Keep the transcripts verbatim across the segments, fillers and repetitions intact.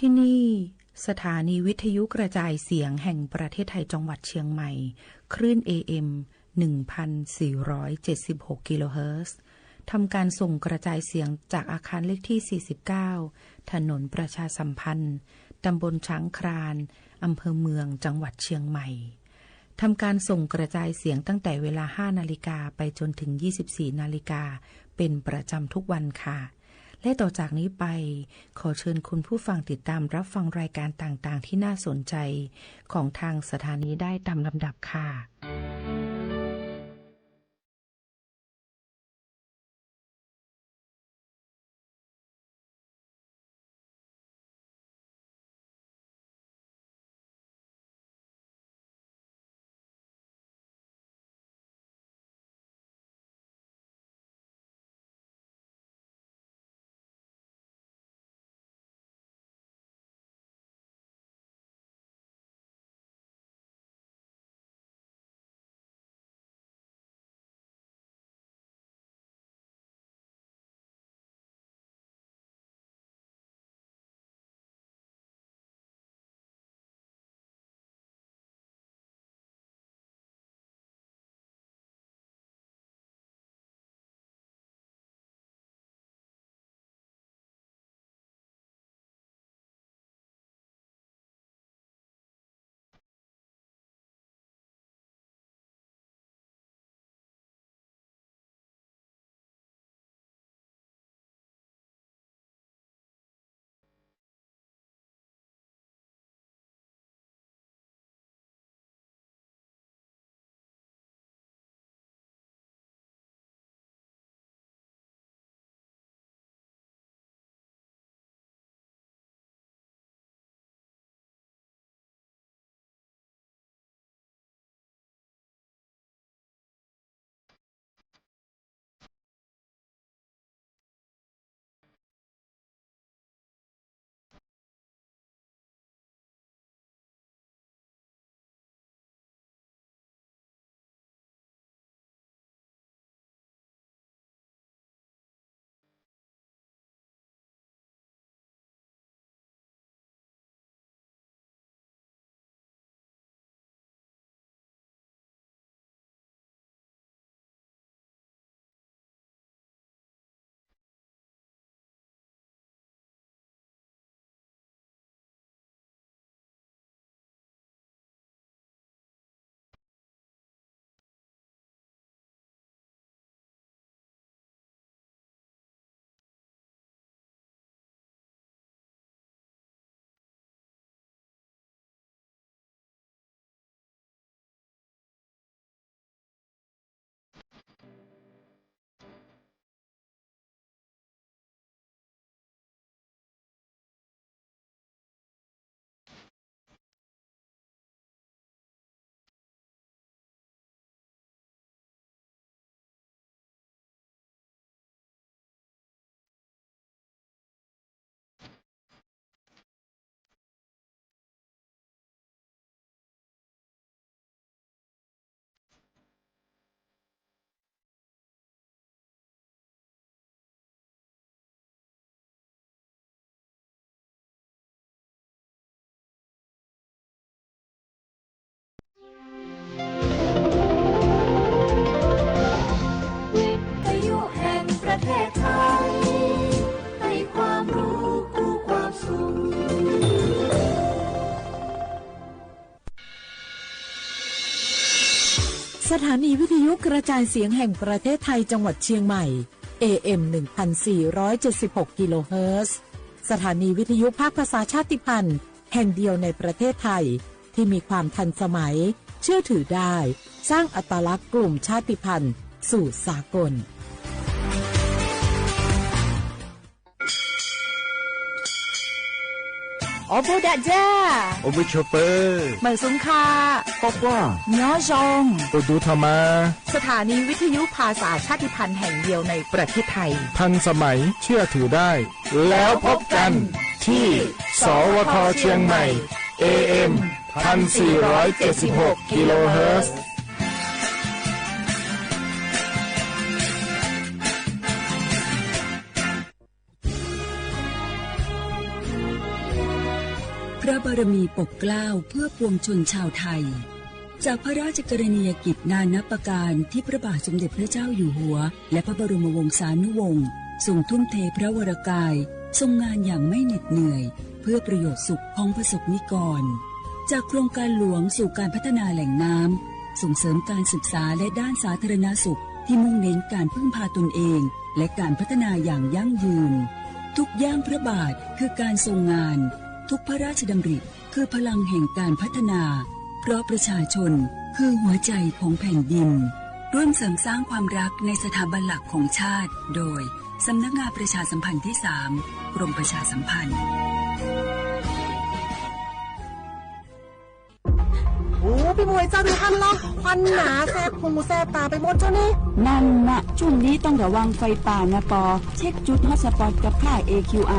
ที่นี่ สถานีวิทยุกระจายเสียงแห่งประเทศไทยจังหวัดเชียงใหม่ คลื่น เอ เอ็ม หนึ่งพันสี่ร้อยเจ็ดสิบหก กิโลเฮิรตซ์ ทำการส่งกระจายเสียงจากอาคารเลขที่ สี่สิบเก้า ถนนประชาสัมพันธ์ ตำบลช้างคลาน อำเภอเมือง จังหวัดเชียงใหม่ ทำการส่งกระจายเสียงตั้งแต่เวลา ห้านาฬิกา ไปจนถึง ยี่สิบสี่นาฬิกา เป็นประจำทุกวันค่ะ และต่อจากนี้ไป ขอเชิญคุณผู้ฟังติดตามรับฟังรายการต่างๆ ที่น่าสนใจของทางสถานีได้ตามลำดับค่ะสถานีวิทยุกระจายเสียงแห่งประเทศไทยจังหวัดเชียงใหม่ เอ เอ็ม หนึ่งพันสี่ร้อยเจ็ดสิบหก กิโลเฮิรตซ์ สถานีวิทยุภาคภาษาชาติพันธุ์แห่งเดียวในประเทศไทย ที่มีความทันสมัย เชื่อถือได้ สร้างอัตลักษณ์กลุ่มชาติพันธุ์สู่สากล ဢေႃႈ ၽူႈတႃႇၸႃႉ ဢေႃႈ ၽူႈၶျူဝ်ႇပိူဝ်ႇ မႂ်ႇသုင်ၶႃႈ ၵေႃႈၵႂၢင်ႈ ၺေႃးၸွင်ႇ ဢူးတူးထမ်ႇမႃႇ สถานีวิทยุภาษาชาติพันธุ์แห่งเดียวในประเทศไทย ทันสมัย เชื่อถือได้ แล้วพบกันที่ สวท เชียงใหม่ เอเอ็ม พันสี่ร้อยเจ็ดสิบหก กิโลเฮิรตซ์ พระบารมีปกเกล้าเพื่อปวงชนชาวไทย จากพระราชกรณียกิจนานับประการที่พระบาทสมเด็จพระเจ้าอยู่หัว และพระบรมวงศานุวงศ์ ทรงทุ่มเทพระวรกาย ทรงงานอย่างไม่เหน็ดเหนื่อย เพื่อประโยชน์สุขของประสบนิกร จากโครงการหลวงสู่การพัฒนาแหล่งน้ำ ส่งเสริมการศึกษาและด้านสาธารณสุข ที่มุ่งเน้นการพึ่งพาตนเอง และการพัฒนาอย่างยั่งยืน ทุกย่างพระบาทคือการทรงงาน ทุกพระราชดำริคือพลังแห่งการพัฒนา เพราะประชาชนคือหัวใจของแผ่นดิน ร่วมเสริมสร้างความรักในสถาบันหลักของชาติ โดย สำนักงานประชาสัมพันธ์ที่สาม กรมประชาสัมพันธ์ โอ้ ปี้หมวยเจ้า ดูหั้นลอ ควันหนาแสบหูแสบต๋าไปหมดเจ้านี่ นั่นนะ ช่วงนี้ต้องระวังไฟป่านะปอ เช็คจุดฮอตสปอตกับค่า เอคิวไอ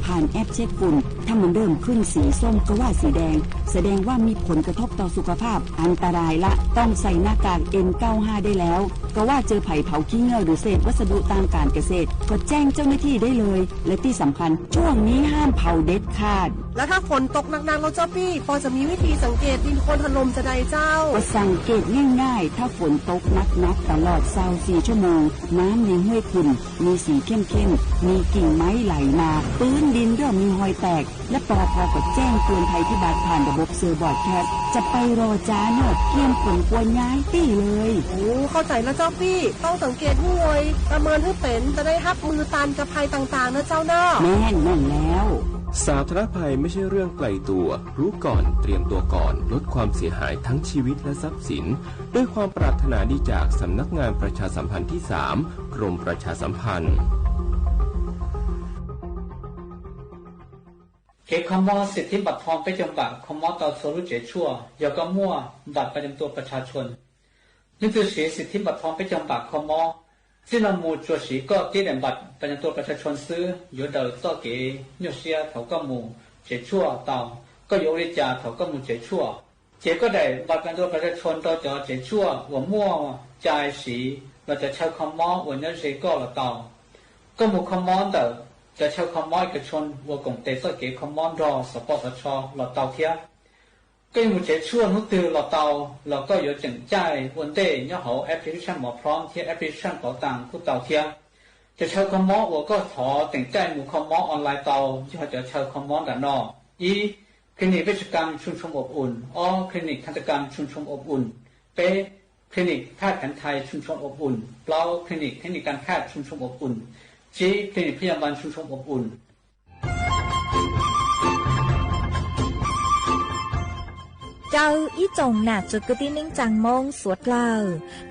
ผ่านแอปเช็คฝุ่น ถ้ามันเริ่มขึ้นสีส้มก็ว่าสีแดง แสดงว่ามีผลกระทบต่อสุขภาพ อันตรายละ ต้องใส่หน้ากาก เอ็นเก้าห้า ได้แล้ว ก็ว่าเจอไผเผาขี้เง่าหรือเศษวัสดุตางการเกษตร ก็แจ้งเจ้าหน้าที่ได้เลย และตี้สำคัญ ช่วงนี้ห้ามเผาเด็ดขาด แล้วถ้าฝนตกหนักๆ แล้วเจ้าปี้ ปอจะมีวิธีสังเกตดินโคลนถล่มจาใดเจ้า ก็สังเกตง่ายๆ ถ้าฝนตกหนักๆ ตลอดซาวสี่ชั่วโมง น้ำในห้วยขุ่น มีสีเข้มๆ มีกิ่งไม้ไหลมา ปื๊นดินเริ่มมีฮอยแตก และปอพอก็แจ้งเตือนภัยพิบัติผ่านระบบเซอร์บรอดแคสต์ จะไปรอจ๊าเน่อ เกียมขนครัวย้ายตี้เลย โอ้ เข้าใจ๋แล้วเจ้าปี้ ต้องสังเกตหื้อไว ประเมินหื้อเป๋น จะได้ฮับมือต้านกับภัยต่างๆ นะเจ้าเนาะ แม่น แม่นแล้ว สาธารณภัยไม่ใช่เรื่องไกลตัว รู้ก่อน เตรียมตัวก่อน ลดความเสียหายทั้งชีวิตและทรัพย์สิน ด้วยความปรารถนาดีจากสำนักงานประชาสัมพันธ์ที่สาม กรมประชาสัมพันธ์ เขตคม สิทธิบัตรทอง เป๊กจำกัด คม เตาชัวร์ลู่เจ๊ชั่ว ยอก็มั่วบัตรประจำตัวประชาชน นึกถือสีสิทธิบัตรทอง เป๊กจำกัด คม สิ้นละมูลจัวสีก็เตี้ยแหลมบัตรประจำตัวประชาชนซื้อ อยู่เดิม เต้าเก๋ โย่เสีย เถาก็หมู่ เจ๊ชั่ว เตา ก็อยู่อเมริกา เถาก็หมู่ เจ๊ชั่ว เจ๊ก็ได้บัตรประจำตัวประชาชน เตาจ๋อ เจ๊ชั่ว อัวมั่วจ่ายสี แล้วจะเช่าคม อัวเนี้ยเจ๊ก็ละเตา ก็หมู่คม เต๋อ จะเช่าคม เอกชน อัวก๋งเตย เต้าเก๋ คม ดอ สปสช ละเตาเทีย ก็ยังหมู่เจ๊ชั่ว ฮู้ตื่นละเตา แล้วก็อยู่เจ๋งจ่ายอันเต้ เยี่ยมเหาแอปพลิเคชันหมอพร้อม เทียบแอปพลิเคชันเป๋าตังกู้เตาเทีย จะเช่าคม อัวก็ถอเจ๋งจ่ายหมู่คม ออนไลน์เตา เยี่ยมเหาจะเช่าคม ด่านนอก อี คลินิกเวชกรรมชุมชนอบอุ่น อ้อ คลินิกทันตกรรมชุมชนอบอุ่น เป๊ะ คลินิกแพทย์แผนไทยชุมชนอบอุ่น เปล้า คลินิกเทคนิคการแพทย์ชุมชนอบอุ่น จี๊ คลินิกพยาบาลชุมชนอบอุ่น ၸႂ်ႈဢီးၸွင်ႇၼႃႇ ၸိူဝ်ႉၵိုတ်းတီႈၼိုင်ႈ ၸၢင်ႈမွင်း သူးတြႃး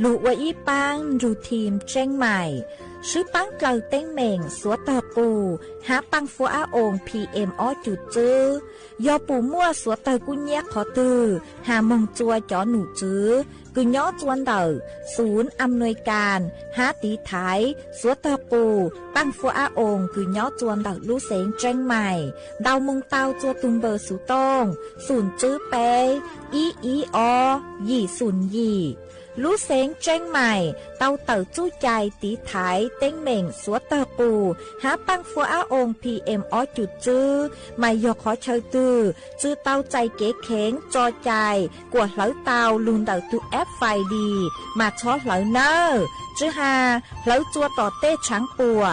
လူဝ်ႇဢွႆႇဢီးပၢင်း ယူႇထဵမ်ၸဵင်းမႆႇ သိုဝ်ႉပၢင်းတြႃး တဵင်းမဵင်ႇ သူးတြႃးၵူႈ ႁႃပၢင်ႇၾူဝ်းဢႃႇဢွင်ႇ ပီႇဢႅမ်ႇ ဢေႃးၸုတ်ႇၸိုဝ်ႈ ယေႃႈပူႇမူႉ သူးတြႃးၵူႈၺႃးၶေႃႈတိုဝ်ႉ ႁႃႈမူင်းၸူဝ်ႈ ၸေႃႇၼူႇၸိုဝ်ႈ ၵိုၺ်းၺွပ်းၸွမ်းတႂ်ႈ သုၼ်ဢမ်ႇၼွႆႇၵၢၼ် ႁႃတီႈထၢႆ သူးတြႃးၵူႈ ပၢင်ႇၾူဝ်းဢႃႇဢွင်ႇ ၵိုၺ်းၺွပ်းၸွမ်းတႂ်ႈ လူႉသဵင်ၸဵင်းမႆႇ တၢဝ်ႈမူင်းတၢဝ်ႈ ၸူဝ်ႈတုမ်ႇပိူဝ်ႇသူးတွင်း သုၼ်ၸိုဝ်ႈပႄး ဢီးဢီးဢေႃး ယီႇသုၼ်ယီႇ လူႉသဵင်ၸဵင်းမႆႇ တၢဝ်ႈတႂ်ႈၸူႉၸႂ်ႈ တီႈထၢႆ တဵင်းမဵင်ႇ သူးတြႃးၵူႈ ႁႃပၢင်ႇၾူဝ်းဢႃႇဢွင်ႇ ပီႇဢႅမ်ႇ ဢေႃးၸုတ်ႇၸိုဝ်ႈ မႆႈယေႃႈၶေႃႈၸႂ်ႈတိုဝ်ႉ ၸိုဝ်ႈတၢဝ်ႈၸႂ်ၵႄႈၶႅင် ၸေႃႈၸႂ်ႈ ၵႂႃႇလႂ်တၢဝ်ႈ လူၼ်ႈတႂ်ႈတိုဝ်းဢႅပ်ႉၾၢႆႇလီႇ မႃးၸွမ်းလႂ်ၼေႃႈ ၸိုဝ်ႈႁႃႈ လႂ်ၸူဝ်ႈတေႃႇတႄႉသၢင်ႇပူဝ်ႇ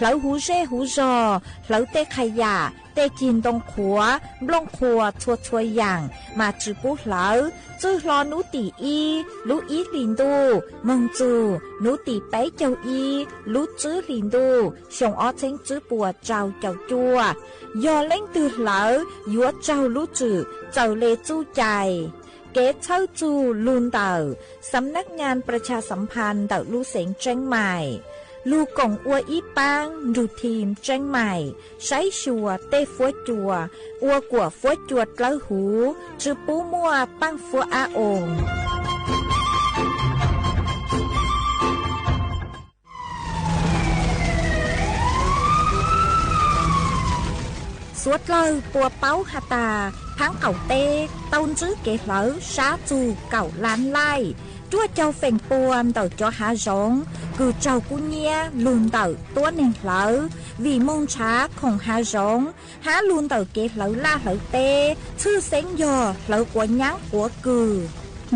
လႂ်ႁူႉၸေႉႁူႉၸေႃႇ လႂ်တႄႉၶယႃႉ တႄႉၵိၼ်တွင်ႉၶူဝ် ပလွင်ႈၶူဝ် ၸူဝ်ႈၸူဝ်ႈယၢင်ႇ မႃးၸိုဝ်ႈပူဝ်ႇလႂ် ၸိုဝ်ႈလေႃႈ ၼူးတီႇဢီး လူးဢီးလီၼ်းတူႉ မုင်ႈၸူး ၼူးတီႇပႆၸဝ်ႈဢီး လူးၸိုဝ်ႈလီၼ်းတူႉ သူင်ဢေႃးသဵင်ၸိုဝ်ႈပူဝ်ႇ ၸဝ်ႈၵျေႃႇၸူဝ်ႈ ယေႃႈလဵင်ႉတိုဝ်းလႂ် ယူႇၸဝ်ႈလူးၸိုဝ်ႈ ၸဝ်ႈလႄႈၸူႉၸႂ်ႈ ၵႄႈၸႂ်ႉၸူး လူၼ်ႈတႂ်ႈ သမ်ၼၵ်ႉငၢၼ်းပြႃႉၸႃႉသမ်ၽၼ်း တႂ်ႈလူႉသဵင်ၸဵင်းမႆႇ Lug koom ua ib paang nrug thim Tseeng Maim saib xyuas tej fuab cua, ua kuas fuab cua dlawb huv, tsi pub muaj paaj fuab ab oos. Suav dlawg puas paub has tas, thaab qaum teb tau ntswb kev hlawv sab txug kaum lam laij, ruaj caug feem pua ntawm cov haav zoov kws raug kub nyiab lug ntawm tuab neeg hlawv, vim moog nrhav khoom haav zoov, hab lug ntawm kev hlawv laj hlawv teb, tshwj xeeb yog hlawv quav nyaab quav kws.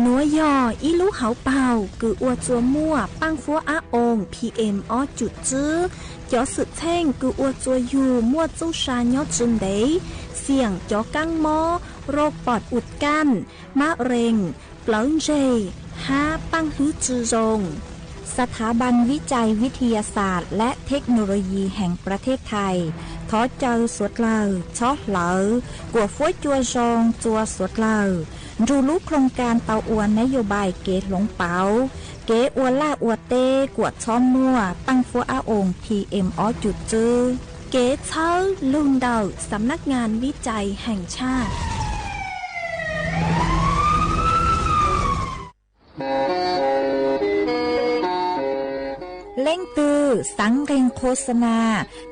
Nuav yog ib lub hauv paug kws ua tsua muaj paaj fuab ab oos P M ob cum tswb. Cov xwm txheej kws ua tsua yug muaj txuj sa nyob tsi ntev, xiam cov kaab mob, rau pos ua kaaj, mab rees, plawv ntseg, hab paaj hwb tsi zoo. สถาบันวิจัยวิทยาศาสตร์และเทคโนโลยีแห่งประเทศไทย thov caw suav dlawg txhob hlawv kuas fuab cua zoo tsua suav dlawg, nrug lub โครงการ tau ua นโยบาย kev hloov pauv kev ua laj ua teb kuas txhob muaj paaj fuab ab oos P M ob cum tswb, kev txhawb lug ntawm สำนักงานวิจัยแห่งชาติ. Leej twg xaav nqeeg โฆษณา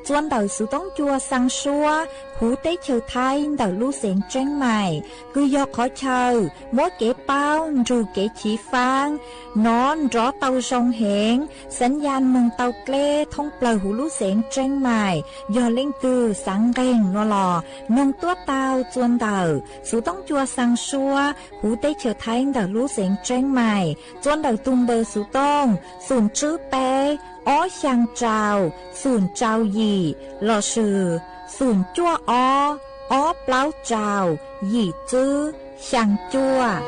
tsua ntawm xuv toob cua xaa suab huv teb chaws Thaib ntawm lub xeev Tseeb Maim, kws yog qhov chaw muab kev paub nrug kev chiv faab nov nrov tau zoo heev, สัญญาณ moog tau dleb thoob plawg huv lub xeev Tseeb Maim. Yog leej twg xaav nqeeg nua los noog tuab tau tsua ntawm xuv toob cua xaa suab huv teb chaws Thaib ntawm lub xeev Tseeb Maim, tsua ntawm tug npawb xuv tooj xoom tswb peb ob xyaa rau xoom rau yim lossis xoom cuaj ob ob plaub rau yim tswb xyaa cuaj.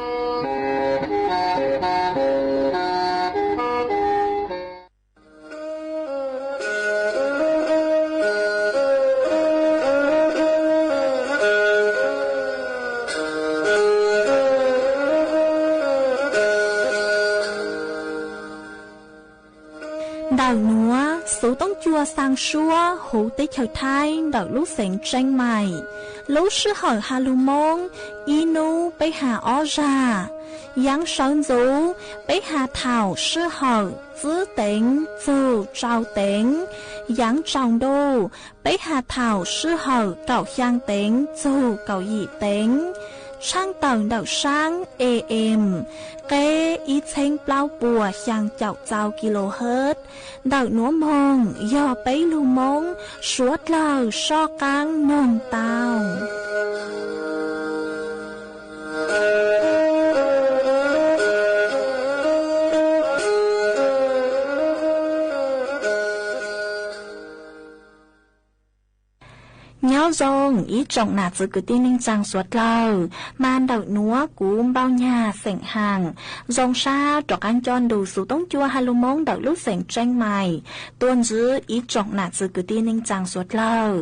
Ntawm nuav xuv toob cua xaa suab huv teb chaws Thaib ntawm lub xeev Tseeb Maim, lub sij hawm ha lug Moob ib nub peb ha ob zag. Yaav sawv ntxuv peb ha thaum sij hawm tswb teev txug rau teev. Yaav tsaus ntuj peb ha thaum sij hawm kaum xyaa teev txug kaum yim teev. Tshaaj tawm ntawm saab A M qeb ib txheeb plaub puas xyaa caum rau kilohertz. Ntawm nuav moog yog peb lug Moob suav dlawg soj qaab noog tau. Nyob zoo ib tsoom nam txwv kwv tij neej tsaa suav dlawg, mas ntawm nuav kuv Npauj Nyag xeem Haam zoo sab rov qaab coj nrug xuv toob cua ha lug Moob ntawm lub xeev Tseeb Maim tuaj ntsib ib tsoom nam txwv kwv tij neej tsaa suav dlawg.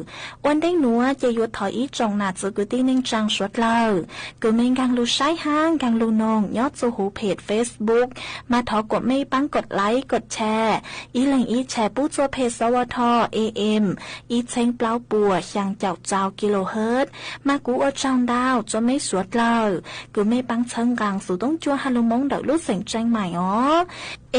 Ua ntej nuav ces yuav thov ib tsoom nam txwv kwv tij neej tsaa suav dlawg kws mej nkaag lug saib hab nkaag lug noog nyob tsua huv page Facebook, mas thov kuas mej paab กดไลค์ กดแชร์ ib leeg ib แชร์ pub tsua page สวท A M ib txheeb plaub puas xyaa caum rau kilohertz. Mas kuv ua tsaug ntau tsua meb suav dlawg kws mej paab txhawb nqaa xuv toob cua ha lug Moob ntawm lub xeev Tseeb Maim os.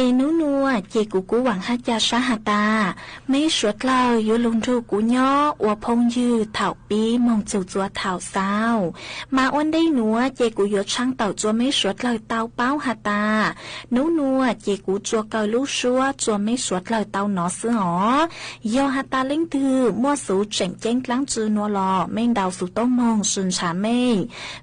Es nub nuav ces kuv kuj vaam hab ca sab has tas, meb suav dlawg yuav lug nrug kuv nyob ua phooj ywg thaum pib moog txug tsua thaum xaus. Mas ua ntej nuav ces kuv yuav tshaaj tawm tsua meb suav dlawg tau paub has tas, nub nuav ces kuv tsua kaw lub suab tsua meb suav dlawg tau nov xwb os. Yog has tas leej twg muaj xuv tseem ceeb dlaab tsi nua los mej ntaus xuv tooj moog sw ntshaw mej.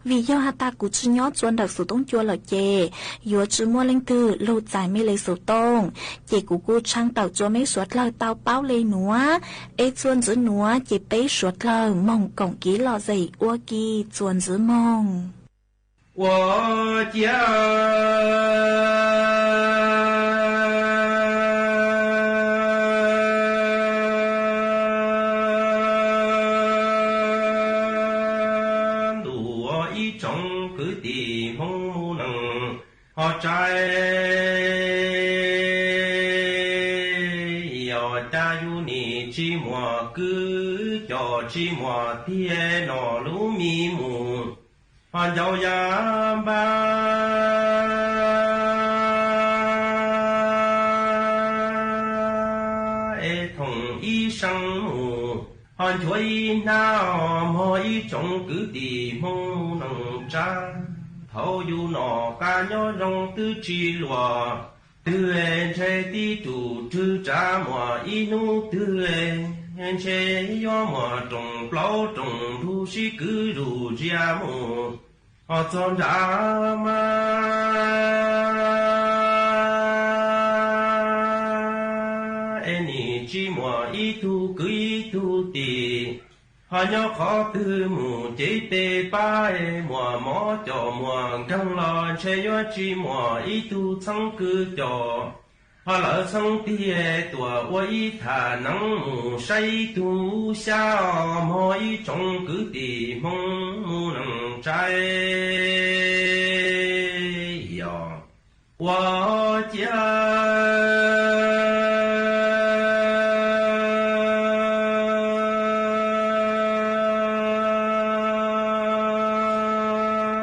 Vim yog has tas kuv tsi nyob tsua ntawm xuv toob cua lawm ces yuav tsi muaj leej twg lug txais mej le xuv tooj. Ces kuv kuj tshaaj tawm tsua meb suav dlawg tau paub le nuav. Es tsua ntxiv nuav ces peb suav dlawg moog koom kiv lom zem ua ke tsua ntxiv moog. Ua ciav ntuj ib tsoom kwv tij Hmoob neeg hov tsaib kwưh cov tsi muaj tiag, noj lub mi mus ho ncau ya npab. Es thoom ib seev mus ho nchuav ib hnab, mog ib tsoom kwv tij Hmoob mus neej tsa. Thaum yus noj qab nyob zoo twb tsi luag, twg ntshe tib tug rwg tsav muaj ib hnub, twg ntshe yuav muaj rooj plaub rooj ntug sib kwv zuj zus mus ho txog nram mas. Es nim tsi muaj ib tug kwv ib tug tij ho nyob qhov twg mus, ces tej pab es muaj mob coj muaj nkeeg los ntshe yuav tsi muaj ib tug txheeb kwv coj. Ho lawv txheeb tiag tuaj ua ib tham neeb mus saib ib tug xyab, mog ib tsoom kwv tij Hmoob mus neej tsa. Yog ua ciav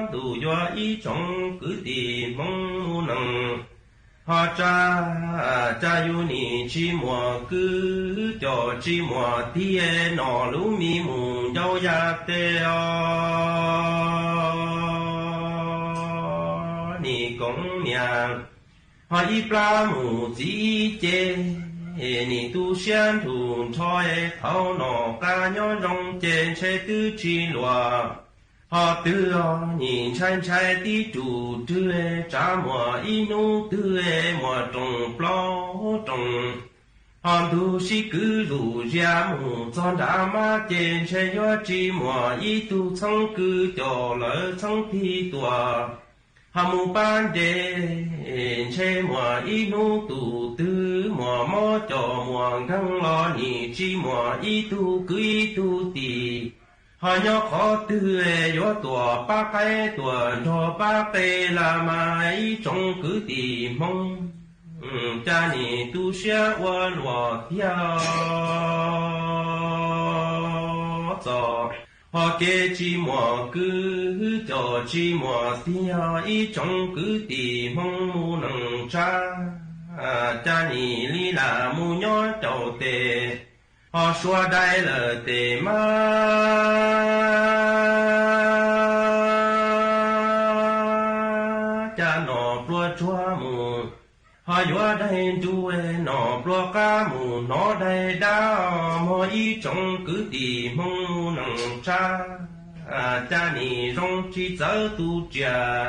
ntuj yuav ib tsoom kwv tij Hmoob mus neej ho tsa, cas yus nim tsi muaj kwv coj tsi muaj tiag, noj lub mi mus ncau ya teg os. Nim koom niam ho ib plab mus txiv ib ce, nim tu siab nrug nrho, thaum noj qab nyob zoo ces ntshe twb tsi luag. Ho twg nim ntshai ntshai tib tug rwg tsav muaj ib hnub, twg muaj rooj plaub rooj ho ntug sib kwv zuj zus mus txog nram mas, ces ntshe yuav tsi muaj ib tug txheeb kwv coj, lawv txheeb tiag tuaj ho mus pab ntes, ntshe muaj ib hnub tus twg muaj mob coj muaj nkeeg los nim tsi muaj ib tug kwv ib tug tij ho nyob qhov twg yuav tuaj pab qaib tuaj nrog pab qe las mas, ib tsoom kwv tij Hmoob, cas nim tu siab ua luaj tiag txog. Ho kev tsi muaj kwv coj tsi muaj tiag, ib tsoom kwv tij Hmoob mus neej tsa, cas nim li lam mus nyob caum tes ho sua dai lawm tes mas, cas noj pluas tsuag mus ho yuav dai nruj, noj pluas qab mus hnov dai dab, mog ib tsoom kwv tij Hmoob mus neej tsa, cas nim zoo tsi txawv tus riam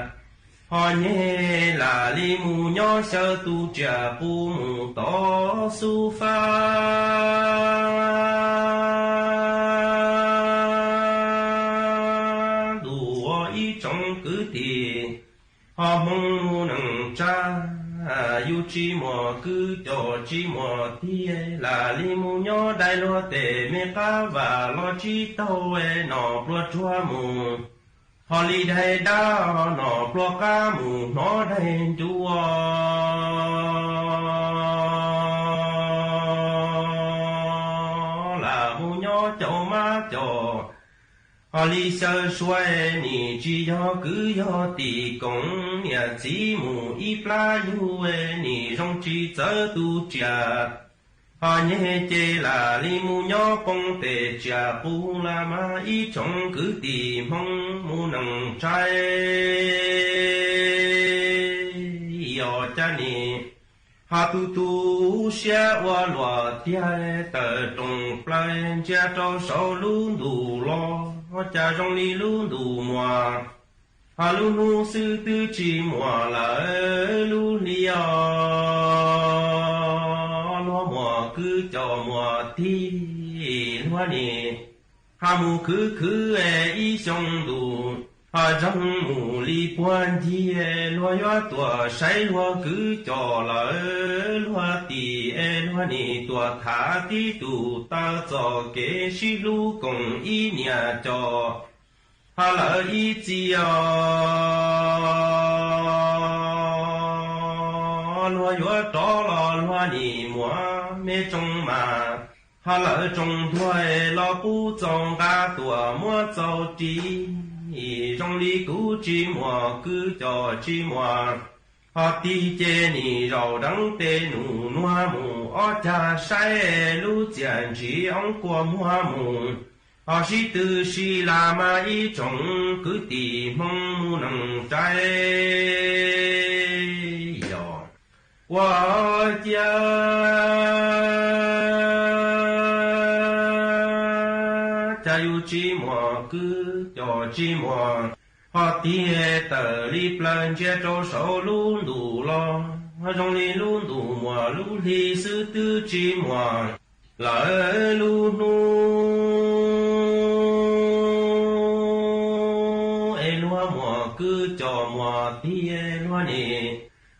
ho nyeg, lam li mus nyob xyaw tus riam qus mus tod xub fab. Ntuj ua ib tsoom kwv tij ho Hmoob mus neej tsa, yus tsi muaj kwv coj tsi muaj tiag, lam li mus nyob dai luag tes me qab vam los tsi taug, noj pluas tsuag mus ho li dai dab, noj pluas qab mus hnov dai nruj, lam mus nyob caum mab coj ho li xyaw sua, nim tsi yog kwv yog tij, koom niam txiv mus ib plab yug, nim zoo tsi txawv tus riam ho nyeg, ces lam li mus nyob poob tes riam qus las mas, ib tsoom kwv tij Hmoob mus neej tsa. Yog cas nim ho tu tu siab ua luaj tiag, tawm rooj plaws ntsia rau saum lub ntuj los, cas zoo li lub ntuj muag ho lub hnub xwb twb tsi muaj lawm lub hli os. Luag muaj kwv coj muaj tij, luag nim ho mus khwv khwv ib xyoo ntuj ho zoo mus li puag ncig, luag yuav tuaj saib luag kwv coj lawm luag tij, luag nim tuaj tham tib tug taw txoj kev sib hlub koom ib niam coj ho lawm ib txhia os. Luag yuav rov los luag nim muaj me tsoom mas, Ha lawv tsoom ntuag los pub txaus nqa tuam muab txaus ris, zoo li kuv tsis muaj kwv cov tsis muaj, ho tig ces nim zaum deev tej num nuav mus ob cag saib lub txiaj ntsig oob kua muag mus, ho sib tw si las mas ib tsoom kwv tij Hmoob mus neej tsaib. Yog ua ciav cas yus tsis muaj kwv cov tsis muaj, ho tig tawm li plawg ntsia rau saum lub ntuj los, zoo li lub ntuj muaj lub hli xwb twb tsis muaj lawv lub hnub. Es luag muaj kwv cov muaj tij luag nim,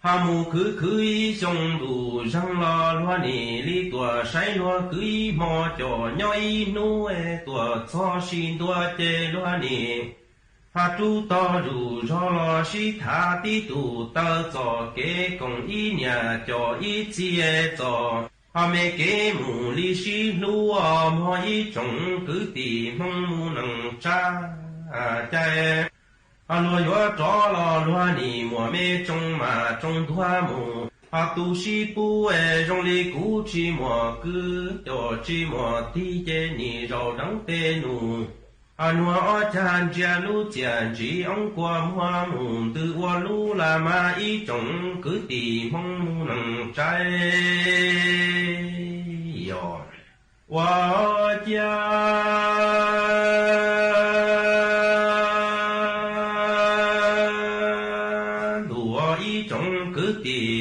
ha mus khwv khwv ib xyoo ntuj zeeg los luag nim li tuaj saib luag kwv ib hmo cov nyob ib hnub es tuaj txog sib ntua ces luag nim ha rub tog zuj zog los sib tham tib tug taw txoj kev koom ib niam coj ib txiv txoj, ho me kev mus li sib hlub mog ib tsoom kwv tij Hmoob mus neej tsaib. Cas ho luag yuav rov los luag nim muaj me tsoom mas tsoom ntuag mus, ho tu sib pub es zoo li kuv tsis muaj kwv cov tsis muaj tij ces nim zaum deev tej num nuav ob cag ntsia lub txiaj ntsig oob kua muag mus ntws ua lub las mas ib tsoom kwv tij Hmoob mus neej tsaib. Yog ua ciav ntuj ib tsoom kwv tij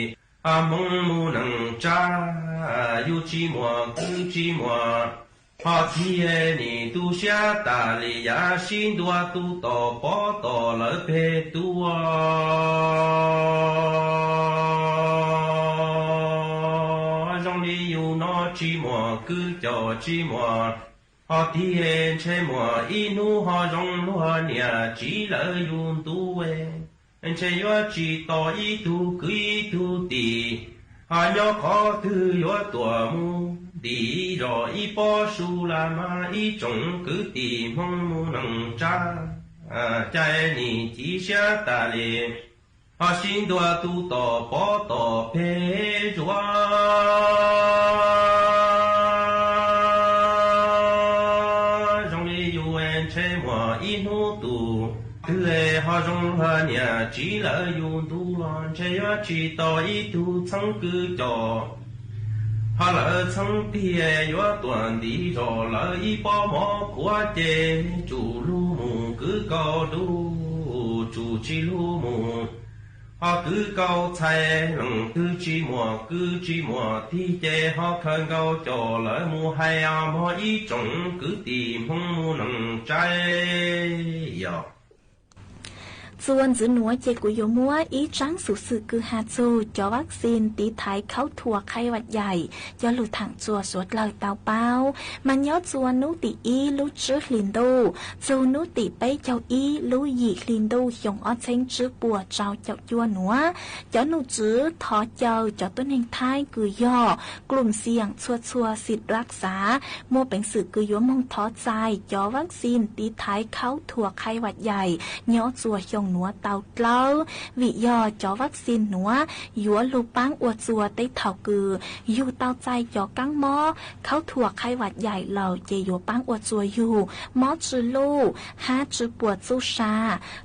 Hmoob mus neej tsaib, yus tsis muaj kwv tsis muaj, ho thiaj nim tu siab tas li yav sib ntua tu tom pov tom lawv peg tuaj. Zoo li yus no tsis muaj kwv cov tsis muaj, ho thiaj ntshe muaj ib hnub ho zoo luag niam tsiv lawv yus ntu. Ntshe yuav tsis tau ib tug kwv ib tug tij, ho nyob qhov twg yuav tuaj mus ntim zog ib pob su las mas ib tsoom kwv tij Hmoob mus neej tsaib. Cas nim ci siab tas li, ho sib ntua tu tom pov tom peg zuav. Zoo li yus ntshe muaj ib hnub tus twg ho zoo luag niam tsiv lawv yus ntu los ntshe yuav tsis tau ib tug txheeb kwv cov, ho lawv txheeb tij yuav tuaj ntim zog lawv ib pob mov khuav ces tsum lug mus kwv kaus dub, tsum tsis lug mus ho kwv kaus txhais. Leej twg tsis muaj kwv tsis muaj tij ces ho khaws nkaus coj lawv mus hais os mog ib tsoom kwv tij Hmoob mus neej tsaib. Yog txuas ntxiv nuav ces kuv yuav muab ib tsab xov xwm kws has txug cov vaccine tiv thaiv khaub thuas khai vaj yaim cov lug thaam txuas suav dlawg tau paub. Mas nyob txuas nub tim ib lub tsib hlis ntuj txug nub tim peb caug ib lub yim hlis ntuj xyoo ob txheeb tsib puas rau caum cuaj nuav, cov nom tswv thov caw cov tuab neeg Thaib kws yog klum xiam txhua txhua xim lak xav, muaj peev xwm kws yuav moog thov txais cov vaccine tiv thaiv khaub thuas khai vaj yaim nyob txuas xyoo nuav tau dlawb, vim yog cov vaccine nuav yuav lug paab ua txuas teb thaum kws yug tau txais cov kaab mob khaub thuas khai vaj yaim lawm ces yuav paab ua txuas yug mob tsw luj hab tsw puam txuj sa,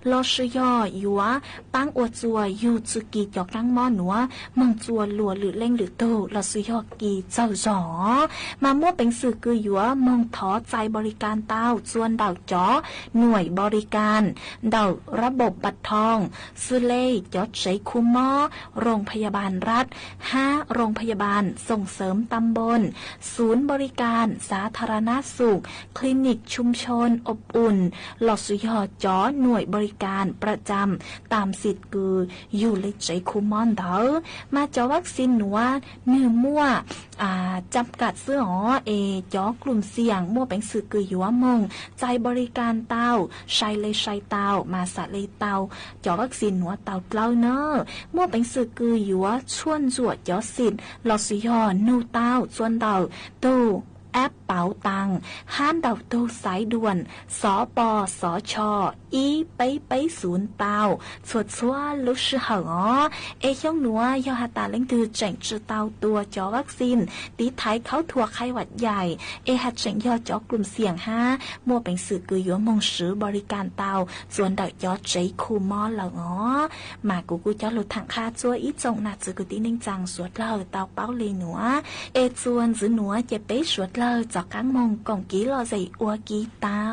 lossis yog yuav paab ua txuas yug tsw kis cov kaab mob nuav moog txuas luas lwm leej lwm tug lossis yog kis txawg zog. Mas muaj peev xwm kws yuav moog thov txais bos li kas tau txuas ntawm cov nuaim bos li kas ntawm ระบบบัตรทอง xws le cov tsev khu mob โรงพยาบาลรัฐ hab โรงพยาบาลส่งเสริมตำบล ศูนย์บริการสาธารณสุข คลินิกชุมชนอบอุ่น lossis yog cov nuaim bos li kas ประจำตามสิทธิ์ kws yug le tsev khu mob ntawd. Mas cov vaccine nuav nwg muaj จำกัด xwb os, es cov klum xiam muaj peev xwm kws yuav moog txais bos li kas tau, sai le sai tau mas xav le tau cov vaccine nuav tau dlawb nawb. Muaj peev xwm kws yuav tshuaj ntsuam cov xim lossis yog nug tau txuas ntawm tug แอปเป๋าตัง ฮ้านเต่าตูสายด่วน สปสช อี้เป๊ยเป๊ยศูนย์เต้า ซั่วๆ ลู่ซื่อเหอะอ๋อ เอ ช่วงหนัว ยอดหาต๋าเล้งตือเจ๋งจื้อเต้าตั๋วจอวัคซีน ตี๋ไถเขาทั่วไข้หวัดใหญ่ เอ หากเจ๋งยอดจ๋อกลุ่มเสี่ยงฮะ มั่วเป๋งสื่อกือหยวนมงสือบริการเต้า จวนเดอะจอเจ๊คูมอลเหล่าอ๋อ มากูกู้จ๊อดหลุดถังค่าจั๊วอี้จงหน้า จื้อกูตี้เน่งจังสวดเล่าเต้าเป๊าลีหนัว เอ จวนจื้อหนัวเจ็บเป๊ะสวดเล่าจอกก๊างมงก่องกี้ลอเซอัวกี้เต้า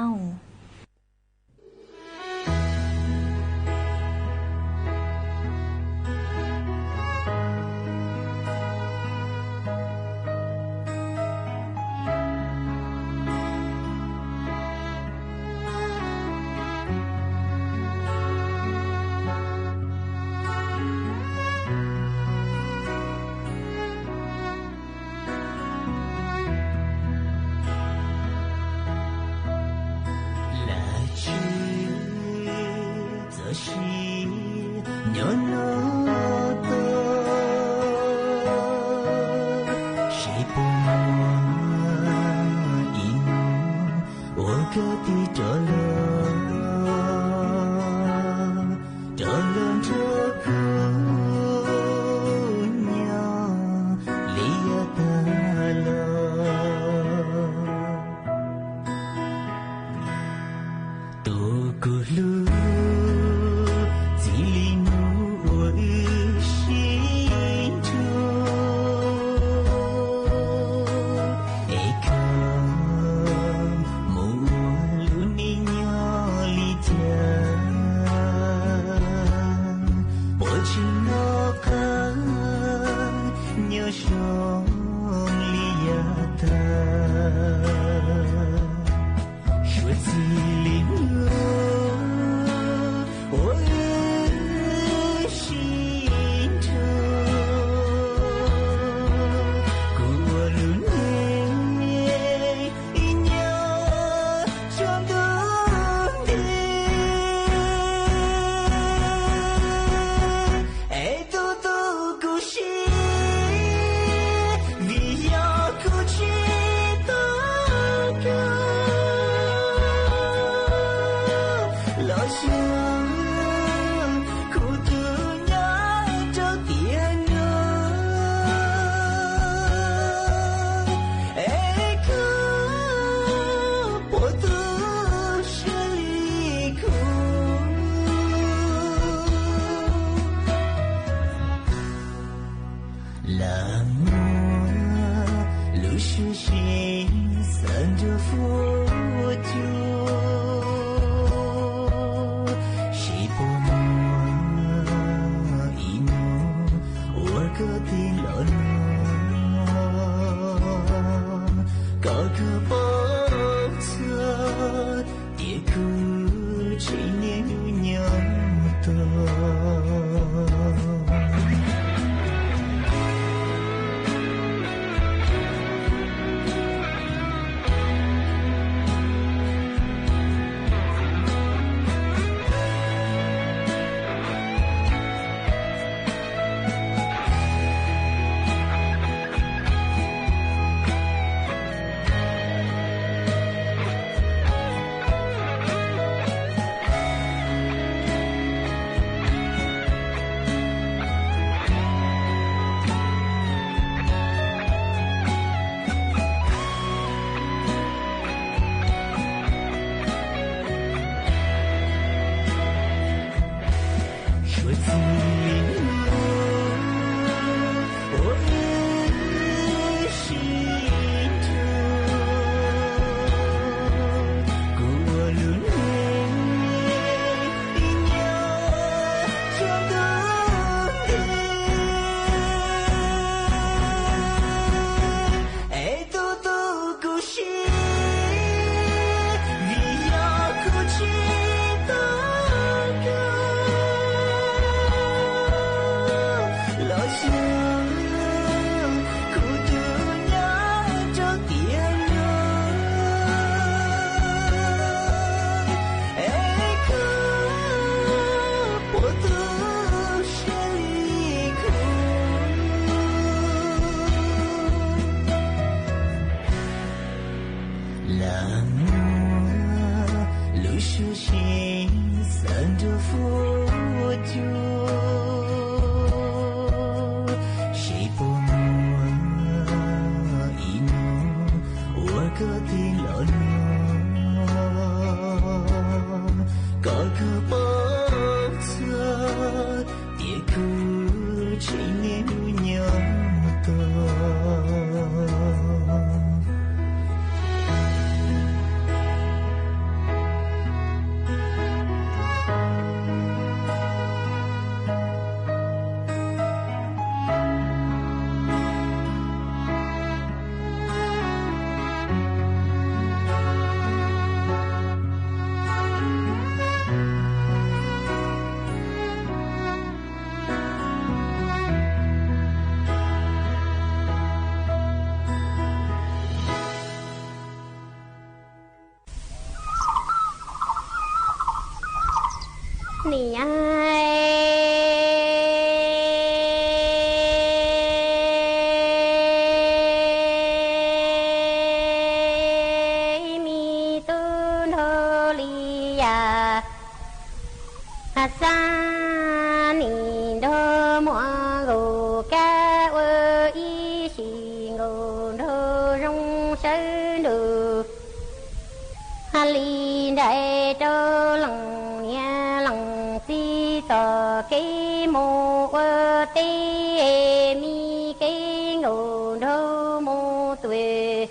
rau leej niam leej txiv txoj kev mus ua teb, mi kev nkaus nrog mus tuaj.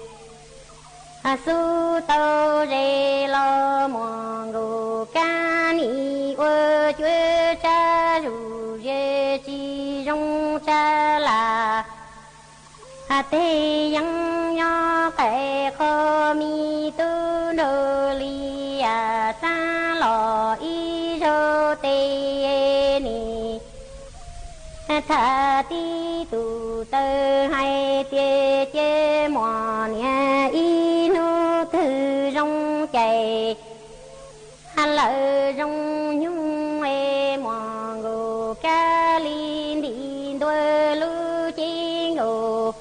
Xub tau ze los muaj nkaus kab nim ua cuab tsab zuj ze tsis zoo tsab las. Teg yees nyob qe qhov mi tub nraug li yam xab los ib zaug tes nim tham tib tug taw hais tias cia muaj niam ib hnub twg zoo cai lawv zoo nyoog es muaj nkaus kab li nti ntua lub cev nkaus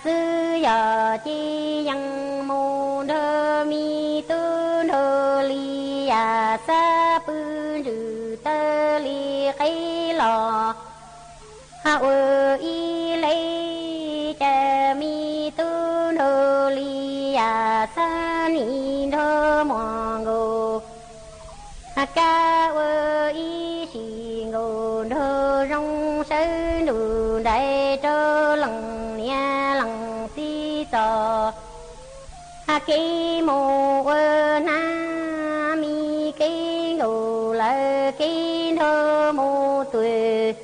xwb, yog ci yees mus nrog mi tub nraug li yam xab pw ntsws taw li qe los ua ib leb, cas mi tub nraug li yam xab nim nrog muaj nkaus kab ua ib sim nkaus nrog zoo sawv nrug nraim rau leej niam leej txiv txoj kev mus ua hnab, mi kev nkaus lawv kev nrog mus tuaj.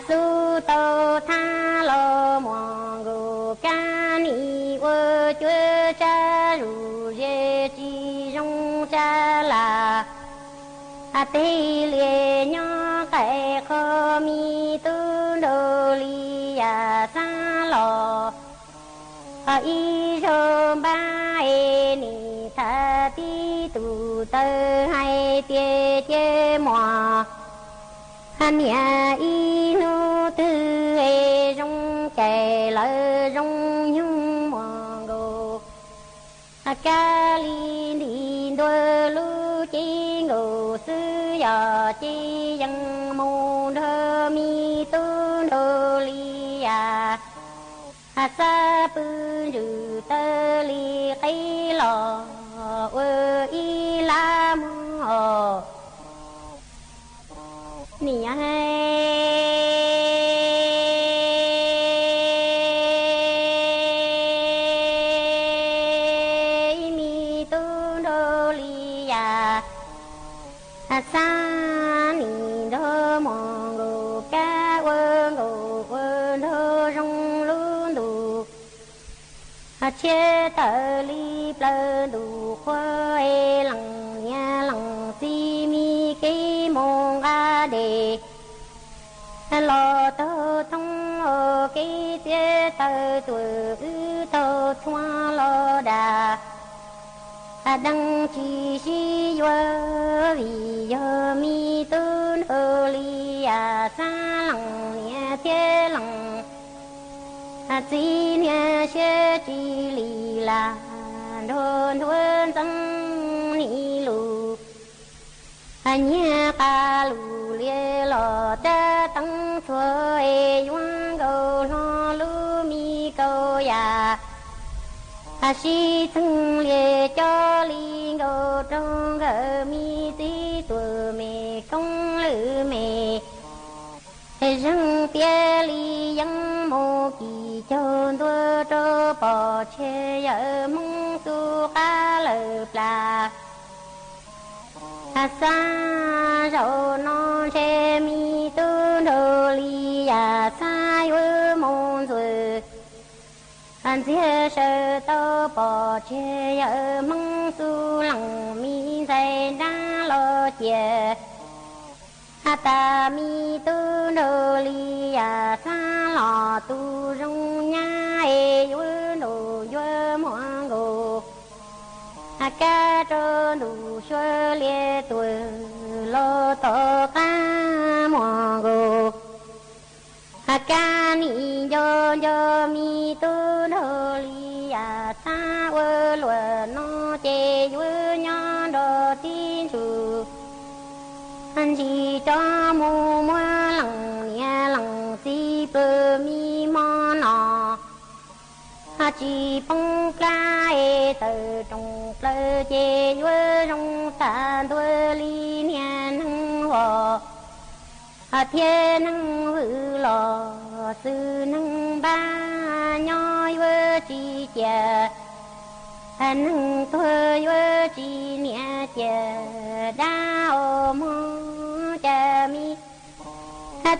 Xub tau thab los muaj nkaus kab nim ua cuab tsab zuj ze tsis zoo tsab las. Teg lias nyob qe qhov mi tub nraug li yam xab los ib zaug npab es nim tham tib tug taw hais tias cia muaj niam ib hnub twg es zoo cai lawv zoo nyoog muaj nkaus kab li nti ntua lub cev nkaus xwb, yog ci yees mus nrog mi tub nraug li yam xab pw ntsws taw li qe los ua ib lab mog. Niam ib mi tub nraug li yam xab nim nrog muaj nkaus kab ua nkaus ua nrog zoo lub ntuj tshiab tawm li plaws ntuj qhua es leej niam leej txiv mi kev mus nqa dej los taug thoob ua kev txiav taw tuaj wb taug txhuas los dag deev tsis sib yuav vim yog mi tub nraug li yam xab leej niam thiab leej txiv niam siab tsis li lam nrog nthuav ntxeev nim lus nyiag qas lus lias los rab teeb txhua es yuav nkaus hlo lub mi kaus yam sib txeeg lias coj li nkaus rau nkawd mi txiv tuam me koob lwm me zeeg piav li yeeb mus kis caug ntua rau pom tseg yawm Hmoob xub qab lawm plas. Xab zaum no ntshe mi tub nraug li yam xab yuav mus ntxuav ntxiag saw tau pom tseg yawm Hmoob xub leej mi ntxhais nrab los cia. Tas mi tub nraug li yam xab los tu zoo nyab es yuav nraum ncuav muaj nkaus kab rau ntuj xyuas lias tuam los tom qab muaj nkaus kab nim nco nco mi tub nraug li yam xab ua luam no ces yuav nyob nrog txiv ntsuj ntsis tso mus muab leej niam leej txiv pw mi hmo no tsis poob plab es tawm rooj ces yuav zoo tas ntua li niag neeg vos thiab neeg vwm los xwb neeg npaj nyob yuav tsis ciaj, neeg tuag yuav tsis niam ciaj dab os mog cas mi.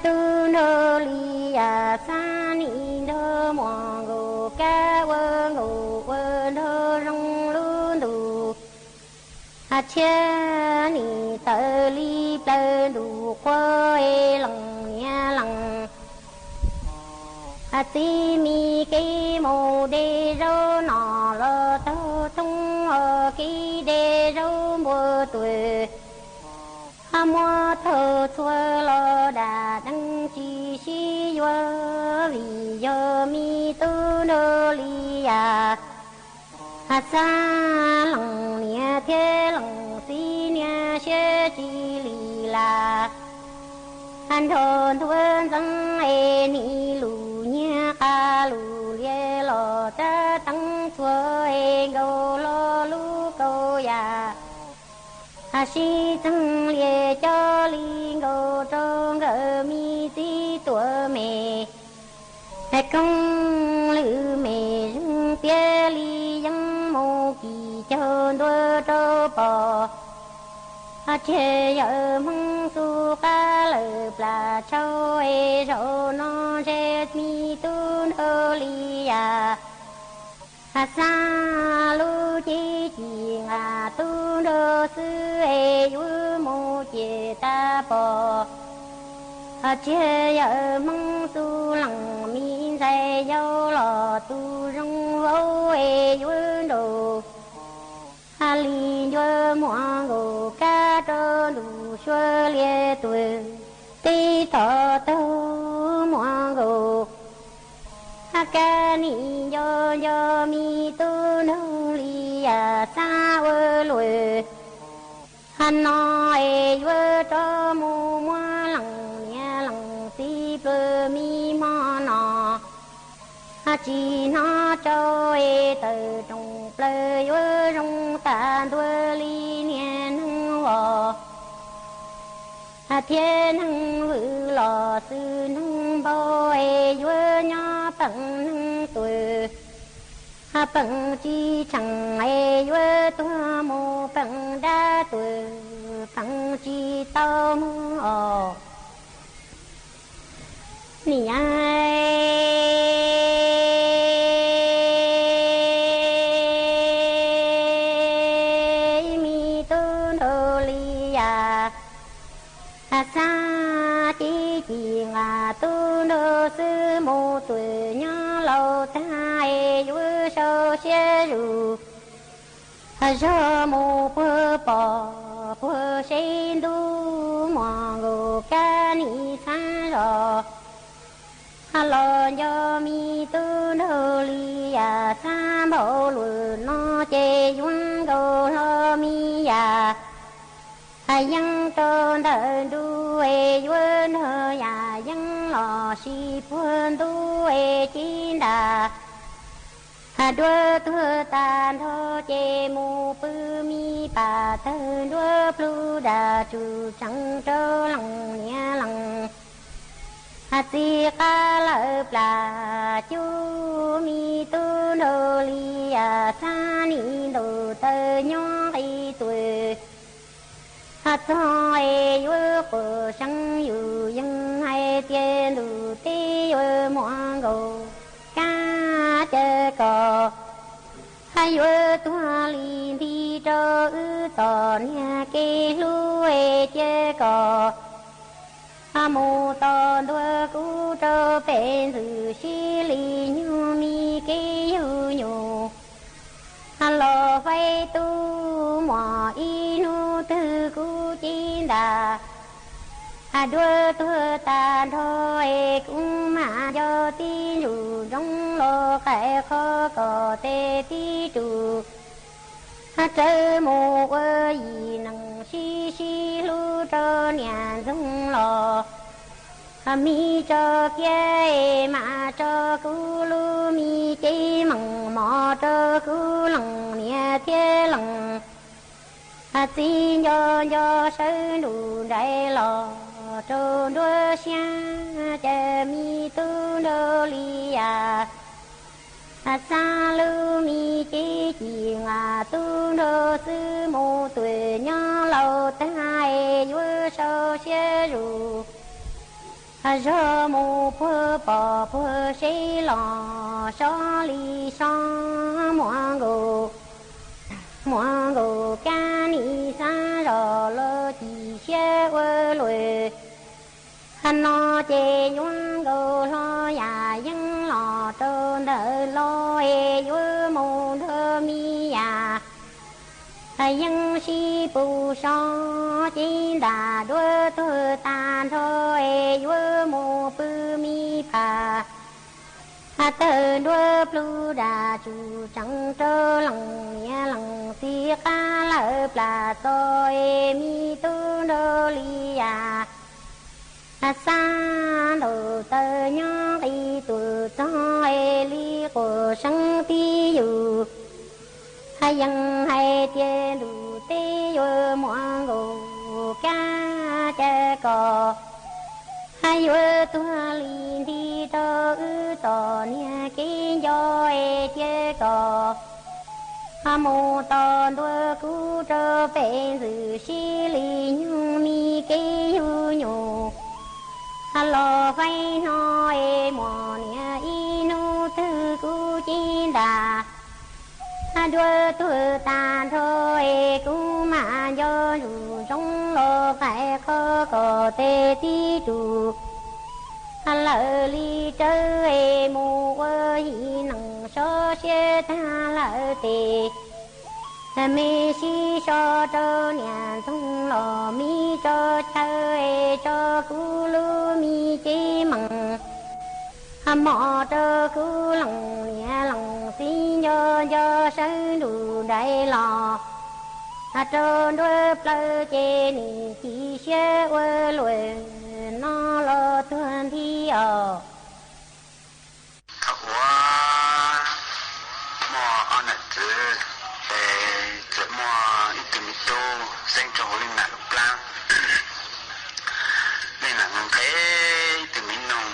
Tub nraug Lis Yas xab nim nrog muam nkaus kab ua nkaus ua nraug zoo lub ntuj, tshiab nim tawm li plawv ntuj qhua es lees niam lees. Txiv mi kev mus de zaub no los taug thoob os kev de zaub npua tuag. Muab thaug txhua los dam dees tsis sib yuav vim yog mi tub nraug Lis Yas xab lees niam thiab lees txiv niag siab tsis lim lam. Nrog ntuav ntxeev es nim lus nyiag qas lus lias los tsab teeb txhua es nkaus lo lub kaus yam. Sib txeeg lias coj li nkaus rau nkawd mi txiv tuam me. Koob lwm me zeeg piav li yeeb mus kis caug ntua rau pom. Tsiag yawm Hmoob xub qab lawm plas tshau es zaum no ntshe mi tub nraug Lis Yas xab lub cev ci nqa tub nraug xwb es yuav mus ciaj tas pom. Tsiag yawm Hmoob xub lees mi ntxhais yau los tus zoo vauv es yuav nraug. Li ncuav muam nkaus kab rau ntuj suav lias tuag, tib tog taug muam nkaus. Kab nim nco nco mi tub nraug Lis Yas xab ua luam. No es yuav rov mus muab lees niam lees txiv pluag mi hmo no. Tsis hnov tsau es tawm rooj plaws yuav zoo tas ntua li niag neeg vos thiab neeg vwm los xwb neeg npau es yuav nyob peem neeg tuag. Peem tsis tsheej es yuav tuag mus peem dab tuag peem tsis tau mus os. Niam, mi tub nraug Lis Yas xab cev ci nqa tub nraug xwb mus tuag nyob laus tag es yuav sau siab zus zog mus puag pom puag seb ntub muam nkaus kab nim xab zos. Los nco mi tub nraug Lis Yas xab npau luam no ces yuav nkaus hlo mi yam yeeb rau ntawm nruj es yuav nrog yam yeeb los sis puag ntub es cib ntas. Duab tuag tas nrho ces mus pw mi pam tawg nruab plhu dam tsum tsees rau lees niam lees txiv qab lawm plas cub mi tub nraug Lis Yas xab nim ntaus taw nyob qis tuag. Txog es yuav quas seev yus yeej hais tias ntuj teb yuav muab nkaus kab cia kos. Yuav tuag li nti rau wb txom niag kev hlub es cia kos. Mus tos ntua kub rau pem ntxwg sib li nyug mi kev yug nyug. Los faib tub muam ib hnub twg kub cib ntas. Duab tuag tas nrho es kub mam nco tib ntsuj ntsoov los qais qhov kom tes tib tug. Tsawv mus ua yim neeg sib sib hlub rau niam ntxoog los. Mi tso kiav es mas tso kuv lub mi cev meem, mos rau kuv lees niam thiab lees txiv, nco nco sawv nrug nraim los rau nruab siab, ca mi tub nraug li yam xab lub mi cev ci, mas tub nraug xwb mus tuam nyob laus tag es yuav sau siab zus. Zog mus puag pom puag seb los sob li sob, muaj nkaus muaj nkaus kab ni xab zos los ci siab ua luam. No ces nyuaj nkaus hlo yam yeeb los rau ntawm los es yuav mus nrog mi yam yeeb sib pus sob, cev ntam duab tuag tag nrho es yuav mus pw mi pham tawg nruab plug dam tsum tsees rau lees niam lees txiv qab lawm plas txos es mi tub nraug li yam xab ntaus taw nyob nqis tuam txog es li quas seeb tib yus yees hais tias ntuj teb yuav muaj nkaus kab ca kos yuav tuag li nti rau wb txom niag kev nco es cia kom mus tos ntua kuv rau pem ntxwm sib li nyoog mi kev yug nyuj los faib hno es muaj niam ib hnub twg kuv cev ntam duab tuag tag nrho es kuv mam nco ntsuj zoov los qais qhov kom tes tib tug lawm li rawv es mus ua yim neeg sob siab tag lawm tes me sib so rau niam ntxoog los mi tso chaw es tso kuv lub mi cev mees mos rau kuv lees niam lees txiv nco nco sawv nrug nraim los rau nruab plawv ces nim ci siab ua luam no los tuag nthi os. Thaum ub muaj ob nam txwv, es txawm muaj ib tug me tub xeeb rau hauv leej nam lub plab. Leej nam nqhis ib tug me noog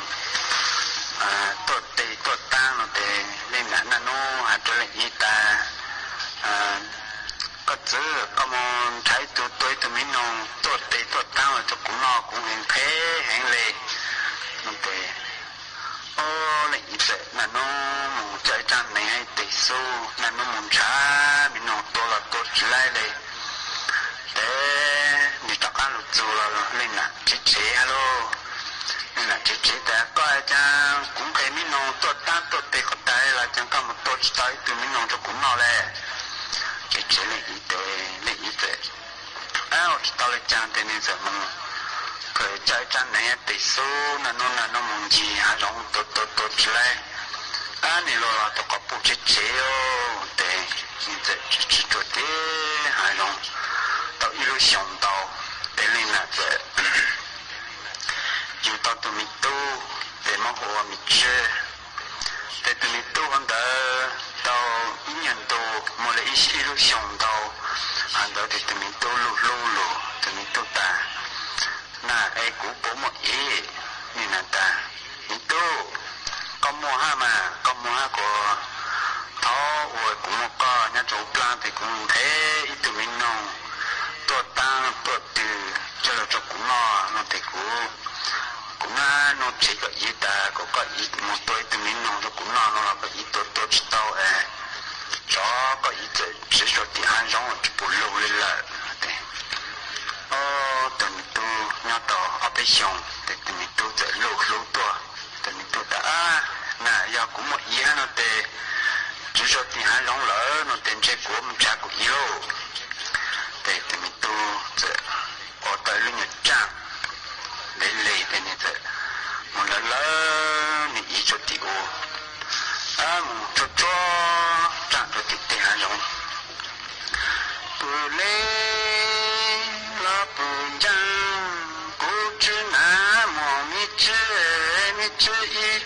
tuaj tes tuaj taab no tes leej nam naj nub hais rau leej txiv tas, koj txwv, koj mus nrhav ib tug, tua ib tug me noog tuaj tes tuaj taab los rau kuv noj, kuv nqhis heev le no tes, o, leej txiv txawm naj nub mus coj ib rab hneev tes xub, naj nub mus nrhav me noog tua los tua tsis laib le. Tes nws rov qab lug txug los leej nam tsev tsev lauj. Leej nam tsev tsev tas, koj cas kuv nqhis me noog tuaj taab tuaj tes qhov tas los cas koj mus tua tsis tau ib tug me noog rau kuv noj le? Tsev tsev leej txiv tes, leej txiv txawm, ab, ua tsis tau le cas tes nws txawm mus khaws coj ib rab hneev tes xub, naj nub naj nub mus ncig hav zoov tua tua tua tsis laib. Ab, nws lug los tau qhov puj tsev tsev tes nws txawm tsis tsuas tim hav zoov tau ib lub xyoos ntau. Tes leej nam txawm yug tau tus me tub tes muab hu ua Me Tswb. Tes tus me tub hov ntawd tau ib nyuag ntu, muaj li ib, ib lub xyoos ntau. Hov ntawd tes tus me tub lug hlub lug, tus me tub tas, na, es kuv puas muaj iv? Leej nam tas, me tub, koj muaj hab mas, koj muaj hab kuv, thaum ub kuv muaj koj nyob rau hauv plab tes kuv nqhis ib tug me noog tuaj taab tuaj twg coj los rau kuv noj no tes kuv, kuv naj nub tseg koj iv tas kom koj iv mus tua ib tug me noog rau kuv noj no los koj iv tua tua tsis tau es tsov koj iv txawm tsiv sau tim hav zoov tsis pum lug li lawm. Tes, o, tus me tub nyob tau ob peb xyoos tes tus me tub txawm lug hlub tuaj. Tus me tub tas, ab, na, yog kuv muaj iv hab no tes tsiv sau tim hav zoov lawm no tes ntshe kuv mus nrhav kuv iv lauj. Tes tus me tub txawm ua tau ib lub nyuag tsaaj le le tes nws txawm mus lawv lawv nws iv rau tim ub, ab, mus tsuag tsuag tsaaj rau tim tej hav zoov. Pw le los pw ncaaj, kuv tswv na, muaj Me Tswb Tswv ib,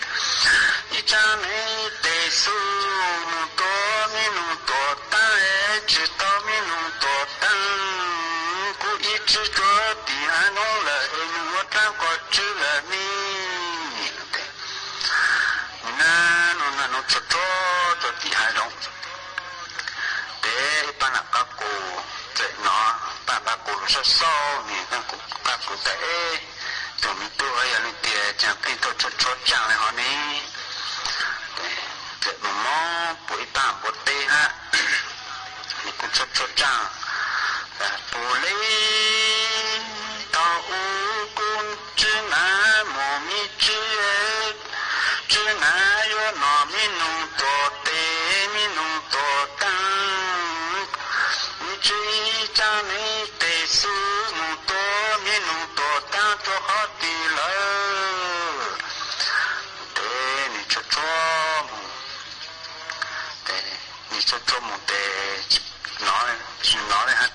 ib tsab neiv tes xub mus tuav mi nus tuam taab es tsi tau mi nus tuam taab, kuv ib tswv tuav tim hav zoov lawm es nws ua dlaab ko tswv lawm ni. Nws nab nub nub tsuag tsuag rua tim hav zoov. Tes ib paab nam qab kus txawm nov, paab nam qab kus lug xauj xauj ni, paab nam qab kus tas, eb, tug miv tub yog leej twg, caag pheej tuaj tshuab tshuab tsaaj le hov ni. Txawm moog moog pum ib paab npua teb hab, nws kuj tshuab tshuab tsaaj, pum le tau ub kuv tswv nab mus mi tswv, tswv nab yuav nov mi nus tuam tes mi nus tuam taab, mi tswv ib tsab neiv tes xub mus tuav mi nus tuam taab rua qhov twg lawm. Tes nws tshuab tshuab mus, tes nws tshuab tshuab mus tes tsi nov, tsi nov le hab,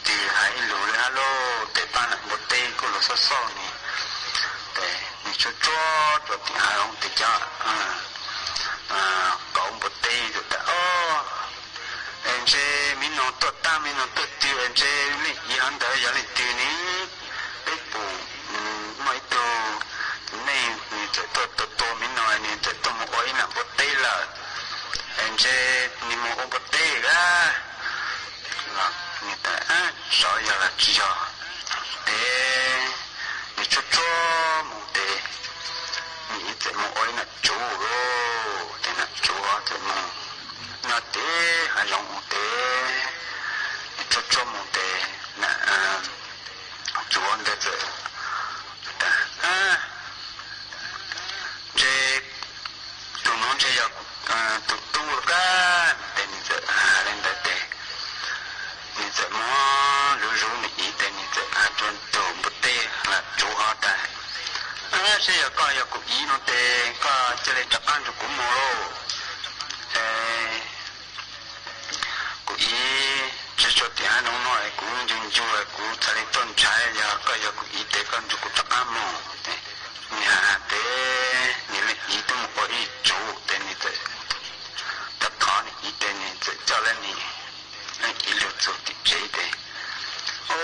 tsi has ib lug le hab lauj. Tes paab nam npua teb kuj lug xauj xauj ni, tes nws tshuab tshuab rua tim hav zoov tes cov kauv npua teb txawm tas, o, es ntshe mi nus tuaj taab mi nus tuaj twg es ntshe leej ib hov ntawd yog leej twg ni? Peb pum muaj ib tug neeg nws txawm tuaj tua tua mi nus, nws txawm tuaj mus ua ib nam npua teb lawm, es ntshe nws mus ua npua teb lawm. Nws tas, sov yog los tsi yog? Tes nws tshuab tshuab mus tes nws ib txawm mus ua ib nam tsuv lauj. Tes nam tsuv txawm mus nyob tes hav zoov tes nws tshuab tshuab mus tes nam tsuv ntawd txawm tas, ntshe tug nuav ntshe yog tug tub lawm kab. Tes nws txawm has le ntawd tes nws txawm muab zuv zuv nws ib tes nws txawm has rua tug npua teb nam tsuv hov tas, seb yog koj yog kuv ib no tes koj ca le rov qab nrug kuv moog lauj. Kuv ib tswv tshuav tim hav zoov no es kuv ncu ncu es kuv ca le tuaj ntshai, yog koj yog kuv ib tes koj nrug kuv rov qab moog. Nws has has tes nws leej ib tub mus ua ib tsuv tes nws txawm thov thov nws ib tes nws txawm coj le nws leej ib lug txug tim tsev tes, o,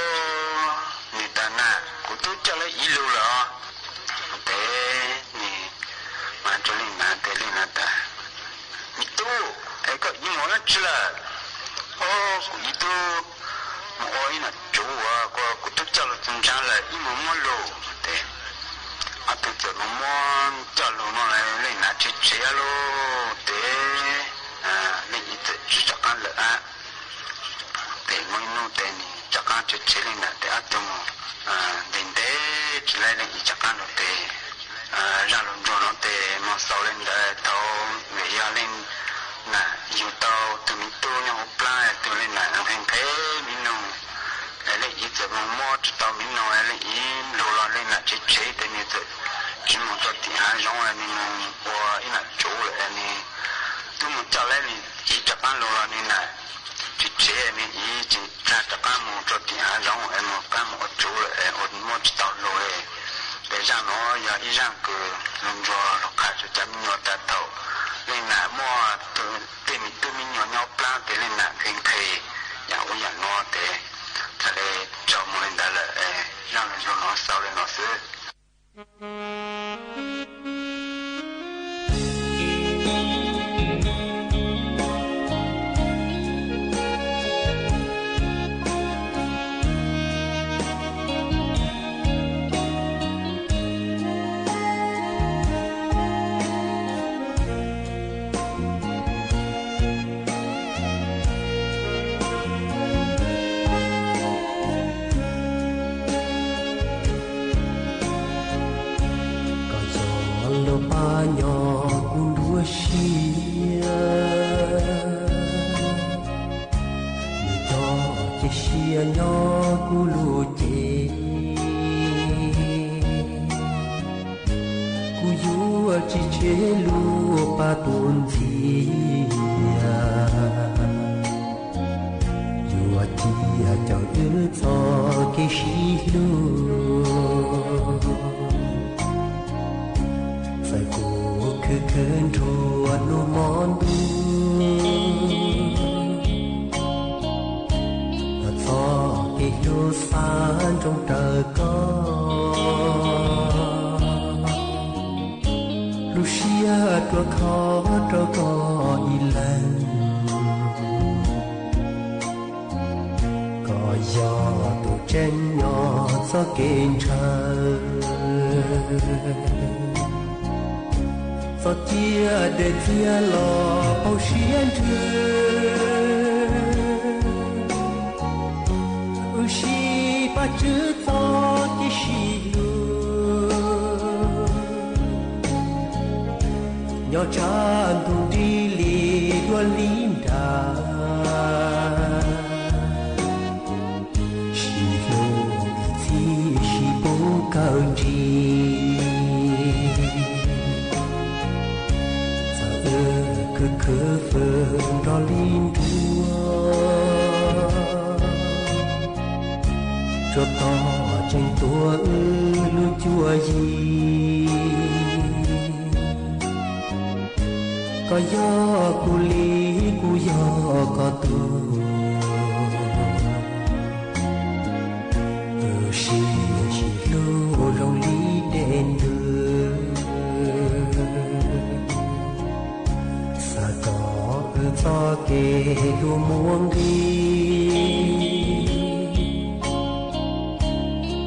nws tas, nam, kuv tub coj le ib lug lawm os. Tes nws mas rua leej nam tes leej nam tas, me tub, es koj ib mus dlaab tsi lawm? O, kuv ib tub mus ua ib nam tsuv uas kuv tub coj lug txug ntsaa lawm, ib mus muab lug. Tes ob tug txawm mus muab coj lug no leej nam tshev tshev lug tes leej ib txawm tsi rov qab lawm hab. Tes muaj ib nub tes nws rov qab tshev tshev leej nam tes ob tug mus ntev ntev tsi le leej ib rov qab lug tes zaj lug ntsuag no tes moog xaus le ntawd thaus vim yog leej nam yug tau tug miv tub nyob huv plaab, tug leej nam nqhis nqhis miv nug, leej ib txawm mus muab tsi tau miv nug, leej ib lug los leej nam tshev tshev tes nws txawm tsi mus rua tim hav zoov, nws mus ua ib nam tsuv lawm, nws tub mus coj le nws ib rov qab lug los nws nam tshev tshev, nws ib tsi txhaj rov qab mus rua tim hav zoov es mus rov qab mus ua tsuv lawm es ua muab tsi tau lug le. Tes zaj nuav yog ib zaj kws lug ntsuag lug qha rua cov me nyuam tas thaum leej nam muaj tej miv tub miv nyuam nyob plaab tes leej nam nqhis nqhis yaam ub yaam nuav tes txhad le tsaug moog le ntawd lawm. Zaj lug ntsuag nuav xaus le nuav xwb. Koj yog lub pab nyob kuv nruab siab, nws yog ceg siab nyob kuv lub cev. Kuv yuav tsi tshev lub pab tuaj ntxias, yuav cia cov wb txoj kev sib hlub. Yuav khov rau koj ib leeg, koj yog tus tseeb nyob txoj kev ntshaw, txoj ciaj dej txiag los poob siab ntsws. Wb sib pab tswj txoj kev sib hlub, nyob tshav ntuj nrig li dua li nra. Sib hlub ib txhis sib pub kawg ntsig, txawm wb khwv khwv fwm nrog li nruas, tsuas tos tseem tuav wb lub cuab yig. Koj yog kuv li, kuv yog koj tug, wb sib sib hlub zoo li dej ntws. Xav kom wb txoj kev hlub muaj nqis,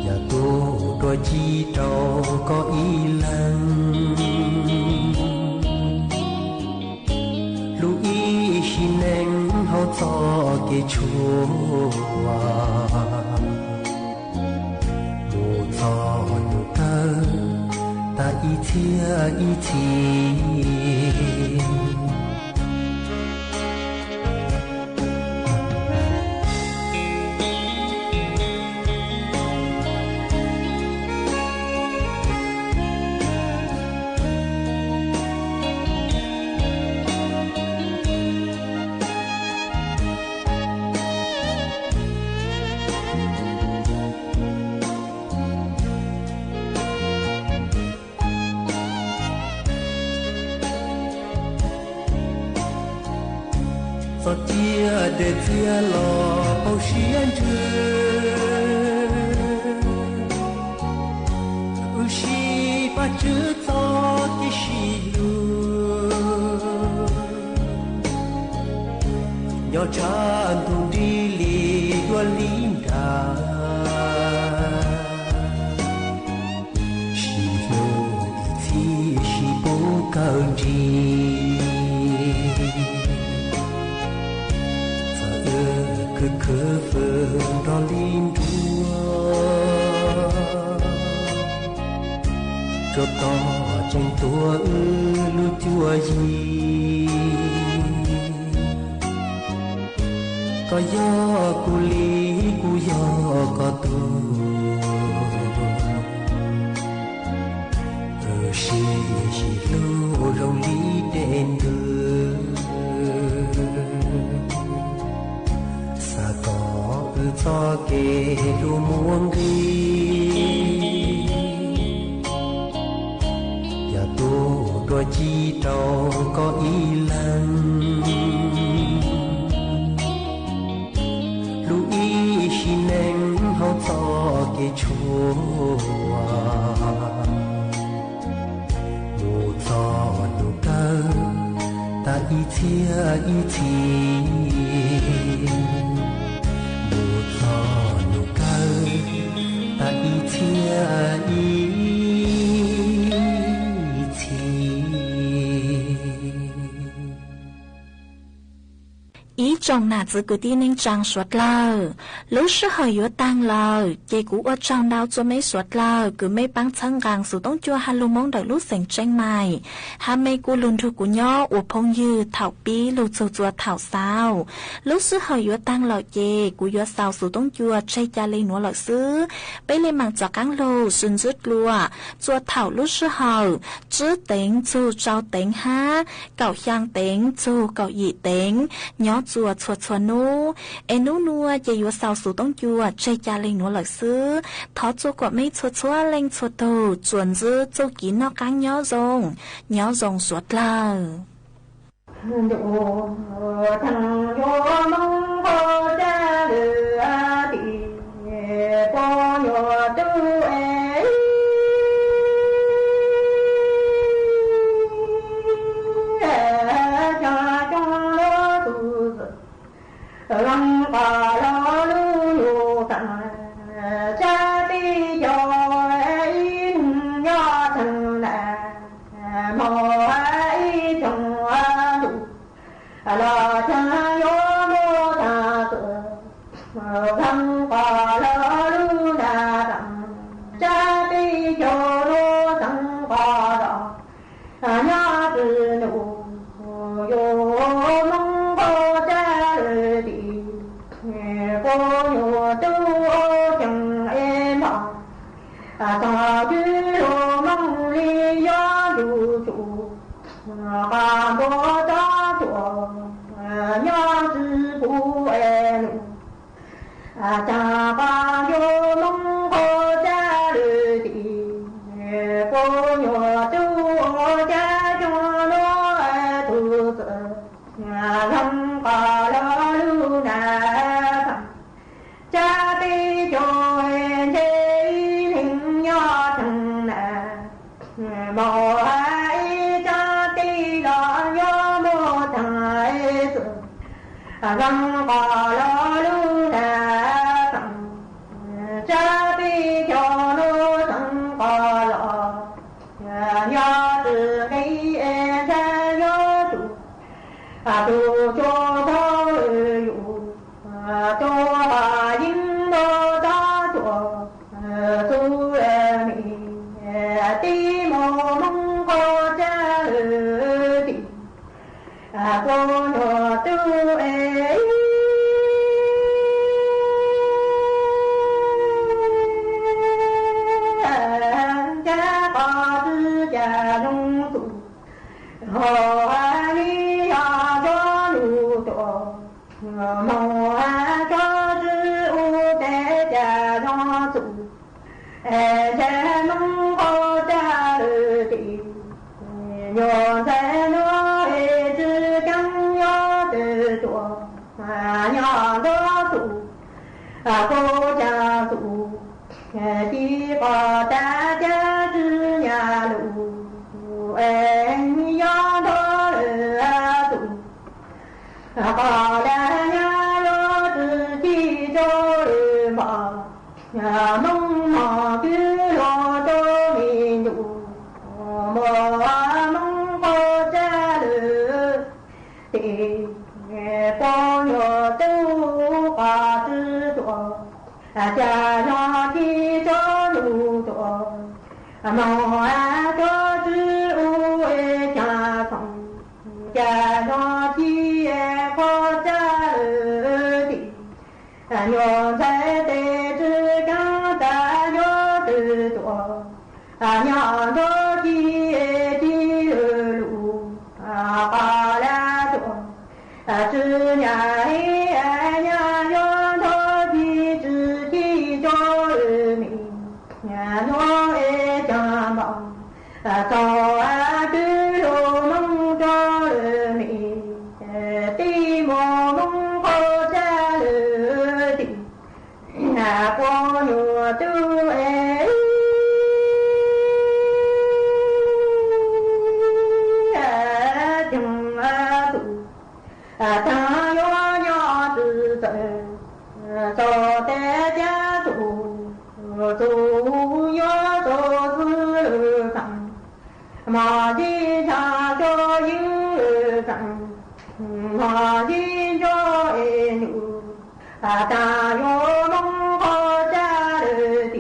yog tuaj dua ci rau koj ib leeg. Hlub ib sim neej hauv txoj kev tshuav, mus txog ntu kawg tas ib txhiab ib txhis. Txoj ciaj dej txiag los poob siab ntsws, wb sib pab tswj txoj kev sib hlub, nyob tshav ntuj nrig li dua li nra. Sib hlub ib txhis sib pub kawg ntsig, txawm wb khwv khwv fwm nrog li nruas, tsuas tos tseem tuav wb lub cuab yig. Koj yog kuv li, kuv yog koj tug, wb sib sib hlub zoo li dej ntws. Xav kom wb txoj kev hlub muaj nqis, yog tuaj dua ci rau koj ib leeg. Hlub ib sim neej hauv txoj kev tshuav, mus txog ntu kawg tas ib txhiab ib txhis, mus txog ntu kawg tas ib txhiab ib txhis. อีก tsoom nam txwv kwv tij neej tsaa suav dlawg, lub sij hawm yuav taag lawm, ces kuv ua tsaug ntau txuas mej suav dlawg kws mej paab txhawb nqaa xuv toob cua ha lug Moob ntawm lub xeev Tsieej Maim, ha mej kuj lug nrug kuv nyob ua phooj ywg thaum pib lug txug txuas thaum xaus. Lub sij hawm yuav taag lawm ces kuv yuav xaus xuv toob cua tseg ca le nuav lawm xwb. Peb le maam txav qaab lug sib ntsib dlua txuas thaum lub sij hawm tsib teev txug rau teev hab kaum xyaa teev txug kaum yim teev nyob txuas txhua txhua nub. Es nub nua ces yuav xaus xuv toob cua tseg ca le nuav lawm xwb. Thov txua kuas mej txhua txhua leej txhua tug txuas ntsib txuj kiv noj qaab nyob zoo, nyob zoo suav dlawg. 啊，讲到当初，啊，娘子不爱奴，啊，常讲叫奴蒙高家楼的，不愿做家中奴儿做事，啊，人家老路难放。 家里叫人家一定要疼爱，莫一家的老要莫疼爱子，人家老路难放。家里叫奴人家老，要子给人家要做，啊，做做朋友。 啊，多把缨罗大做，啊，做儿女的，莫蒙高家楼的，啊，不愿做哎，家家自家中做，好儿女要叫奴多。 莫叫子屋在家中做，哎，在蒙高家楼的，娘在奴儿子家要得多，啊，娘多做，啊，高家做，哎，地方大家子娘路，哎，要到了做。 啊，好了呀，要自己做了嘛，啊，蒙蒙个罗多米多，莫蒙高家楼的，不愿做高子多，啊，家要去做奴多，啊，莫啊做子屋为家中。 家中的高家楼的，啊，娘在对子家大要得多，啊，娘到的的路，啊，好了多，啊，子娘哎，娘要到的子的家里面，啊，我哎家嘛。 啊，早啊，对路蒙着了面，对莫蒙高家楼的，啊，不愿做哎，啊，穷啊做。 啊，当月娘子走，走得家中，中月做事路上，望见家小影儿上，望见家哎女，啊，当月蒙高家楼的，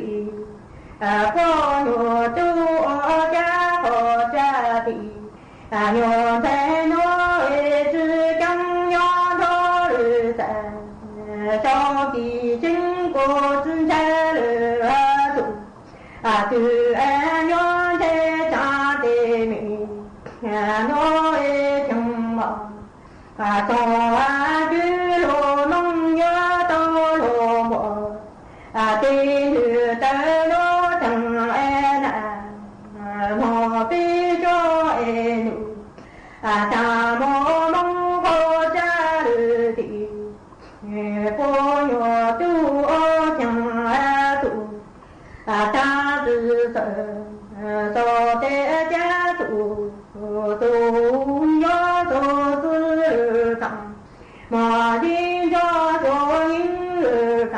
啊，不愿做家高家的。 啊，娘在奴儿子家要到了山，小的经过子家楼啊做，啊，对俺娘在家的面，啊，奴儿亲嘛，啊，早啊对路蒙要到路末， 啊，对路得路疼哎难，啊，莫非叫哎奴，啊，大毛蒙高家楼的，哎，不愿做强哎做，啊，大是说，啊，做得家做，做要做事上。 望见家小影儿上，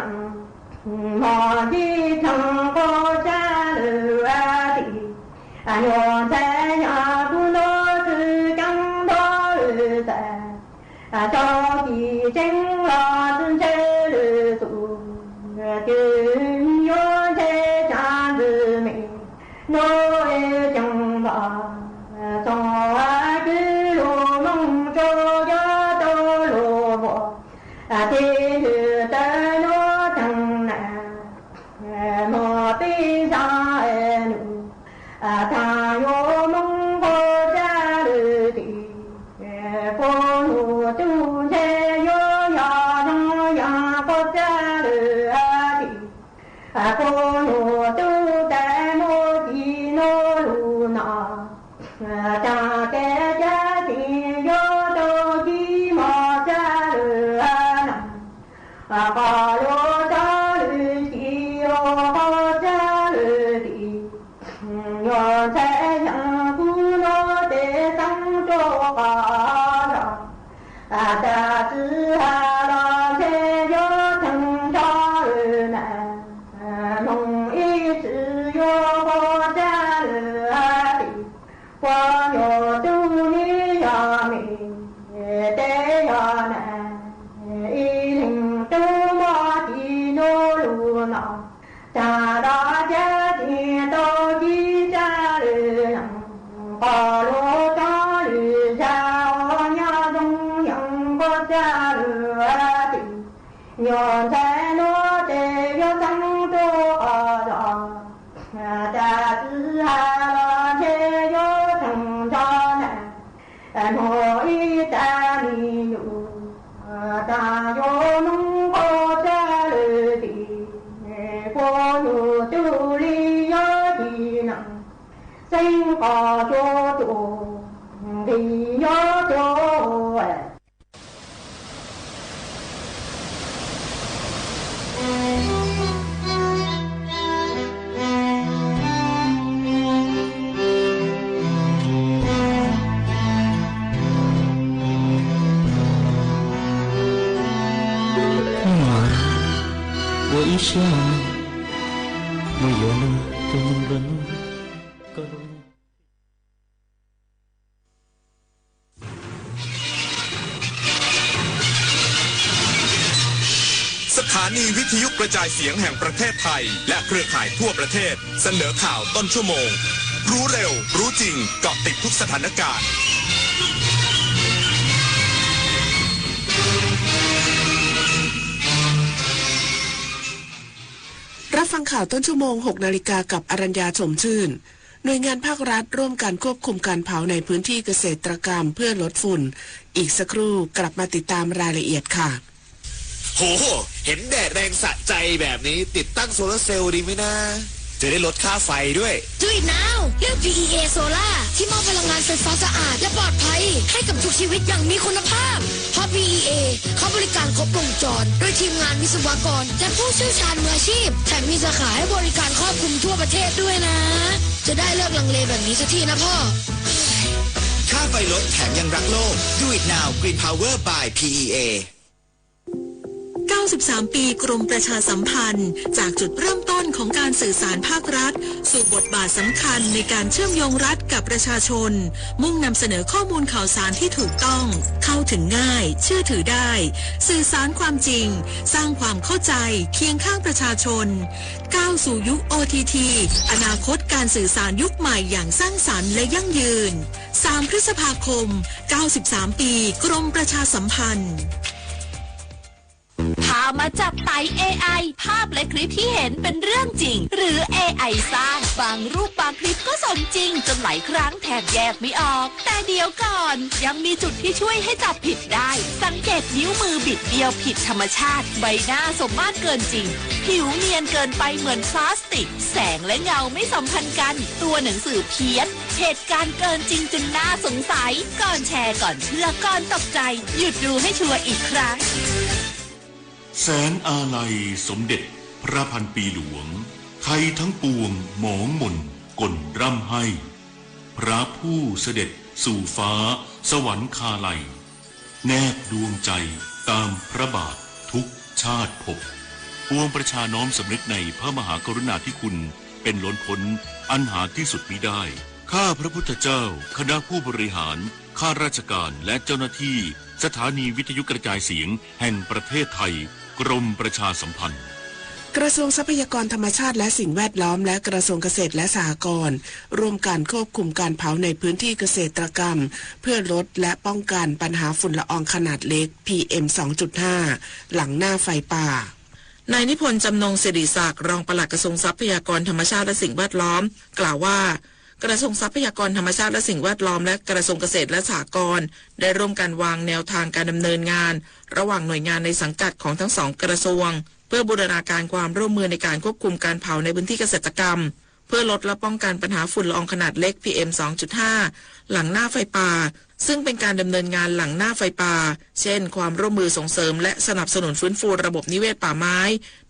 望见长高家楼啊的，啊，娘在娘不老子讲道儿在，啊，小的真老子在楼中，啊，就娘在家子妹。 奴儿亲嘛，早啊对路蒙着要到路末，啊，对路得路疼难，啊，莫非叫哎奴，啊，大月蒙高家楼สถานีวิทยุกระจายเสียงแห่งประเทศไทย และเครือข่ายทั่วประเทศ เสนอข่าวต้นชั่วโมง รู้เร็ว รู้จริง เกาะติดทุกสถานการณ์ รับฟังข่าวต้นชั่วโมง หกนาฬิกา กับอรัญญา ชมชื่น หน่วยงานภาครัฐร่วมกันควบคุมการเผาในพื้นที่เกษตรกรรมเพื่อลดฝุ่น อีกสักครู่กลับมาติดตามรายละเอียดค่ะ โห เห็นแดดแรงสะใจแบบนี้ ติดตั้งโซลาร์เซลล์ดีไหมนะ จะได้ลดค่าไฟด้วย Do it now เลือก พีอีเอ Solar ที่มอบพลังงานไฟฟ้าสะอาดและปลอดภัย ให้กับทุกชีวิตอย่างมีคุณภาพ เพราะ พีอีเอ เขาบริการครบวงจร ด้วยทีมงานวิศวกร และผู้เชี่ยวชาญมืออาชีพ แถมมีสาขาให้บริการครอบคลุมทั่วประเทศด้วยนะ จะได้เลิกลังเลแบบนี้สักทีนะพ่อ ค่าไฟลดแถมยังรักโลก Do it now Green Power by พีอีเอ เก้าสิบสามปีกรมประชาสัมพันธ์ จากจุดเริ่มต้นของการสื่อสารภาครัฐ สู่บทบาทสำคัญในการเชื่อมโยงรัฐกับประชาชน มุ่งนำเสนอข้อมูลข่าวสารที่ถูกต้อง เข้าถึงง่าย เชื่อถือได้ สื่อสารความจริง สร้างความเข้าใจ เคียงข้างประชาชน ก้าวสู่ยุค โอทีที อนาคตการสื่อสารยุคใหม่อย่างสร้างสรรค์และยั่งยืน สามพฤษภาคม เก้าสิบสามปีกรมประชาสัมพันธ์ ถ้ามาจับไต เอไอ ภาพและคลิปที่เห็นเป็นเรื่องจริง หรือ เอไอ สร้าง บางรูปบางคลิปก็สมจริงจนหลายครั้งแทบแยกไม่ออก แต่เดี๋ยวก่อน ยังมีจุดที่ช่วยให้จับผิดได้ สังเกตนิ้วมือบิดเบี้ยวผิดธรรมชาติ ใบหน้าสมมาตรเกินจริง ผิวเนียนเกินไปเหมือนพลาสติก แสงและเงาไม่สัมพันธ์กัน ตัวหนังสือเพี้ยน เหตุการณ์เกินจริงจนน่าสงสัย ก่อนแชร์ ก่อนเชื่อ ก่อนตกใจ หยุดดูให้ชัวร์อีกครั้ง แสนอาลัยสมเด็จพระพันปีหลวง ไทยทั้งปวงหมองหม่นก่นร่ำไห้ พระผู้เสด็จสู่ฟ้าสวรรคาลัย แนบดวงใจตามพระบาททุกชาติภพ ปวงประชาน้อมสำนึกในพระมหากรุณาธิคุณเป็นล้นพ้นอันหาที่สุดมิได้ ข้าพระพุทธเจ้า คณะผู้บริหาร ข้าราชการ และเจ้าหน้าที่ สถานีวิทยุกระจายเสียงแห่งประเทศไทย กรมประชาสัมพันธ์ กระทรวงทรัพยากรธรรมชาติและสิ่งแวดล้อม และกระทรวงเกษตรและสหกรณ์ ร่วมกันควบคุมการเผาในพื้นที่เกษตรกรรม เพื่อลดและป้องกันปัญหาฝุ่นละอองขนาดเล็ก พีเอ็ม สองจุดห้า หลังหน้าไฟป่า นายนิพนธ์ จำนงสิริศักดิ์ รองปลัดกระทรวงทรัพยากรธรรมชาติและสิ่งแวดล้อม กล่าวว่า กระทรวงทรัพยากรธรรมชาติและสิ่งแวดล้อม และกระทรวงเกษตรและสหกรณ์ ได้ร่วมกันวางแนวทางการดำเนินงาน ระหว่างหน่วยงานในสังกัดของทั้งสองกระทรวง เพื่อบูรณาการความร่วมมือในการควบคุมการเผาในพื้นที่เกษตรกรรม เพื่อลดและป้องกันปัญหาฝุ่นละอองขนาดเล็ก พีเอ็ม สองจุดห้า หลังหน้าไฟป่า ซึ่งเป็นการดำเนินงานหลังหน้าไฟป่า เช่น ความร่วมมือส่งเสริมและสนับสนุนฟื้นฟูระบบนิเวศป่าไม้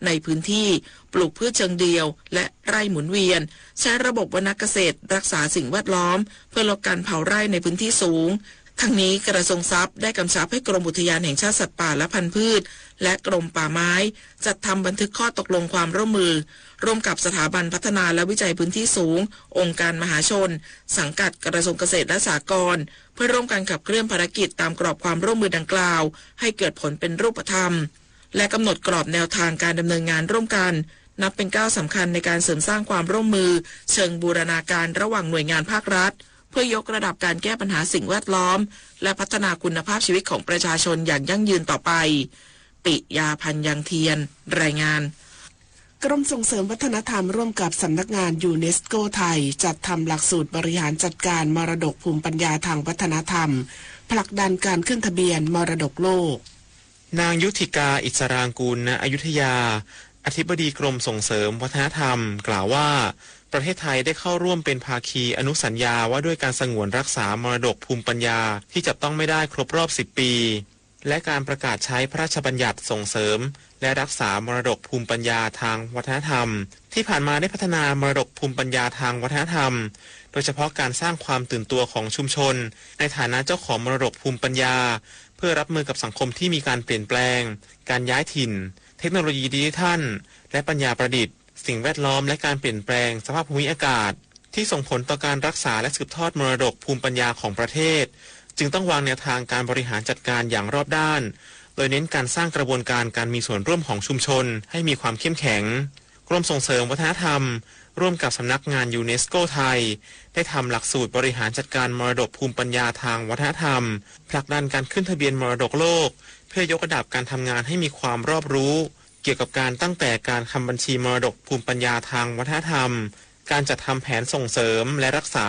ในพื้นที่ ปลูกพืชเชิงเดี่ยว และไร่หมุนเวียน ใช้ระบบวณเกษตรรักษาสิ่งแวดล้อม เพื่อลดการเผาไร่ในพื้นที่สูง ทั้งนี้กระทรวงทรัพย์ได้กำชับให้กรมอุทยานแห่งชาติสัตว์ป่าและพันธุ์พืช และกรมป่าไม้ จัดทำบันทึกข้อตกลงความร่วมมือ ร่วมกับสถาบันพัฒนาและวิจัยพื้นที่สูง องค์การมหาชน สังกัดกระทรวงเกษตรและสหกรณ์ เพื่อร่วมกันขับเคลื่อนภารกิจตามกรอบความร่วมมือดังกล่าว ให้เกิดผลเป็นรูปธรรม และกำหนดกรอบแนวทางการดำเนินงานร่วมกัน นับเป็นก้าวสำคัญในการเสริมสร้างความร่วมมือเชิงบูรณาการระหว่างหน่วยงานภาครัฐ เพื่อยกระดับการแก้ปัญหาสิ่งแวดล้อม และพัฒนาคุณภาพชีวิตของประชาชนอย่างยั่งยืนต่อไป ปิยา พันยังเทียน รายงาน กรมส่งเสริมวัฒนธรรมร่วมกับสำนักงานยูเนสโกไทย จัดทำหลักสูตรบริหารจัดการมรดกภูมิปัญญาทางวัฒนธรรม ผลักดันการขึ้นทะเบียนมรดกโลก นางยุทธิกา อิสรางกูล ณ อยุธยา อธิบดีกรมส่งเสริมวัฒนธรรม กล่าวว่า ประเทศไทยได้เข้าร่วมเป็นภาคีอนุสัญญาว่าด้วยการสงวนรักษามรดกภูมิปัญญาที่จับต้องไม่ได้ครบรอบ สิบ ปี และการประกาศใช้พระราชบัญญัติส่งเสริม และรักษามรดกภูมิปัญญาทางวัฒนธรรม ที่ผ่านมาได้พัฒนามรดกภูมิปัญญาทางวัฒนธรรม โดยเฉพาะการสร้างความตื่นตัวของชุมชน ในฐานะเจ้าของมรดกภูมิปัญญา เพื่อรับมือกับสังคมที่มีการเปลี่ยนแปลง การย้ายถิ่น เทคโนโลยีดิจิทัล และปัญญาประดิษฐ์ สิ่งแวดล้อม และการเปลี่ยนแปลงสภาพภูมิอากาศ ที่ส่งผลต่อการรักษาและสืบทอดมรดกภูมิปัญญาของประเทศ จึงต้องวางแนวทางการบริหารจัดการอย่างรอบด้าน โดยเน้นการสร้างกระบวนการการมีส่วนร่วมของชุมชนให้มีความเข้มแข็ง กรมส่งเสริมวัฒนธรรม ร่วมกับสำนักงานยูเนสโกไทย ได้ทำหลักสูตรบริหารจัดการมรดกภูมิปัญญาทางวัฒนธรรม ผลักดันการขึ้นทะเบียนมรดกโลก เพื่อยกระดับการทำงานให้มีความรอบรู้ เกี่ยวกับการตั้งแต่การทำบัญชีมรดกภูมิปัญญาทางวัฒนธรรม การจัดทำแผนส่งเสริมและรักษา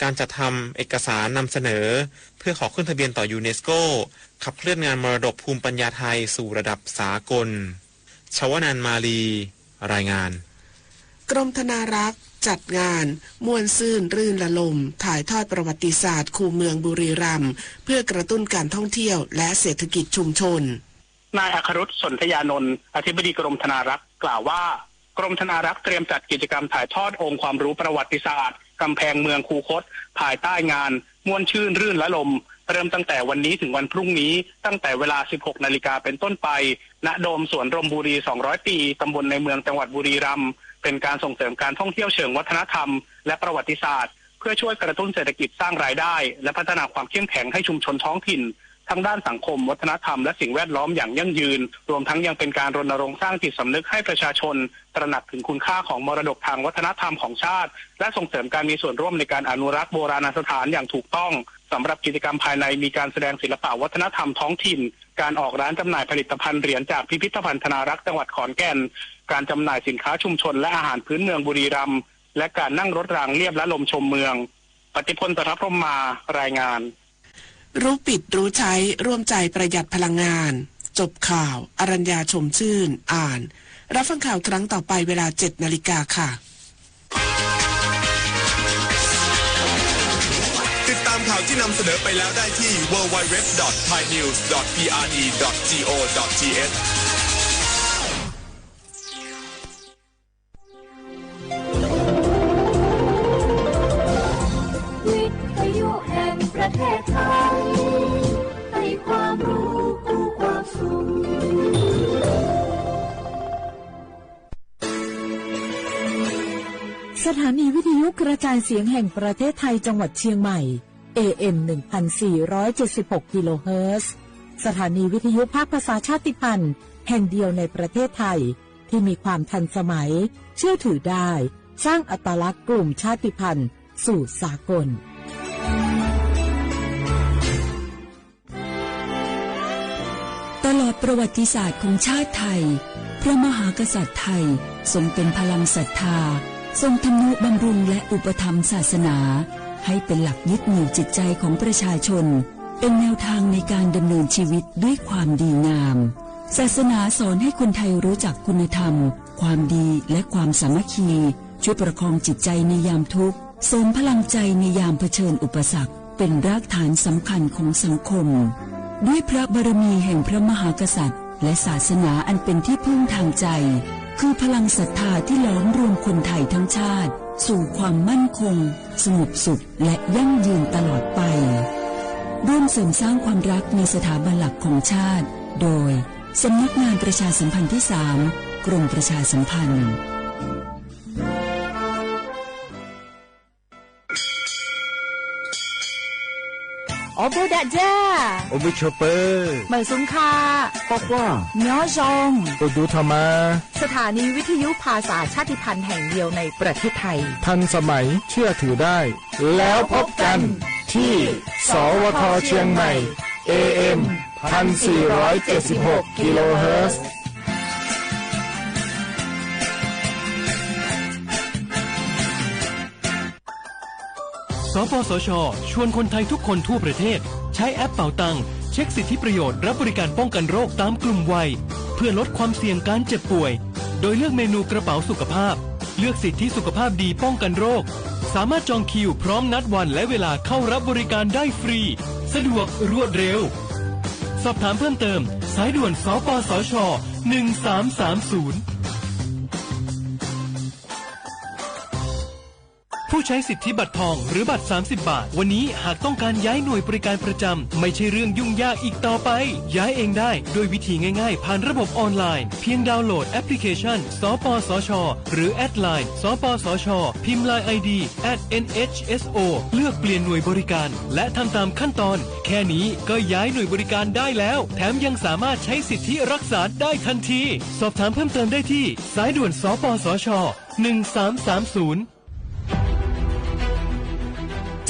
การจัดทำเอกสารนำเสนอ เพื่อขอขึ้นทะเบียนต่อยูเนสโก ขับเคลื่อนงานมรดกภูมิปัญญาไทยสู่ระดับสากล ชวนันท์ มาลี รายงาน กรมธนารักษ์จัดงานม่วนซื่นรื่นระลม ถ่ายทอดประวัติศาสตร์คูเมืองบุรีรัมย์ เพื่อกระตุ้นการท่องเที่ยวและเศรษฐกิจชุมชน นายอัครรุษ สนธยานนท์ อธิบดีกรมธนารักษ์ กล่าวว่า กรมธนารักษ์เตรียมจัดกิจกรรมถ่ายทอดองค์ความรู้ประวัติศาสตร์กำแพงเมืองคูคต ภายใต้งานม่วนชื่นรื่นระลม เริ่มตั้งแต่วันนี้ถึงวันพรุ่งนี้ ตั้งแต่เวลา สิบหกนาฬิกาเป็นต้นไป ณ โดมสวนรมบุรี สองร้อยปี ตำบลในเมือง จังหวัดบุรีรัมย์ เป็นการส่งเสริมการท่องเที่ยวเชิงวัฒนธรรม และประวัติศาสตร์ เพื่อช่วยกระตุ้นเศรษฐกิจ สร้างรายได้ และพัฒนาความเข้มแข็งให้ชุมชนท้องถิ่น ทั้งด้านสังคม วัฒนธรรม และสิ่งแวดล้อมอย่างยั่งยืน รวมทั้งยังเป็นการรณรงค์สร้างจิตสำนึกให้ประชาชน ตระหนักถึงคุณค่าของมรดกทางวัฒนธรรมของชาติ และส่งเสริมการมีส่วนร่วมในการอนุรักษ์โบราณสถานอย่างถูกต้อง สำหรับกิจกรรมภายในมีการแสดงศิลปะวัฒนธรรมท้องถิ่น การออกร้านจำหน่ายผลิตภัณฑ์เหรียญจากพิพิธภัณฑ์ธนารักษ์จังหวัดขอนแก่น การจำหน่ายสินค้าชุมชนและอาหารพื้นเมืองบุรีรัมย์ และการนั่งรถรางเลียบระลมชมเมือง ปฏิพล ตรพรหมมา รายงาน รู้ปิดรู้ใช้ร่วมใจประหยัดพลังงาน จบข่าว อรัญญา ชมชื่น อ่าน รับฟังข่าวครั้งต่อไปเวลา เจ็ดนาฬิกาค่ะ ติดตามข่าวที่นำเสนอไปแล้วได้ที่ ดับเบิลยู ดับเบิลยู ดับเบิลยู ดอท ไทยนิวส์ ดอท พีอาร์ดี ดอท จี โอ ดอท ที เอช วิทยุแห่งประเทศไทย ให้ความรู้คู่ความสุข สถานีวิทยุกระจายเสียงแห่งประเทศไทยจังหวัดเชียงใหม่ เอ เอ็ม หนึ่งพันสี่ร้อยเจ็ดสิบหก กิโลเฮิรตซ์ สถานีวิทยุภาคภาษาชาติพันธุ์ แห่งเดียวในประเทศไทย ที่มีความทันสมัย เชื่อถือได้ สร้างอัตลักษณ์กลุ่มชาติพันธุ์สู่สากล ตลอดประวัติศาสตร์ของชาติไทย พระมหากษัตริย์ไทยทรงเป็นพลังศรัทธา ทรงทำนุบำรุงและอุปถัมภ์ศาสนา ให้เป็นหลักยึดเหนี่ยวจิตใจของประชาชน เป็นแนวทางในการดำเนินชีวิตด้วยความดีงาม ศาสนาสอนให้คนไทยรู้จักคุณธรรม ความดีและความสามัคคี ช่วยประคองจิตใจในยามทุกข์ เสริมพลังใจในยามเผชิญอุปสรรค เป็นรากฐานสำคัญของสังคม ด้วยพระบารมีแห่งพระมหากษัตริย์ และศาสนาอันเป็นที่พึ่งทางใจ คือพลังศรัทธาที่หลอมรวมคนไทยทั้งชาติ สู่ความมั่นคง สงบสุข และยั่งยืนตลอดไป ร่วมเสริมสร้างความรักในสถาบันหลักของชาติ โดย สำนักงานประชาสัมพันธ์ที่สาม กรมประชาสัมพันธ์ ဢေႃး ပူႇဒၢတ်ႉၸႃႉ ဢူး ပူႇၶျူးပိူဝ်ႇ မႂ်ႇသုင်ၶႃႈ ၵေႃႈၵႂႃႇ ၺေႃးၸွင်ႇ ဢူး တူႇထမ်ႇမႃႇ สถานีวิทยุภาษาชาติพันธุ์แห่งเดียวในประเทศไทย ทันสมัย เชื่อถือได้ แล้วพบกันที่ สวท เชียงใหม่ เอเอ็ม พันสี่ร้อยเจ็ดสิบหก กิโลเฮิรตซ์ สปสช ชวนคนไทยทุกคนทั่วประเทศ ใช้แอปเป๋าตัง เช็คสิทธิประโยชน์รับบริการป้องกันโรคตามกลุ่มวัย เพื่อลดความเสี่ยงการเจ็บป่วย โดยเลือกเมนูกระเป๋าสุขภาพ เลือกสิทธิสุขภาพดีป้องกันโรค สามารถจองคิวพร้อมนัดวันและเวลาเข้ารับบริการได้ฟรี สะดวกรวดเร็ว สอบถามเพิ่มเติม สายด่วน สปสช หนึ่งสามสามศูนย์ ผู้ใช้สิทธิบัตรทองหรือบัตรสามสิบบาท วันนี้หากต้องการย้ายหน่วยบริการประจำ ไม่ใช่เรื่องยุ่งยากอีกต่อไป ย้ายเองได้ด้วยวิธีง่ายๆ ผ่านระบบออนไลน์ เพียงดาวน์โหลดแอปพลิเคชัน สปสช หรือแอดไลน์ สปสช พิมพ์ ไลน์ ไอดี แอท เอ็นเอชเอสโอ เลือกเปลี่ยนหน่วยบริการ และทำตามขั้นตอน แค่นี้ก็ย้ายหน่วยบริการได้แล้ว แถมยังสามารถใช้สิทธิรักษาได้ทันที สอบถามเพิ่มเติมได้ที่ สายด่วน สปสช หนึ่งสามสามศูนย์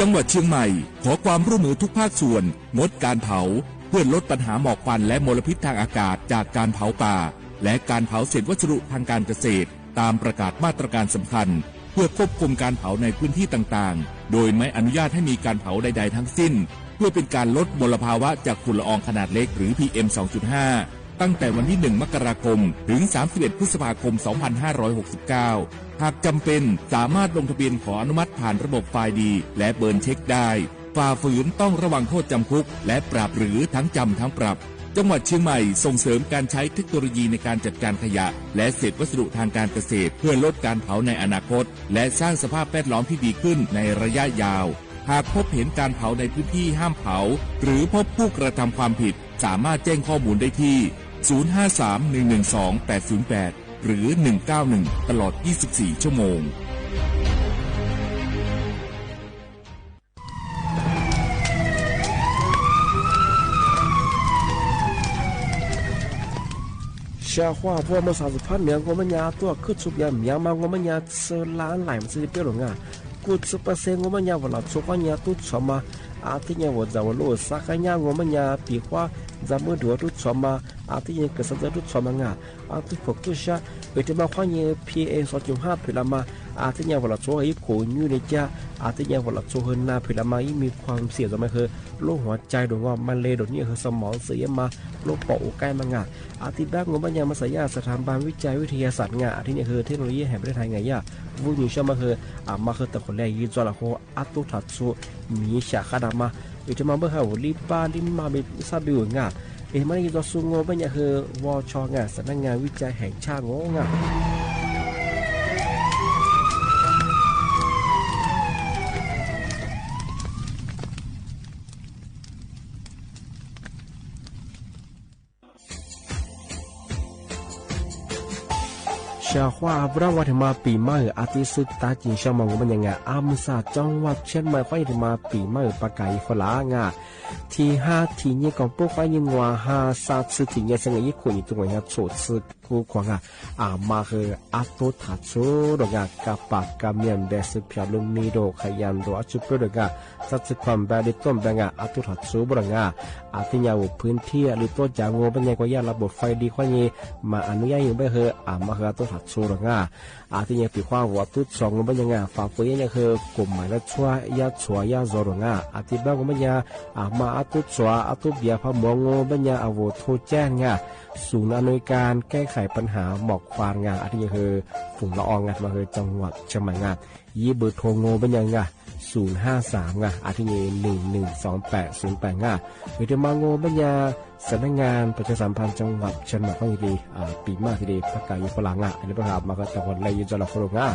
จังหวัดเชียงใหม่ ขอความร่วมมือทุกภาคส่วน งดการเผา เพื่อลดปัญหาหมอกควันและมลพิษทางอากาศจากการเผาป่า และการเผาเศษวัสดุทางการเกษตร ตามประกาศมาตรการสำคัญ เพื่อควบคุมการเผาในพื้นที่ต่างๆ โดยไม่อนุญาตให้มีการเผาใดๆ ทั้งสิ้น เพื่อเป็นการลดมลภาวะจากฝุ่นละอองขนาดเล็ก หรือ พีเอ็ม สองจุดห้า ตั้งแต่วันที่ หนึ่ง มกราคม ถึง สามสิบเอ็ด พฤษภาคม สองพันห้าร้อยหกสิบเก้า หากจำเป็น สามารถลงทะเบียนขออนุมัติผ่านระบบไฟล์ดี และเบิร์นเช็คได้ ฝ่าฝืนต้องระวังโทษจำคุก และปรับ หรือทั้งจำทั้งปรับ จังหวัดเชียงใหม่ส่งเสริมการใช้เทคโนโลยีในการจัดการขยะ และเศษวัสดุทางการเกษตร เพื่อลดการเผาในอนาคต และสร้างสภาพแวดล้อมที่ดีขึ้นในระยะยาว หากพบเห็นการเผาในพื้นที่ห้ามเผา หรือพบผู้กระทำความผิด สามารถแจ้งข้อมูลได้ที่ ศูนย์ห้าสาม หนึ่งหนึ่งสอง แปดศูนย์แปด หรือ หนึ่งเก้าหนึ่ง ตลอด ยี่สิบสี่ ชั่วโมง เชียงใหม่ พวกเมืองสามสิบพันเหนือ งัวแม่ยาตั้วขึ้นชุกยาเหมียงมา งัวแม่ยาเซอร์ล้านหลายมันซื้อเปรี้ยวหลงอ่ะ กู้ซื้อเปอร์เซ็นต์ งัวแม่ยาวันละชุก งัวแม่ยาตู้ฉอมมา อาทิตย์เนี่ยวันจะวันโลสักขะยะ งัวแม่ยาปีกว่า จะมือดัวตู้ฉอมมา อาทิตย์เนี่ยเกิดสะเจอตู้ฉอมมางา อาทิตย์ผกตู้ชะ เออ ที่มาคว้าเนี่ย พีเอ็ม สองจุดห้า ผุดละมา อาทิตย์เนี่ยวันละชุก อีกโขงอยู่ในจ้า อาทิตย์เนี่ยวันละชุก เฮินนาผุดละมา อีกมีความเสี่ยงจะมาเฮอ โรคหัวใจดวงว่า มะเร็งดวงเนี่ยเฮอ สมองเสื่อมมา โรคปอดอกใกล้มางา อาทิตย์แรกงัวแม่ยามาสายาสถาบันวิจัยวิทยาศาสตร์งา อาทิตย์เนี่ยเฮอ เทคโนโลยีแห่งประเทศไทยงา ย่า วุ้นอยู่เชื่อมาเฮอ อ่า มาเฮอ แต่คนแรกยืนจอละโค อัตตุถาสุ มีฉาคาดามา อยู่ที่มาเบอร์ห้า ลิบบ้า ลิมมา เบซ่า บิวงา เอ็มมาได้ยินตัวซูโงเบญญาเฮอ วชงา สำนักงานวิจัยแห่งชาติโงงา เชียงใหม่ พระวันถึงมาปีใหม่ อาทิตย์สุดตาจิงเชียงใหม่ งัวแม่ยางา อำสาจังหวัดเชียงใหม่ คว้าถึงมาปีใหม่ ประกาศอีกฝลางา ที่ห้า ที่เนี่ยก่อนปุ๊บ คว้ายิงงัวห้า ซาดซื้อที่เนี่ย สงบอีกขุนอีกตัวเนี่ย โฉดซื้อกู้ขวางา อ่า มาเฮอ อัตตุถาสุดงา กะปากกะเมียน แบกซื้อเพียบลุมมีโด ขยันโด อัจจุเปโดงา สัตว์สิความแบดิต้มแบงอ่ะ อาตุถาดซูบรองอ่ะ อาทิญญาอุพื้นที่ หรือโตจางัวเบญญากว่ายาระบบไฟดีข้อนี้ มาอนุญาตอยู่เบเฮอ อ่า มาเฮออาตุถาดซูรองอ่ะ อาทิญญาปีความหัวอาตุสองงัวเบญญางา ฝ่าเปยยาเฮอกฎหมายและชั่วยาชัวยาจอรองอ่ะ อาทิบ้างัวเบญญา อ่า มาอาตุสวาอาตุเบียพะหมวงงัวเบญญาอาโวโทแจ้งอ่ะ ศูนย์อำนวยการแก้ไขปัญหาหมอกควันงา อาทิญญาเฮอ ฝุ่นละอองงา มาเฮอจังหวัดเชียงใหม่งา ยี่เบอร์โทรงัวเบญญางา ศูนย์ห้าสาม อ่ะ อาทิตย์นี้ หนึ่งหนึ่งสองแปดศูนย์แปด อ่ะ เดี๋ยวมาโง่เบญญาสำนักงานประชาสัมพันธ์จังหวัดเชียงใหม่ก็ดี อ่า ปี๋มากทีเดียว ประกาศอยู่ฝรั่ง อ่ะ อันนี้ประกาศมาก็ตะวันเลยอยู่จอละฝรั่ง อ่ะ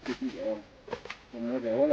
မူဒၣ်ဝဲလႄႈ မႃးယၢင်ႈလႄႈ ၶဝ်ၸႂ်ၵေႃႈ ၼႃႇ ယမႃးဝႃႈ မႄႈၵႂႃႇတူၺ်းၸႃႉၵႃႈ ႁူဝ်တေႃႇတေႃႇ ပႃးၸႂ်ၵႂႃႇ ၽူႈၵႂႃႇၵႂႃႇ ၽူႈၵႂႃႇၵႂႃႇလႃႈၼႃႇ ၵေႃႈ ဝႃႈသိယၢမ်းပႅတ်ႈ ဢၵူႈၼႆႉ တေမႃးၵႃႈတီႈဢႃႈ ဝႃႈသိယၢမ်းပႅတ်ႈ ဢဝ်ၼိုင်ႈၸႂ်ယႃႇ ဢၵူႈ ၼူၶႂၢၵ်ႈၶႂၢၵ်ႈၸီႉ မီးပႅတ်ႈၼူယီႈႁိုဝ် လႄႈ မိူဝ်ႈလႄႈလႄႈ ထႃႈၶုၼ်ၼိုင်ႈ ၼူမီးယႃႈမႃးၶႂၢၵ်ႈၶႂၢၵ်ႈ ၸူင်ႇၼႃႇ။သျဲးၶႂႃႉပူႇလႄႈ ၶႂၢၵ်ႈၶႂၢၵ်ႈငႃႇ ဢမူႇသႃႇ ဢဝ် လီႇသူႇငူဝ်ႇ တူဝ်ၸိုဝ်ႈတူဝ်ၶႂႃႉ ပႆ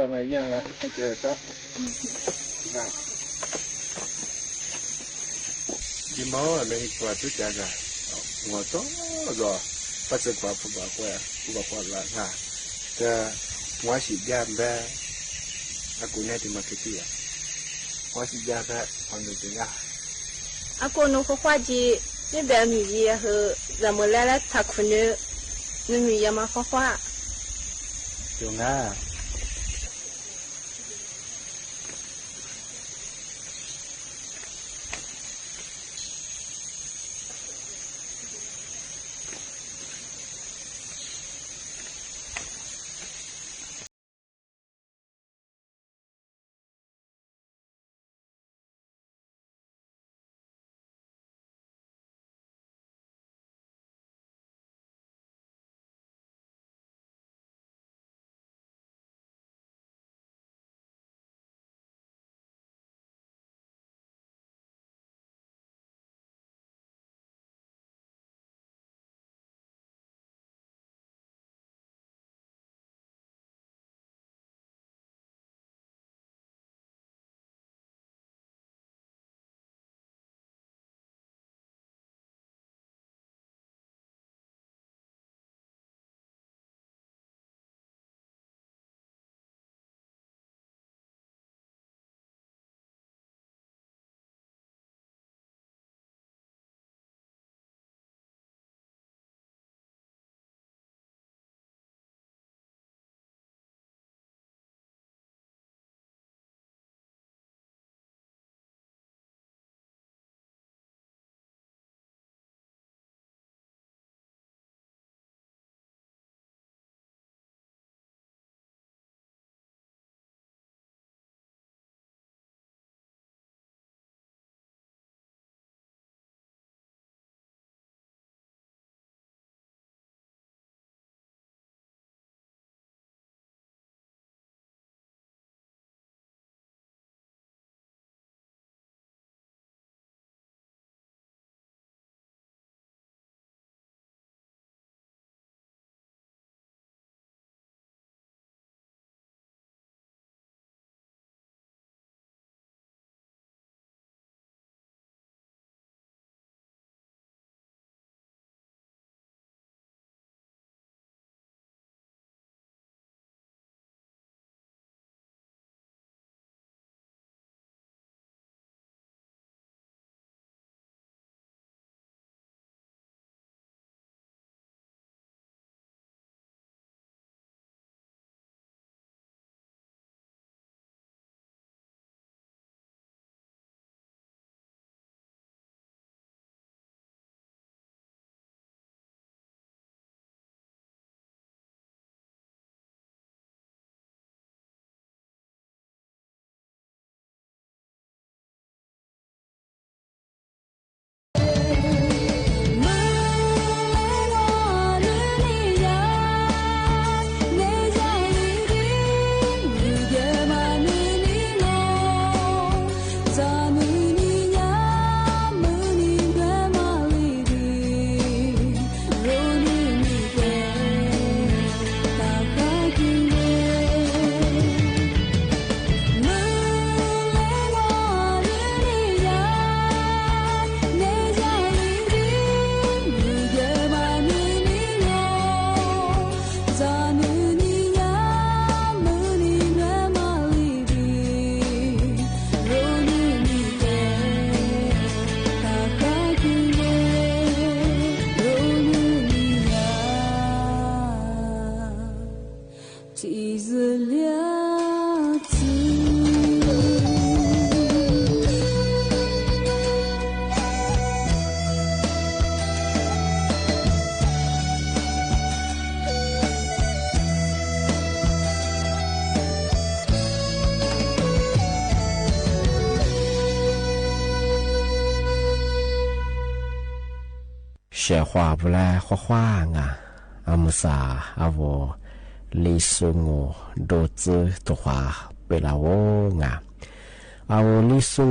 ႇလႃႈဝူင်းငႃႇ ဢဝ် လီႇသူႇငူဝ်ႇ ပၵ်းၵၢင်ၵူႈငူဝ်ႇ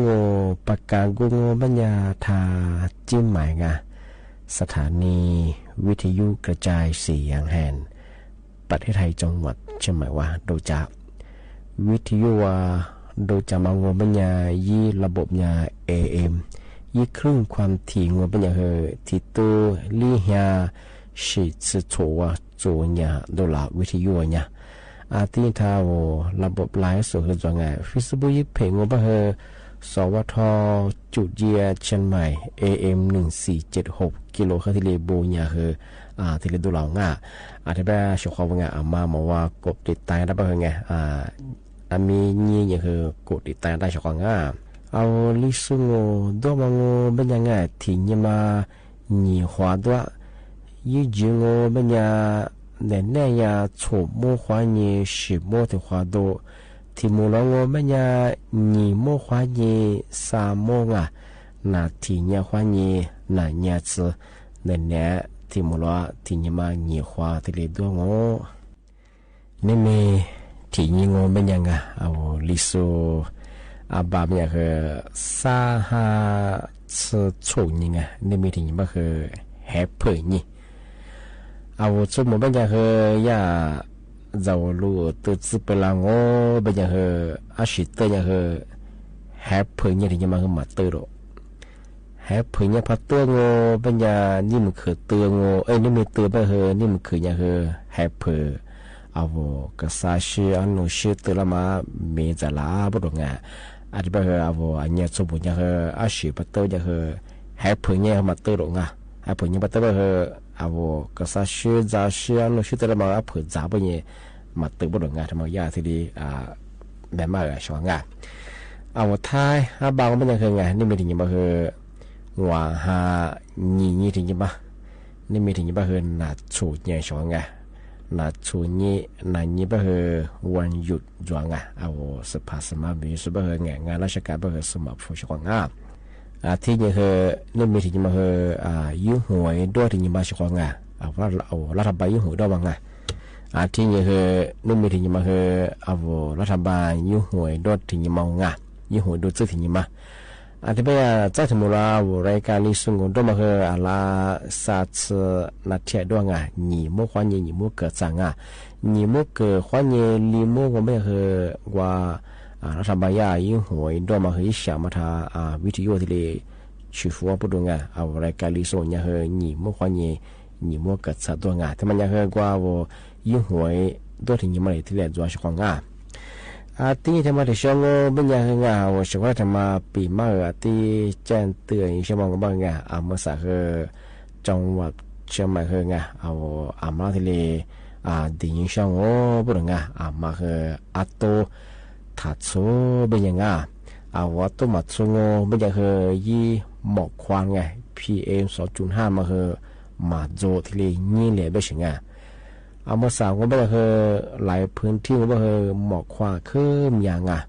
ပၺ်ႇၺႃႇထႃႇ ၸိမ်းမၢႆငႃႇ သထႃႇၼီႇ ဝိထယု ၵရၸၢႆးသီႇယၢင်းႁႅၼ်း ประเทศไทย จังหวัดเชียงใหม่ ว่า ดูจากวิทยุ ว่า ดูจากมางวเป๋นยา ยี่ระบบยา เอเอ็ม ยี่คลื่นความถี่งวเป๋นยา คือ ตี้ตู้ ลี่เฮีย สี่สิบโฉว่า โจญา ดูลาวิทยุเนี่ย อาทิตย์ท้าโว ระบบไลฟ์สดคือจ๋วงไง เฟซบุ๊ก ยี่เพจงวเป๋นยา คือ สวท จุดเยีย เชียงใหม่ เอเอ็ม หนึ่งสี่เจ็ดหก กิโลเฮิรตซ์ ที่เลยโบยา คือ อ่า ที่เลยดูลาวง่า อาทิตย์ท้าเฉพาะว่าไง อ่า มา มาว่ากดติดตามได้เป๋นยา คือไง อ่า อามียี่เนี่ย คือกดติดตามได้เฉพาะง่า เอา ลิซุงโง ด้วมางวเป๋นยา คือไง ถี่ยี่มา หยี่ขวาด้ว ยี่จื้องวเป๋นยา แหน่แหน่ยา โฉโม้ขวายี่ สี่โม้ถึงขวาโด ถี่หมู่หลวงงวเป๋นยา หยี่โม้ขวายี่ สามโม้งา หนาถี่เยียขวายี่ หนาเยียจื้อ แหน่แหน่ ถี่หมู่หลวง ถี่ยี่มา หยี่ขวา ที่เลยด้วงว นี่มีถี่ยี่งวเป๋นยา คือไง เอา ลิซุง อาบาเป๋นยา คือ ซาห้า ซืโฉยี่ไง นี่มีถี่ยี่มา คือ แฮเผิงยี่ เอา โฉโม้เป๋นยา คือยา เจ้าลู่ ตื้อจื้อเป๋นลาวงวเป๋นยา คือ อาสิเตอร์ยา คือ แฮเผิงยี่ ถี่ยี่มา คือ หมาเตอร์โด แฮเผิงเนี่ย พอเตื้องวเป๋นยา นี่มันคือเตื้องว เอ้ย นี่มีเตื้อเป๋นยา คือ นี่มันคือยา คือ แฮเผิง เอา กษาชื่อ อนุชื่อ เตื้อละมา มีจ๋าลา บ่ดงา อาทิตย์เป๋นยา คือ เอา อันเนี่ย สมมุติยา คือ อาสิปะเตื้อยา คือ แฮเผิงเนี่ย มาเตื้อดงา แฮเผิงเนี่ย ปะเตื้อเป๋นยา คือ เอา กษาชื่อ จ๋าชื่อ อนุชื่อ เตื้อละมา อาเผิงจ๋าเป๋นเนี่ย มาเตื้อบ่ดงา ทำไมยา ที่ดี อ่า แบบมา เออ ชองา เอา ท้าย อาบางเป๋นยา คือไง นี่มีถี่ยี่มา คือ หว่าห้า ยี่ยี่ ถี่ยี่มา นี่มีถี่ยี่มา คือ หนาโฉยี่ ชองา หนาโฉยี่ หนายี่เป๋นยา คือ วันหยุดจ๋วงา เอา สภาสมัคร มีสุเป๋นยา คืองานราชการเป๋นยา คือ สมัครผู้ ชองา อาทิตย์ยี่ คือ นี่มีถี่ยี่มา คือ อ่า ยี่หวยด้วง ถี่ยี่มา ชองา เอา เอา รัฐบาลยี่หวยด้วงมางา อาทิตย์ยี่ คือ นี่มีถี่ยี่มา คือ เอา รัฐบาลยี่หวยด้วง ถี่ยี่มางา ยี่หวยด้วงจื้อ ถี่ยี่มา อาทิตย์เป๋นยา เจ้า สมมุติว่า เอา รายการลิซุงโงด้วงมา คือ อาละ ซาซืนาเทียด้วงงา หยี่โม้ขวายี่ หยี่โม้เกิดจ๋างา หยี่โม้เกิดขวายี่ ลี่โม้งวเป๋นยา คือกว่า อ่า รัฐบาลยา ยี่หวยด้วงมา คือ ยี่เสียมาทาง อ่า วิทยุ ที่เลย ชีฟัว บ่ดงา เอา รายการลิซุงยา คือ หยี่โม้ขวายี่ หยี่โม้เกิดจ๋าด้วงงา ทำไมยา คือกว่า เอา ยี่หวยด้วง ถี่ยี่มา เลย ที่เลย จ๋วง ชองา อาทิตย์ ทำไม ถี่ชองโงเป๋นยา คืองา เอา เฉพาะ ทำไม ปี๋มา เออ อาทิตย์ แจ้งเตือน ชองโงเป๋นยา คือไง อาเมอสา คือ จังหวัดเชียงใหม่ คืองา เอา อามา ที่เลย อ่า ดียิ่งชองโง บ่ดงา อามา คือ อาโต ถาโฉเป๋นยางา เอา อาโต หมาโฉโงเป๋นยา คือ ยี่หมอกควันไง พีเอ็ม สองจุดห้า มา คือ หมาโจ ที่เลย ยี่แหละ เป๋นเสียงา อาเมอสามงวเป๋นยา คือ หลายพื้นที่งวเป๋นยา คือ หมอกควันเคิมยางา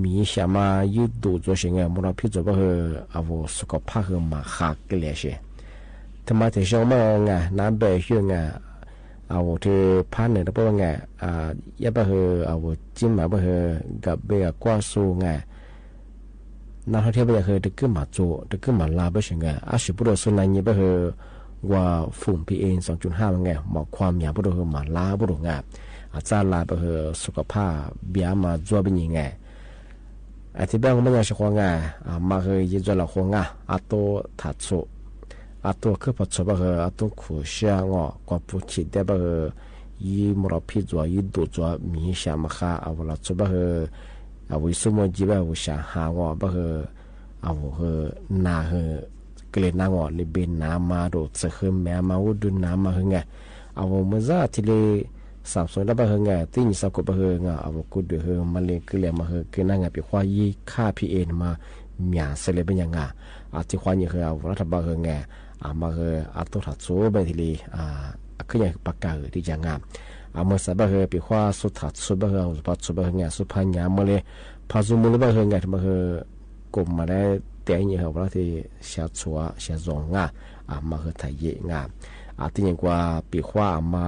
มีเสียมา ยี่ดูดจ๋วเสียงา มลพิษจ๋วเป๋นยา คือ เอา สุขภาพ คือ หมาคาเกลียเสีย ทำไม ถี่ชองเป๋นยางา น้ำแบะเสียงา เอา ที่ภาคเหนือเป๋นยางา อ่า ยาเป๋นยา คือ เอา เจียงใหม่เป๋นยา คือ กระเบะกว้าซูงา นักท่องเที่ยวเป๋นยา คือ ตะกึ้มหมาโจ ตะกึ้มหมาลา เป๋นเสียงา อาสิบ่ดง สุนันยี่เป๋นยา คือกว่าฝุ่น พีเอ็ม สองจุดห้า มาไง หมอกควันยา บ่ดง คือ หมาลา บ่ดงา อาจ้าลา เป๋นยา คือ สุขภาพ เบียมาจ๋วเป๋นยังไง อาทิตย์เป๋นยา เป๋นยา ชองโงงา อามา คือ ยี่จ๋วละโงงา อาโต ถาโฉ อาโต คือ ผาโฉเป๋นยา คือ อาโต ขูเสี้ยงอ กว่าปูฉีดได้เป๋นยา คือ ยี่มลพิษจ๋ว ยี่ดูดจ๋ว มีเสียมาคา เอา ละโฉเป๋นยา คือ เอา วิสุโมจีเป๋นยา คือ สาหางอ เป๋นยา คือ เอา คือ นา คือ เกลียนางอ เลยเป๋นนามาโดด เสะ คือ แม้มา อุดดุลนามา คือไง เอา เมอสา ที่เลย สามสอง ได้เป๋นยา คือไง ตี้ยี่สามกุดเป๋นยา คืองา เอา กุดเดือ คือ มะเร็ง เกลียนมา คือ เกลียนางอ ปี๋คว้า ยี่ฆ่า พีเอ็ม มา หมายเสียเลย เป๋นยังงา อาทิตย์คว้า ยี่ คือ เอา รัฐบาล คือไง อามา คือ อาโต ถาโฉเป๋นยา ที่เลย อ่า คือยังประกาศ ตี้ยังงา อาเมอสามเป๋นยา คือ ปี๋คว้า สุด ถาโฉเป๋นยา คือ สุภาโฉเป๋นยา คือไง สุภาหยามาเลย พาจุมูลเป๋นยา คือไง มา คือ กลมมาได้ แต่ยี่ คือ ว่า ที่ เสียโฉ เสียจ๋วงา อามา คือ ถาเยะงา อาทิตย์ยังกว่า ปี๋คว้า อามา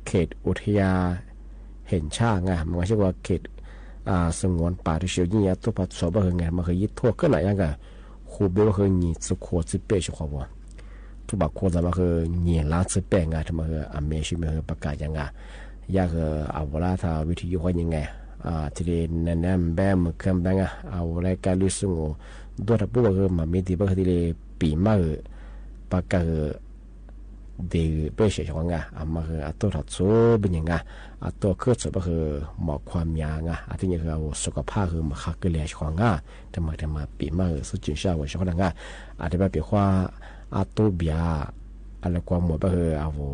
เขตอุทยานแห่งชาติงา มันก็ชื่อว่า เขต อ่า สงวนป่า ที่เชียวยี่ อาโต ผาโฉเป๋นยา คือไง มา คือ ยี่ทั่ว ก็ไหนยังกะ คูเบเป๋นยา คือ ยี่สิบโค สิบเป๋นยา ชควา ဘၣ်ကူၣ်သးမး ဟို ညံၣ်လါဆၢပဲၣ်ငါ တမး ဟို အမ့ၢ်ဆူမဲာ် ဟို ပကၣ်ယၤငါ ယဲၢ် ဟို အဝဲလၢတၢ်ဝီထံယိဝဲညါငါ အ ထံလီ နနၢ်ဘဲ မုၢ်ခၢၣ်ဘဲငါ အဝဲလၢကလူးစူၣ် ဒိၣ်တၢ်ပူၣ်ဘၣ် ဟို မၤမ့ၢ်ဒ်ဘၣ် ဟို ထံလီ ပံာ်မး ဟို ပကၣ် ဟို ဒ် ဟို ဘၣ်ဆဲးဆဲးကွၢ်ငါ အမၤ ဟို အတိၢ်ထီၣ်ဆိဘၣ်ညါငါ အတိၢ်ခုၣ်ဆိဘၣ် ဟို မီၢ်ခွါမၠါငါ အထံၣ်ညါ ဟို အဝဲ สุขภาพ ဟို မၤဃါကလဲာ်ဆဲးကွၢ်ငါ တမး တမး ပံာ်မး ဟို ဆူၣ်စူၣ်စၢ်ဝဲဆဲးကွၢ်ငါ အတဘၣ်ပံာ်ခွါ အတိၢ်ဘၠၣ် အလဲၤကွၢ်မိၢ်ဘၣ် ဟို အဝဲ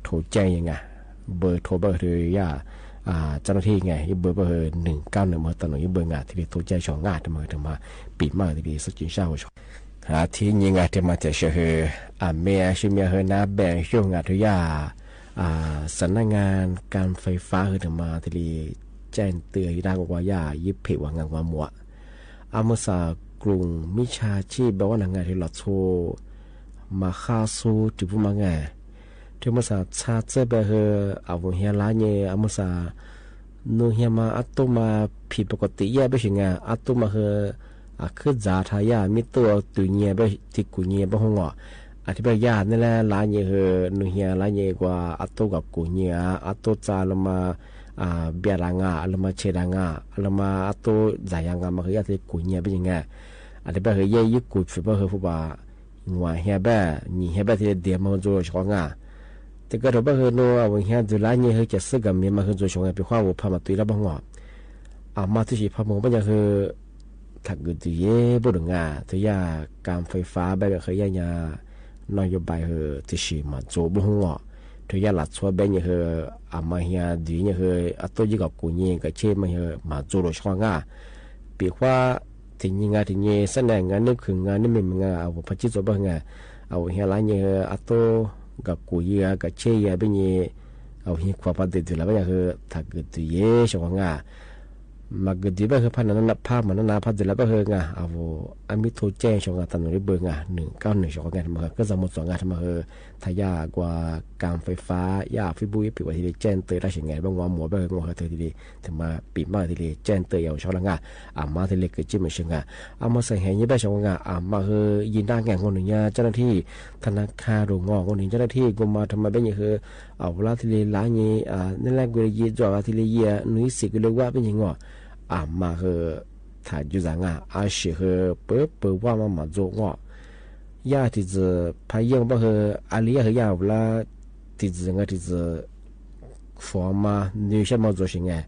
ထိကဲယၤငါ ဘၢထိဘၣ် ဟို ယဲၢ် အ เจ้าหน้าที่ ငါ ယဘၢဘၣ် ဟို หนึ่งเก้าหนึ่ง မ့ၢ်တၢ်နုၢ်ယဘၢငါ ထံလီ ထိကဲဆဲးကွၢ်ငါ တမး တမး ပံာ်မး ဟို ထံလီ ဆူၣ်စူၣ်စၢ်ဝဲဆဲး အထံၣ်ညါငါ တမး တဲဆၢ ဟို အမ့ၢ်အဆူမဲာ် ဟို နၢ်ဘဲ ဟို ငါ ထူယဲၢ် အ สำนักงานการไฟฟ้า ဟို တမး ထံလီ ကၠဲၣ်တုၤ ယတၢ်ကွၢ်ယဲၢ် ယဖ့ၣ်ဝဲငါ ကွၢ်မိၢ် အမုၢ်စၢ် กลุ่มมิจฉาชีพ ဘၣ်ဝဲနၤငါ ထံလီ လီၤဆိ မၤဃါဆိ တုၤပူၤမးငါ ထံမုၢ်စၢ် ဆါဆၢဘဲ ဟို အဝဲဟဲလါညါ အမုၢ်စၢ် နူဟဲမး အတိၢ်မး ผิดปกติ ယဲၢ်ဘၣ်ဆဲးငါ အတိၢ်မး ဟို အခုၣ်စၢ်ထါယဲၢ် မ့ၢ်တိၢ်အီၤတုၤညါဘၣ် ထံကူၣ်ညါဘၣ်ဟိုငေါ် အထံၣ်ဘၣ်ယဲၢ် နလဲၤလါညါ ဟို နူဟဲလါညါ ကွၢ် အတိၢ်ကကူၣ်ညါ အတိၢ်စၢ်လၢမး အ ဘၣ်တၢ်ငါ အလၢမးဆဲးတၢ်ငါ အလၢမးအတိၢ်စၢ်ယၤငါ မး ဟို ယဲၢ်ထံကူၣ်ညါဘၣ်ညါငါ အထံၣ်ဘၣ် ဟို ယဲၢ်ယကူၣ်ဖုးဘၣ် ဟို ဖုးဘၣ် ငွေဟဲဘၣ် ညံၣ်ဟဲဘၣ် ထံလီ ဒ့မး ဟို ဒိၣ်ဆဲးကွၢ်ငါ တကးဒံးဘၣ် ဟို နူအဝဲဟဲဒုးလါညါ ဟို ကဲးစ့ၢ်ကီးမ့ၢ်မး ဟို ဒိၣ်ဆဲးကွၢ်ငါ ပံာ်ခွါဝဲဖးမး တုၤလၢဘၣ်ငေါ် အမၤ ထံၣ်ဆံးဖးမီၤ ဘၣ်ညါ ဟို တၢ်ဂုာ်ဒုးယဲၢ်ဘၣ်ဒိၣ်ငါ ထူယဲၢ် การไฟฟ้า ဘၣ် ဟို ယဲၢ်ညါ นโยบาย ဟို ထံၣ်ဆံးမၤဒိၣ်ဘၣ်ဟိုငေါ် ထူယဲၢ်လၢဆိဘၣ်ညါ ဟို အမၤဟဲဒုးညါ ဟို အတိၢ်ယဲၢ်ကကူၣ်ညါ ကဆဲးမး ဟို မၤဒိၣ်လီၤဆဲးကွၢ်ငါ ပံာ်ခွါ တနံၤငါတနံၤ စဲန့ၣ် ငါန့ၢ်ခုၣ် ငါန့ၢ်မုာ်မုာ် ငါ အဝဲဖးကံၣ်သိးဘၣ်ဟိုငါ အဝဲဟဲလါညါ ဟို အတိၢ်ကကူၣ်ယဲၢ် ကဆဲးယဲၢ်ဘၣ်ညါ အဝဲဟံးခွါဖးဒုးဒုးလၢ်ဘၣ်ညါ ဟို တၢ်ဂုာ်ဒုးယဲၢ်ဆဲးကွၢ်ငါ မၤဂုာ်ဒုးဘၣ် ဟို ဖးနးနး ဖးမးနးနး ဖးဒုးလၢ်ဘၣ်ဟိုငါ အဝဲ အမ့ၢ်ထိကဲဆဲးကွၢ်ငါ တၢ်နုၢ်လၢဘၢငါ နုၢ်ကၣ်နုၢ်ဆဲးကွၢ်ငါ တမး ဟို ကစၢ်မိၢ်စီၤငါ တမး ဟို ထူယဲၢ်ကွၢ် การไฟฟ้า ယဲၢ် Facebook ယပံာ်ဝဲထံလီ ကၠဲၣ်တုၤ တၢ်ဆံးငါ ဘၣ်ငေါ်မိၢ်ဘၣ် ဟို ငေါ် ဟို ထံလီ တမး ပံာ်မး ထံလီ ကၠဲၣ်တုၤ ယဲၢ်ဆဲးကွၢ်ငါ အမၤထံလီ ကဆဲးမုာ်ဆဲးငါ အမၤစၢၤဟဲညါဘၣ်ဆဲးကွၢ်ငါ အမၤ ဟို ယံၤဒၣ်ငါ ငိုၢ်နုာ်ညါ เจ้าหน้าที่ ธนาคาร ဒိၣ်ငေါ် ငိုၢ်နုာ် เจ้าหน้าที่ ကိးမး တမး ဘၣ်ညါ ဟို အဝဲလၢထံလီလါညါ အ နလဲၤကွံာ်ယံၤ ဒွးဂၤထံလီယံၤ နွံစံးကွံာ်လၢဝါ ဘၣ်ညါငေါ် အမၤ ဟို တၢ်ယုၢ်သးငါ အရှေ့ ဟို ပၢပၢဝါမး မၤဒိၣ်ငေါ် ယဲၢ်ထံၣ်စ့ၢ် ဖးယံာ်ဘၣ် ဟို အလံယဲၢ် ဟို ယဲၢ်ဝဲလၢ ထံၣ်စ့ၢ် ငါထံၣ်စ့ၢ် ဖီမး နွံဆံမး ဒိၣ်ဆဲးငါ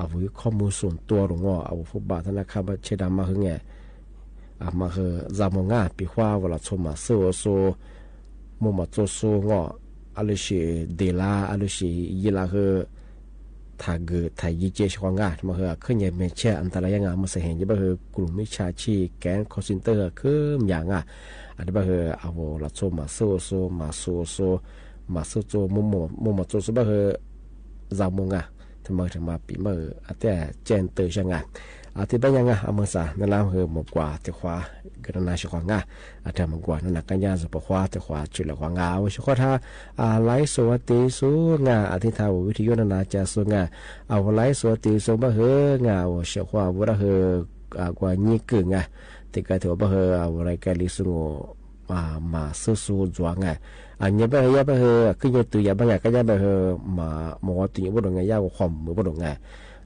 အဝဲ ข้อมูลส่วนตัว ဒိၣ်ငေါ် အဝဲ ဖုးဘၣ် ธนาคาร ဘၣ်ဆဲးတၢ်မးဟိုငါ အမၤ ဟို စၢ်မိၢ်ငါ ပံာ်ခွါ အဝဲလီၤဆိ မၤစၢၤအိၣ်ဆိ မိၢ်မၤစိၤစိၤငေါ် အလၢဆံးဒ့လါ အလၢဆံးယံၤလါ ဟို တၢ်ဂုာ်တၢ်ယံၤကဲဆဲးကွၢ်ငါ တမး ဟို အခီပညီမ့ၢ်ဆဲး အတၢ်လၢယဲၢ်ငါ မၤစၢၤဟဲညါဘၣ် ဟို กลุ่มมิจฉาชีพ แก๊ง call center ဟို အခီပညီငါ အတဘၣ် ဟို အဝဲလီၤဆိ မၤစၢၤအိၣ်ဆိ မၤစိၤအိၣ်ဆိ မၤစၢၤစိၤ မိၢ်မၤစိၤစိၤဘၣ် ဟို စၢ်မိၢ်ငါ တမး တမး ပံာ်မး အတဲ ကၠဲၣ်တုၤဆဲးငါ အတဘၣ်ညါငါ အမၤစၢၤ နလၢ ဟို မၤကွၢ်တခွါ ကနၣ်နၢ်ဆဲးကွၢ်ငါ အတမၤကွၢ် နနၢ်ကညါ စၢ်ပိာ်ခွါ တခွါ ဆူလဲၤကွၢ်ငါ အဝဲဆဲးကွၢ်တၢ် အ ไลฟ์สด ဝဲတ့ၢ်ဆိငါ အထံၣ်တၢ် ဝီထံယိ နနၢ်ကၠါဆိငါ အဝဲ ไลฟ์สด ဝဲတ့ၢ်ဆိဘၣ် ဟို ငါ အဝဲဆဲးကွၢ် အဝဲဒၣ် ဟို အကွၢ် ညံကုၢ်ငါ တကးတဝဲဘၣ် ဟို အဝဲ รายการ လံာ်စူငိၣ် မၤစၢၤစိၤဒွးငါ အညါဘၣ် ဟို ယဲၢ်ဘၣ် ဟို အခီပညီတုၤယၤဘၣ် ငါ ကညါဘၣ် ဟို မၤ မၤဝီတုၤညါဘၣ်ဒိၣ်ငါ ယဲၢ်ဝဲ ความมือ ဘၣ်ဒိၣ်ငါ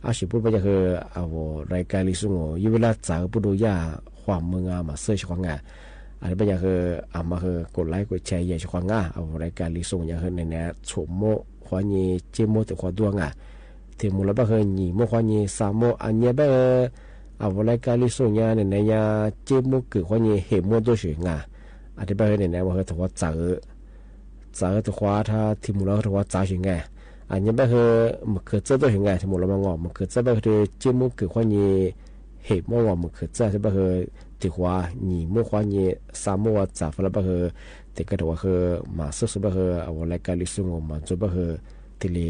အစံးဘၣ်ညါ ဟို အဝဲ รายการ လံာ်စူငိၣ် ယဝဲလၢစၢ်ဘၣ်ဒိၣ်ယဲၢ် ความมือ ငါ မၤစၢၤဆဲးကွၢ်ငါ အတဘၣ်ညါ ဟို အမၤ ဟို กดไลค์ กดแชร์ ယဲၢ်ဆဲးကွၢ်ငါ အဝဲ รายการ လံာ်စူငိၣ် ညါ ဟို နဲနဲ ဆိမိၣ် ခွါညါ စ့မိၣ် တခွါဒိၣ်ငါ ထံၣ်မူလၢဘၣ် ဟို ညံမိၣ် ခွါညါ စၢ်မိၣ် အညါဘၣ် ဟို အဝဲ รายการ လံာ်စူငိၣ် ညါ နဲနဲ ညါ စ့မိၣ်ကုာ် ခွါညါ ဟ့ၣ်မိၣ်ဒိၣ်ဆဲးငါ အတဘၣ် ဟို နဲနဲ ဝဲ ဟို တခွါစၢ်ဧၢ စၢ်ဧၢ တခွါ ထါ ထံၣ်မူလၢ ဟို တခွါစၢ်ဆဲးငါ အညါဘၣ် ဟို မုၢ်ခုၣ်စၢၢ်ဒိၣ်ဆဲးငါ ထံၣ်မူလၢမးငီၢ် မုၢ်ခုၣ်စၢၢ်ဘၣ် ဟို စ့မိၣ်ကုာ် ခွါညါ ဟ့ၣ်မိၣ် မုၢ်ခုၣ်စၢၢ် တဘၣ် ဟို တခွါ ညံမိၣ် ခွါညါ စၢ်မိၣ် ဝဲစၢ်ဖဲလၢဘၣ် ဟို တကးတဝဲ ဟို မၤစၢၤစိၤဘၣ် ဟို အဝဲ รายการ လံာ်စူငိၣ် မၤစၢၤဘၣ် ဟို ထံၣ်လံ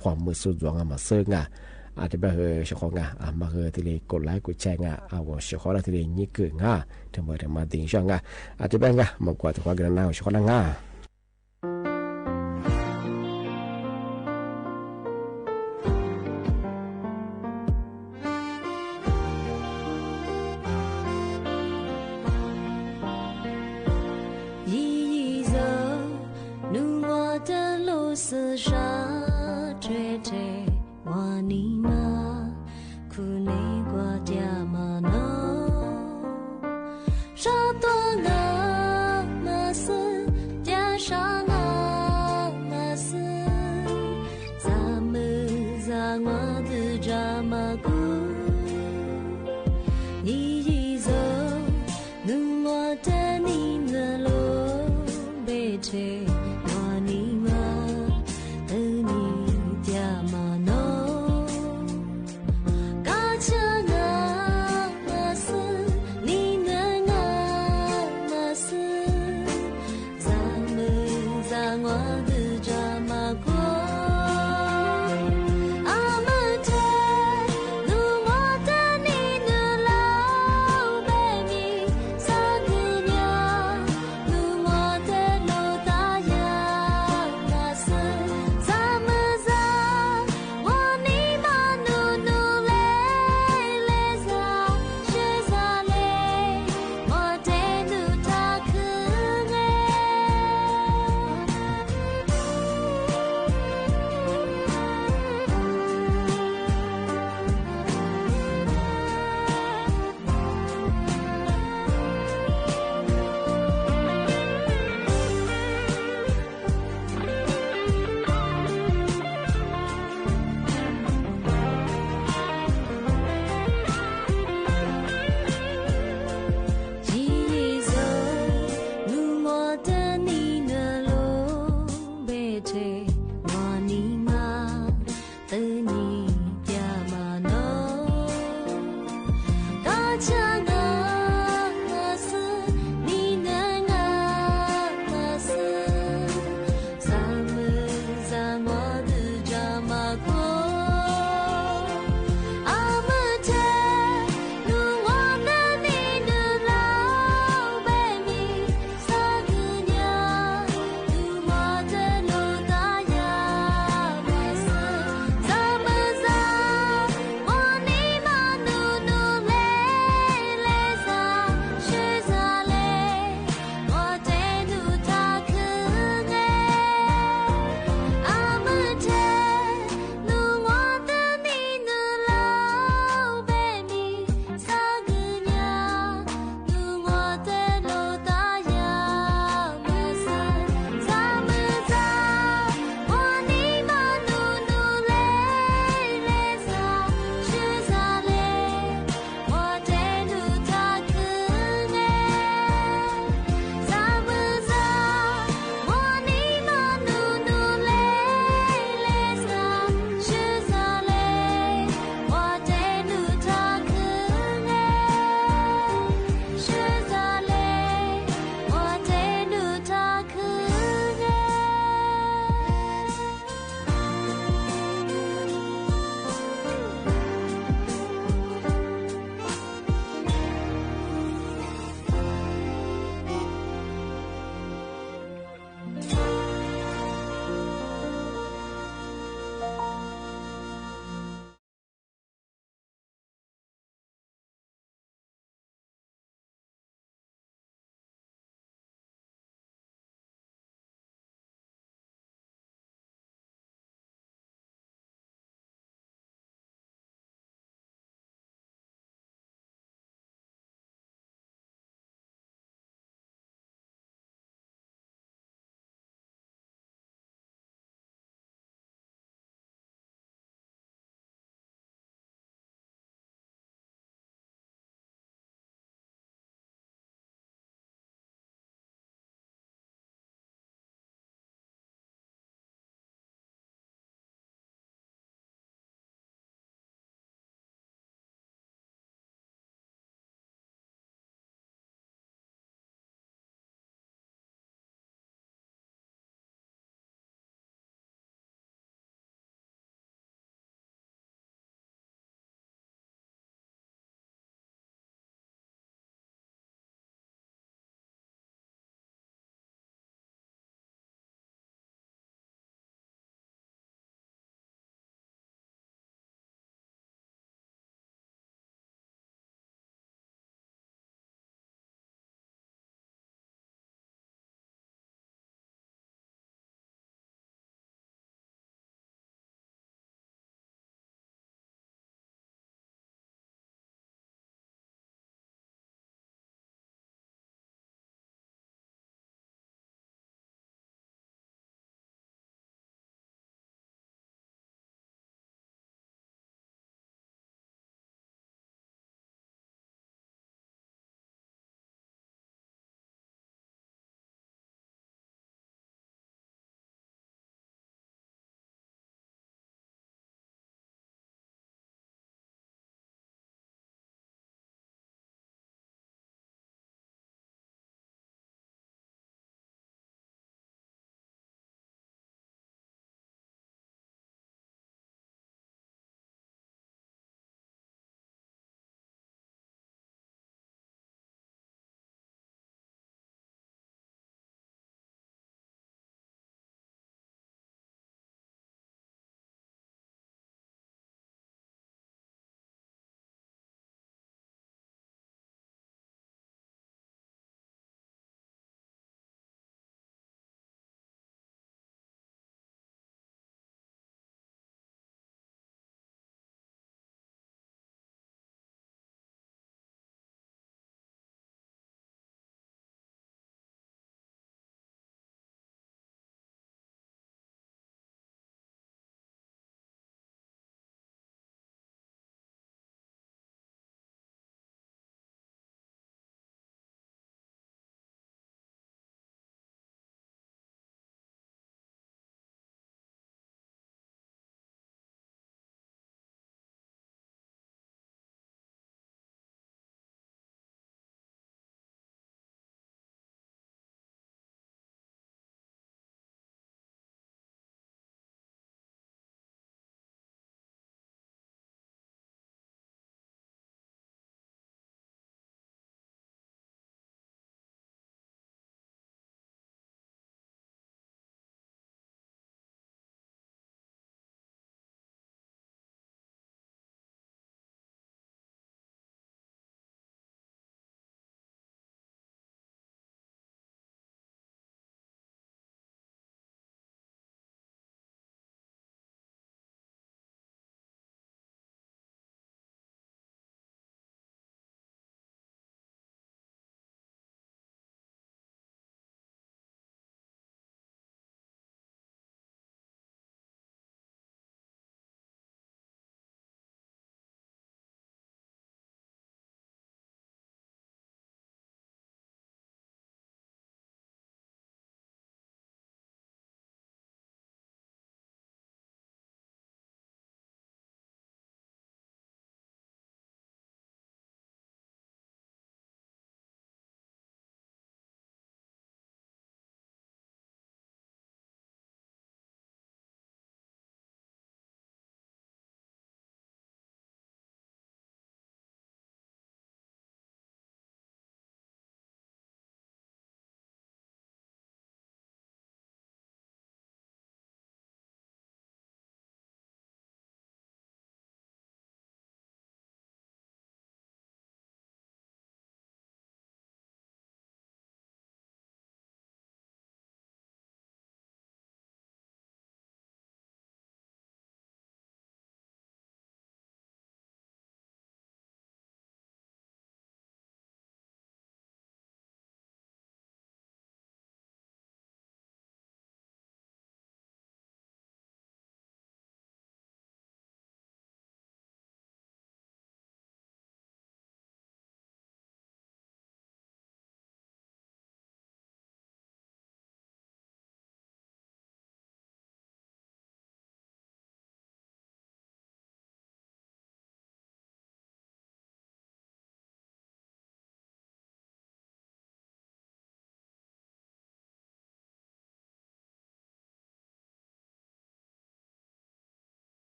ความมือ စိၤဒွးငါ မၤစၢၤငါ အတဘၣ် ဟို ဆဲးကွၢ်ငါ အမၤ ဟို ထံၣ်လံ กดไลค์ กดแชร์ ငါ အဝဲဆဲးကွၢ်ဒၣ် ထံၣ်လံ ညံကုၢ်ငါ တမၤ တမၤ ဒ်အံၤဆဲးငါ အတဘၣ်ငါ မၤကွၢ်တခွါ ကနၣ်နၢ် ဆဲးကွၢ်ဒၣ်ငါ我尼玛，苦内瓜加玛瑙，沙多那玛斯，加沙那玛斯，咱们咱我的扎马古，你一走， Nungo tani nalo bete wani ma tani tiama no. Kachana masu, ninanga masu, zamu zangwa dujama ko. Amate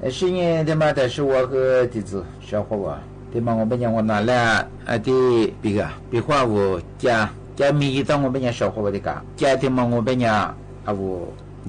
เอ่อ เอ่อ เสียงนี้ตี้มาแต่ชื่อว่าคือตี้จื้อเสาคบ ตี้มาว่าเป๋นอย่างว่านาแล อ่า ตี้ปี๋ก่า ปี๋ขว้า โอ้ แก แกมีอยู่ตังว่าเป๋นอย่างเสาคบตี้ก่า แกตี้มาว่าเป๋นอย่าง อ่า โอ้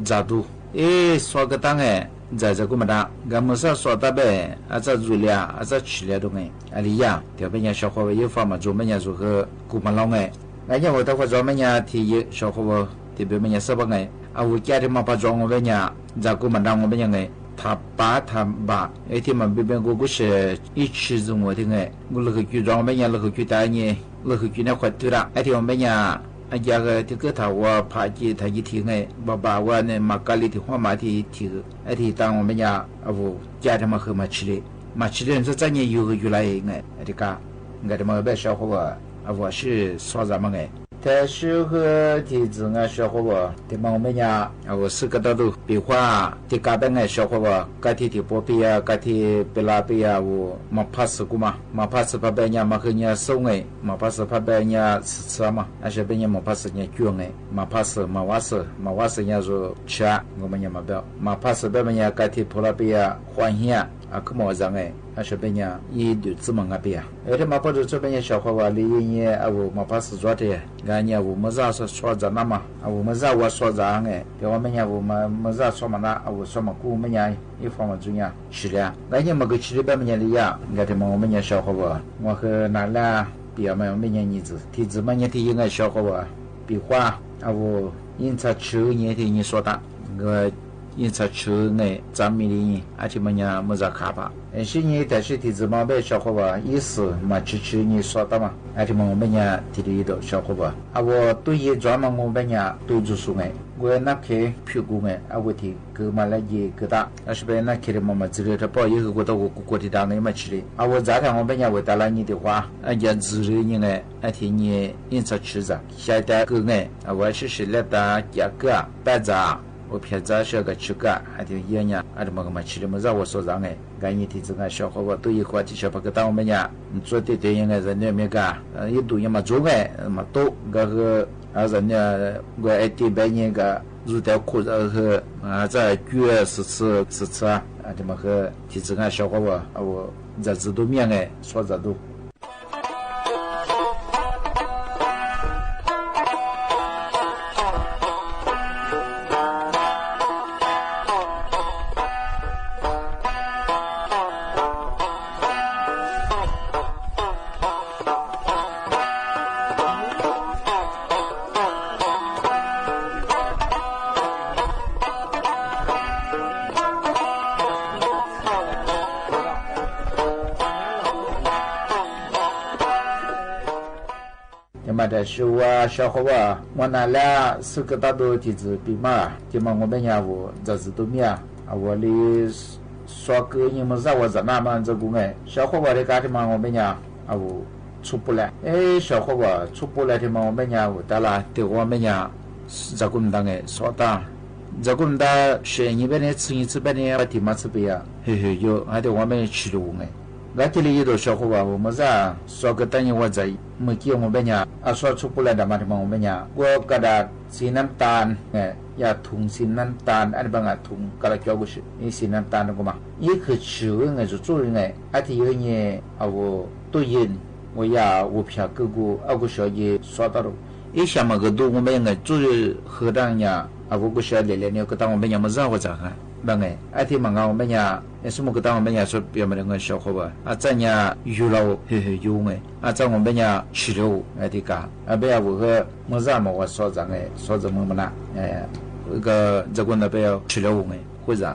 จ๋าดู เอ๊ะ สอดกึ๊ดตังแอ่ จ๋า จ๋ากู้มาดา กำเมื่อสาวสอดต๋าเป๋น อาจ๋าจู๋เลีย อาจ๋าฉี่เลียตรงนี้ อะไรียะ ตี้เป๋นอย่างเสาคบ เย้ยฟ้ามาจ๋งเป๋นอย่างสุดคือ กู้มาลองไง ไงเนี่ย โอ้ ถ้าว่าจ๋งเป๋นอย่างตี้เย้ยเสาคบ ตี้เป๋นเป๋นอย่างเสาบ้างไง อ่า โอ้ แกตี้มาปะจ๋งว่าเป๋นอย่าง จ๋ากู้มาดาว่าเป๋นอย่างไง ถ้าป๋าถ้าบ่า ไอ้ตี้มันเป๋นเป๋นกู กูเสีย อี้จื้อจ๋งว่าตี้ไง กูเลิกหื้อกิ๋วจ๋งว่าเป๋นอย่าง เลิกหื้อกิ๋วต๋ายนี่ เลิกหื้อกิ๋วเนี่ย ขวัญตื้อละ ไอ้ตี้ว่าเป๋นอย่าง อ่ะ แกก็ตี้กึ๊ดถ้าว่าผาจี๋ถ้ายี่ตี้ไง บ่าบ่าว่าเนี่ย มากาลีตี้หัวมาตี้ตี้ ไอ้ตี้ตังว่าเป๋นอย่าง อ่า โอ้ แกตี้มาคือมาฉี่เลีย มาฉี่เลีย จะจะเนี่ยอยู่หื้อกิ๋วลายไง ไอ้ตี้ก่า ก็ตี้มาเป๋นเสาคบ อ่า โอ้ ชื่อสอดจ๋ามาไง แต่ชื่อคือตี้จื้อไงเสาคบ ตี้มาว่าเป๋นอย่าง อ่า โอ้ ซื่อก็ต๋าดู ปี๋ขว้า ตี้ก่าเป๋นไงเสาคบ ก่าตี้ตี้ปอเปีย ก่าตี้เป๋นลาเปีย โอ้ มาผาสกู้มา มาผาสผาเป๋นอย่าง มาคือเนี่ยเสาไง มาผาสผาเป๋นอย่าง ซื่อๆ มา อาจจะเป๋นอย่างมาผาสเนี่ยจั่วไง มาผาส มาว่าส มาว่าสเนี่ยโจ้ชะ ก็มันเนี่ยมาเป๋น มาผาสเป๋นมันเนี่ย ก่าตี้ปอลาเปีย ขว้าเหีย อ่ะ คือมาว่าจ๋าไง อาจจะเป๋นอย่าง อี้ดูจื้อมังงาเปีย เออ ตี้มาปะดูจื้อเป๋นอย่างเสาคบ ลีเยียะ อ่า โอ้ มาผาสจ๋วดเตีย กาเนี่ย อ่า โอ้ เมื่อสาวสอดจ๋าน้ำมา อ่า โอ้ เมื่อสาวว่าสอดจ๋าไง ตี้ว่าเป๋นอย่าง อ่า โอ้ มา เมื่อสาวสอดมานะ อ่า โอ้ สอดมากู้เป๋นอย่าง อี้ฟ้ามาจ๋งเนี่ย ฉี่เลีย กาเนี่ย มันก็ฉี่เลียเป๋นเป๋นอย่างลียะ ก็ตี้มาว่าเป๋นอย่างเสาคบ ว่าคือนาแล ปี๋มาว่าเป๋นอย่างตี้จื้อ ตี้จื้อมาเนี่ยตี้เย้ยไงเสาคบ ปี๋ขว้า อ่า โอ้ ยิ่งจะจื้อเนี่ยตี้เนี่ยสอดต๋า ก็ ยิ่งจะจื้อไง จ๋ามีดีนี่ อาตี้มาเนี่ย เมื่อจ๋าขาปะ เอ่อ เสียงนี้แต่ชื่อตี้จื้อมาเป๋นเสาคบ อี้ซื่อมาจื้อๆ นี่สอดต๋ามา อาตี้มาว่าเป๋นอย่างตี้ดีโดเสาคบ อ่า โอ้ ตู้เย็นจ๋อมาว่าเป๋นอย่าง ตู้จู๋สูงไง ก็นับเคผิวกูไง อ่า โอ้ ตี้ คือมาละเยียะกึ๊ดตา อาจจะเป๋นนับเคตี้มามาจื้อเลีย ถ้าป้อเย้ยหื้อกูต๋ากู กูกั๋วตี้ดังนี่มาฉี่เลีย อ่า โอ้ จ๋าถ้าว่าเป๋นอย่าง โอ้ ต๋าละนี่ตี้ขว้า อ่ะ จ๋าจื้อเลียนี่ไง อาตี้เนี่ย ยิ่งจะจื้อจ๋า ใช้ต๋าคือไง อ่า โอ้ ชื่อฉี่เลียต๋า จ๋าเกื้อ แป๊ะจ๋า โอ้ เปียะจ๋า เสียก็จื้อเกื้อ อาตี้เย้ยเนี่ย อาตี้มาก็มาฉี่เลีย เมื่อสาวว่าสอดจ๋าไง กาเนี่ยตี้จื้อไงเสาคบ ตู้เย็นขว้าตี้เสาปะกึ๊ดตังว่าเป๋นอย่าง มันจ้วดตี้ตี้เย้ยไง จ๋าเนี่ยเมียก่า เอ่อ อี้ดูเนี่ยมาจ๋งไง มาโต๊ะ ก็คือ อ่า จ๋าเนี่ย ก็ไอ้ตี้เป๋นเนี่ยก็ จู๋แต่คู่ เออ คือ อ่า จ๋าจั่วซื่อๆ ซื่อๆ อาตี้มาคือ ตี้จื้อไงเสาคบ อ่า โอ้ จ๋าจื้อดูเมียไง สอดจ๋าดู แต่มาแต่ชื่อว่าเสาคบ ว่านาแล ซื่อก็ต๋าดูตี้จื้อปี๋มา ตี้มาว่าเป๋นอย่าง อ่า โอ้ จ๋าจื้อดูเมีย อ่า โอ้ ลีสอดกึ๊ดเนี่ย เมื่อสาวว่าจ๋าน้ำมาจ๋ากู้ไง เสาคบ ตี้ก่าตี้มาว่าเป๋นอย่าง อ่า โอ้ ชุบปูแล เอ๊ะ เสาคบ ชุบปูแล ตี้มาว่าเป๋นอย่าง โอ้ ต๋าละ ตี้ว่าเป๋นอย่าง จ๋ากู้มาดาไง สอดต๋า จ๋ากู้มาดา เสียนี่เป๋นเนี่ย จื้อนี่จื้อเป๋นเนี่ย ตี้มาจื้อเปียะ เฮ้ยๆ อยู่ อาตี้ว่าเป๋นอย่าง ฉี่เลียไง ก็ตี้เลียอยู่โดเสาคบ ว่าเมื่อสาวสอดกึ๊ดตาเนี่ยว่าจ๋า เมื่อกี้ว่าเป๋นอย่าง อ่ะ สอดชุบปูแลดำมาตี้มาว่าเป๋นอย่าง ก็กระดาษสีน้ำตาลไง ยาถุงสีน้ำตาล อันนี้บางอ่ะ ถุงกะละจอกูสิ นี่สีน้ำตาลกูมา อี้คือจื้อไง จู๋ๆ ไง อาตี้เย้ยเนี่ย อ่า โอ้ ตู้เย็น ว่าอย่า โอ้ เปียะกึ๊ดกู อ่ะ กูเสียเย้ยสอดต๋าดู อี้เสียมันก็ดูว่าเป๋นอย่างไง จู๋หื้อดังเนี่ย อ่า โอ้ กูเสียเล่นๆ เนี่ย ก็ตั้งว่าเป๋นอย่าง เมื่อสาวว่าจ๋าไง บ่าไง อาตี้มาเงาเป๋นอย่าง เอ๊ะ สมมุติก็ตั้งว่าเป๋นอย่าง สอดเปียะมาดาไงเสาคบ อาจ๋าเนี่ย อยู่ลาว เฮ้ยๆ อยู่ไง อาจ๋าว่าเป๋นอย่าง ฉี่เลีย ไอ้ตี้ก่า อ่ะ เป๋นอย่าง โอ้ คือ เมื่อสาวมาว่าสอดจ๋าไง สอดจ๋าเมื่อมันนะ เอ่อ ก็จ๋ากู้มาดาเป๋นอย่าง ฉี่เลียไง คุยจ๋า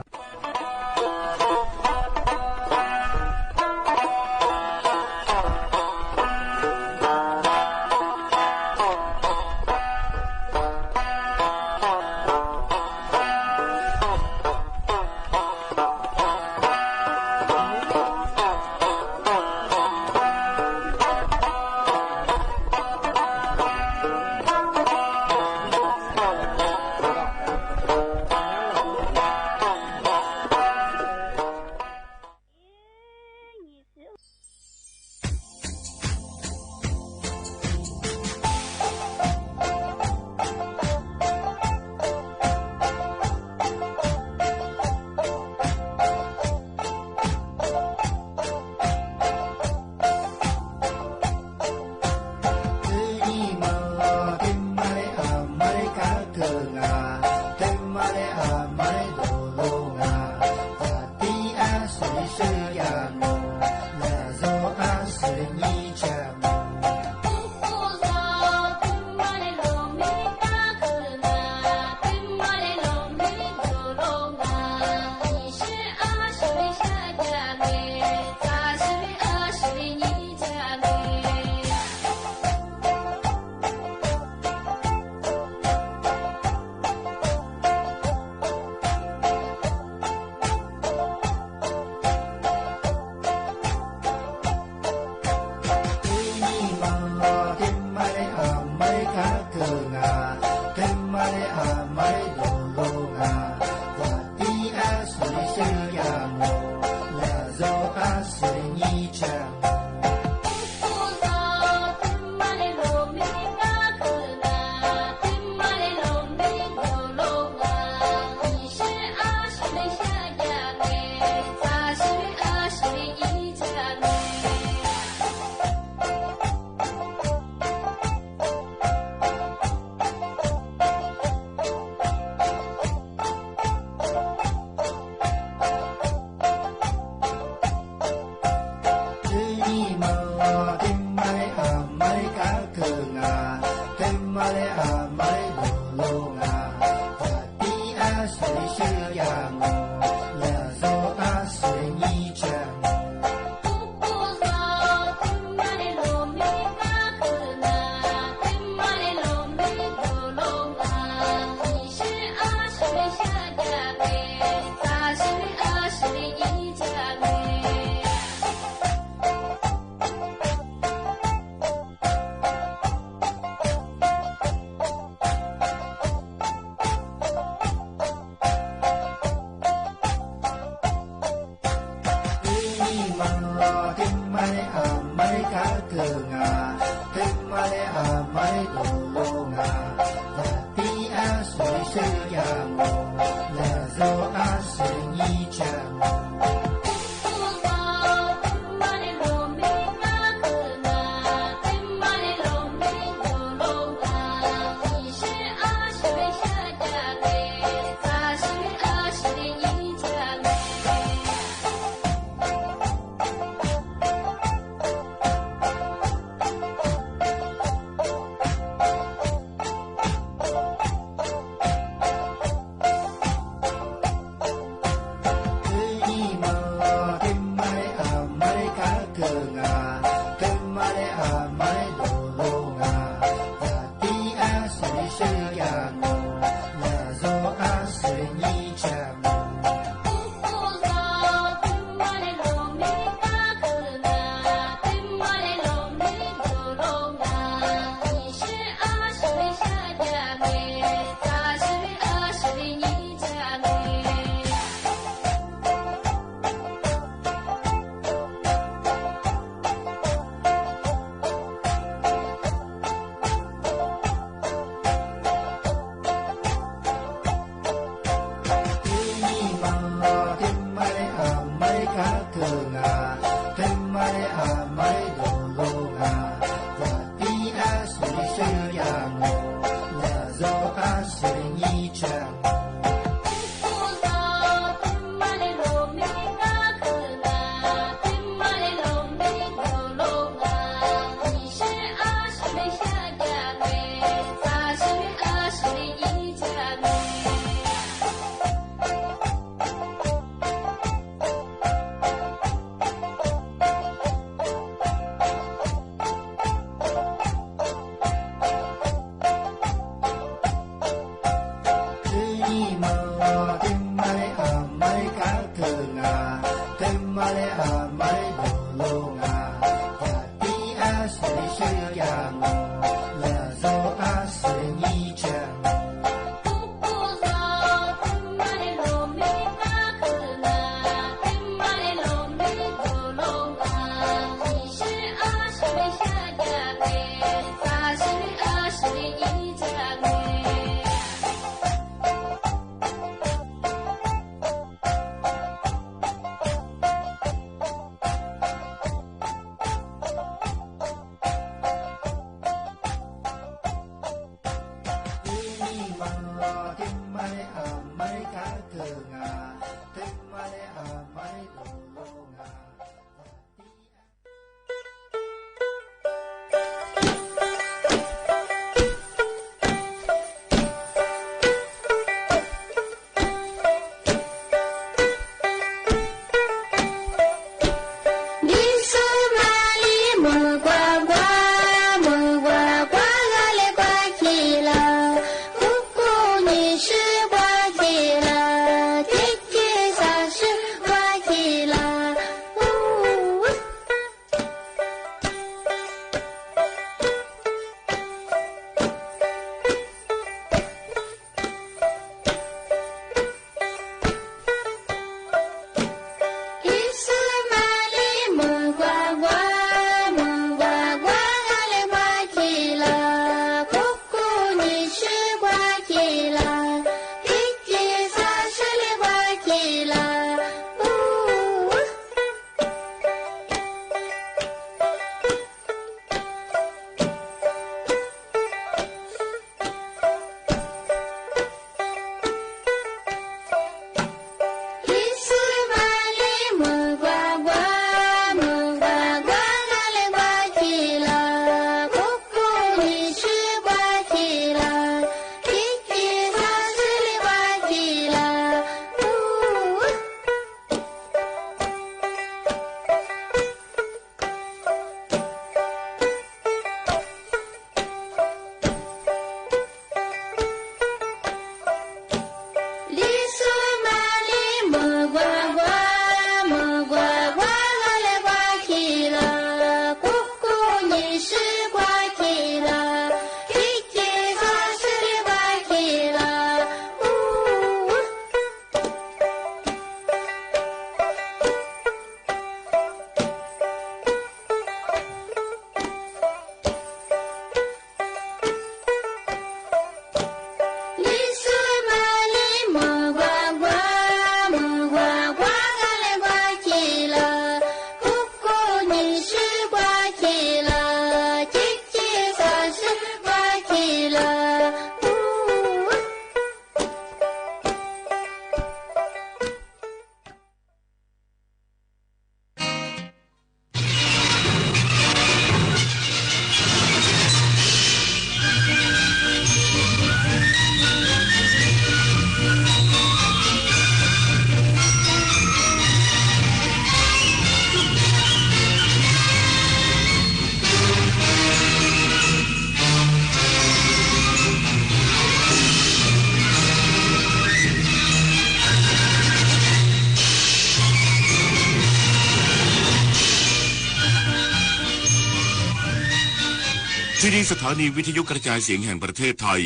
ที่นี่สถานีวิทยุกระจายเสียงแห่งประเทศไทย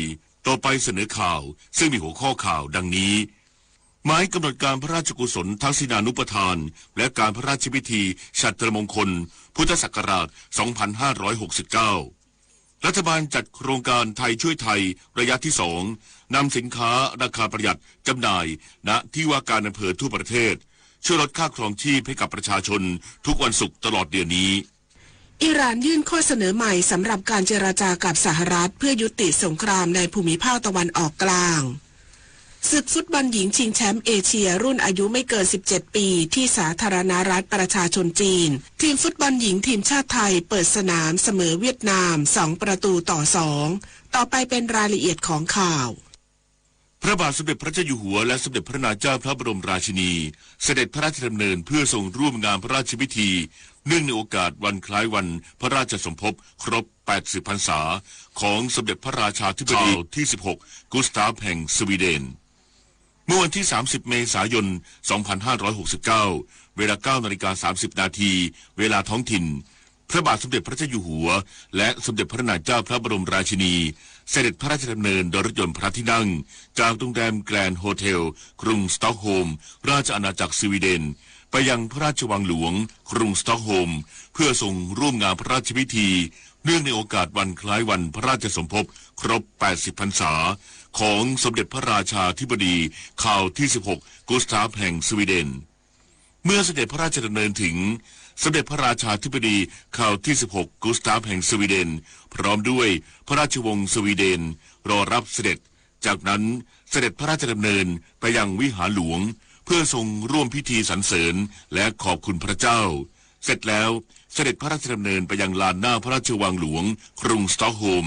ต่อไปเสนอข่าว ซึ่งมีหัวข้อข่าวดังนี้ หมายกำหนดการพระราชกุศลทักษิณานุปทาน และการพระราชพิธีฉัตรมงคล พุทธศักราช สองพันห้าร้อยหกสิบเก้า รัฐบาลจัดโครงการไทยช่วยไทยระยะที่สอง นำสินค้าราคาประหยัดจำหน่าย ณ ที่ว่าการอำเภอทั่วประเทศ ช่วยลดค่าครองชีพให้กับประชาชนทุกวันศุกร์ตลอดเดือนนี้ อิหร่านยื่นข้อเสนอใหม่สำหรับการเจรจากับสหรัฐเพื่อยุติสงครามในภูมิภาคตะวันออกกลาง ศึกฟุตบอลหญิงชิงแชมป์เอเชียรุ่นอายุไม่เกิน สิบเจ็ด ปี ที่สาธารณรัฐประชาชนจีน ทีมฟุตบอลหญิงทีมชาติไทยเปิดสนามเสมอเวียดนาม สอง ประตูต่อ สอง ต่อไปเป็นรายละเอียดของข่าว พระบาทสมเด็จพระเจ้าอยู่หัวและสมเด็จพระนางเจ้าพระบรมราชินี เสด็จพระราชดำเนินเพื่อทรงร่วมงานพระราชพิธี เนื่องในโอกาสวันคล้ายวันพระราชสมภพครบ แปดสิบ พรรษา ของสมเด็จพระราชาธิบดีคารลที่ สิบหก กุสตาฟแห่งสวีเดน เมื่อวันที่ สามสิบ เมษายน สองพันห้าร้อยหกสิบเก้า เวลา เก้า นาฬิกา สามสิบ นาที เวลาท้องถิ่น พระบาทสมเด็จพระเจ้าอยู่หัว และสมเด็จพระนางเจ้าพระบรมราชินี เสด็จพระราชดำเนินโดยรถยนต์พระที่นั่ง จากโรงแรมแกรนด์โฮเทล กรุงสต็อกโฮล์ม ราชอาณาจักรสวีเดน ไปยังพระราชวังหลวง กรุงสต็อกโฮล์ม เพื่อทรงร่วมงานพระราชพิธี เนื่องในโอกาสวันคล้ายวันพระราชสมภพครบ แปดสิบ พรรษา ของสมเด็จพระราชาธิบดีคารลที่ สิบหก กุสตาฟแห่งสวีเดน เมื่อเสด็จพระราชดำเนินถึง สมเด็จพระราชาธิบดีคารลที่ สิบหก กุสตาฟแห่งสวีเดน พร้อมด้วยพระราชวงศ์สวีเดน รอรับเสด็จ จากนั้นเสด็จพระราชดำเนินไปยังวิหารหลวง เพื่อทรงร่วมพิธีสรรเสริญและขอบคุณพระเจ้า เสร็จแล้วเสด็จพระราชดำเนินไปยังลานหน้าพระราชวังหลวง กรุงสต็อกโฮล์ม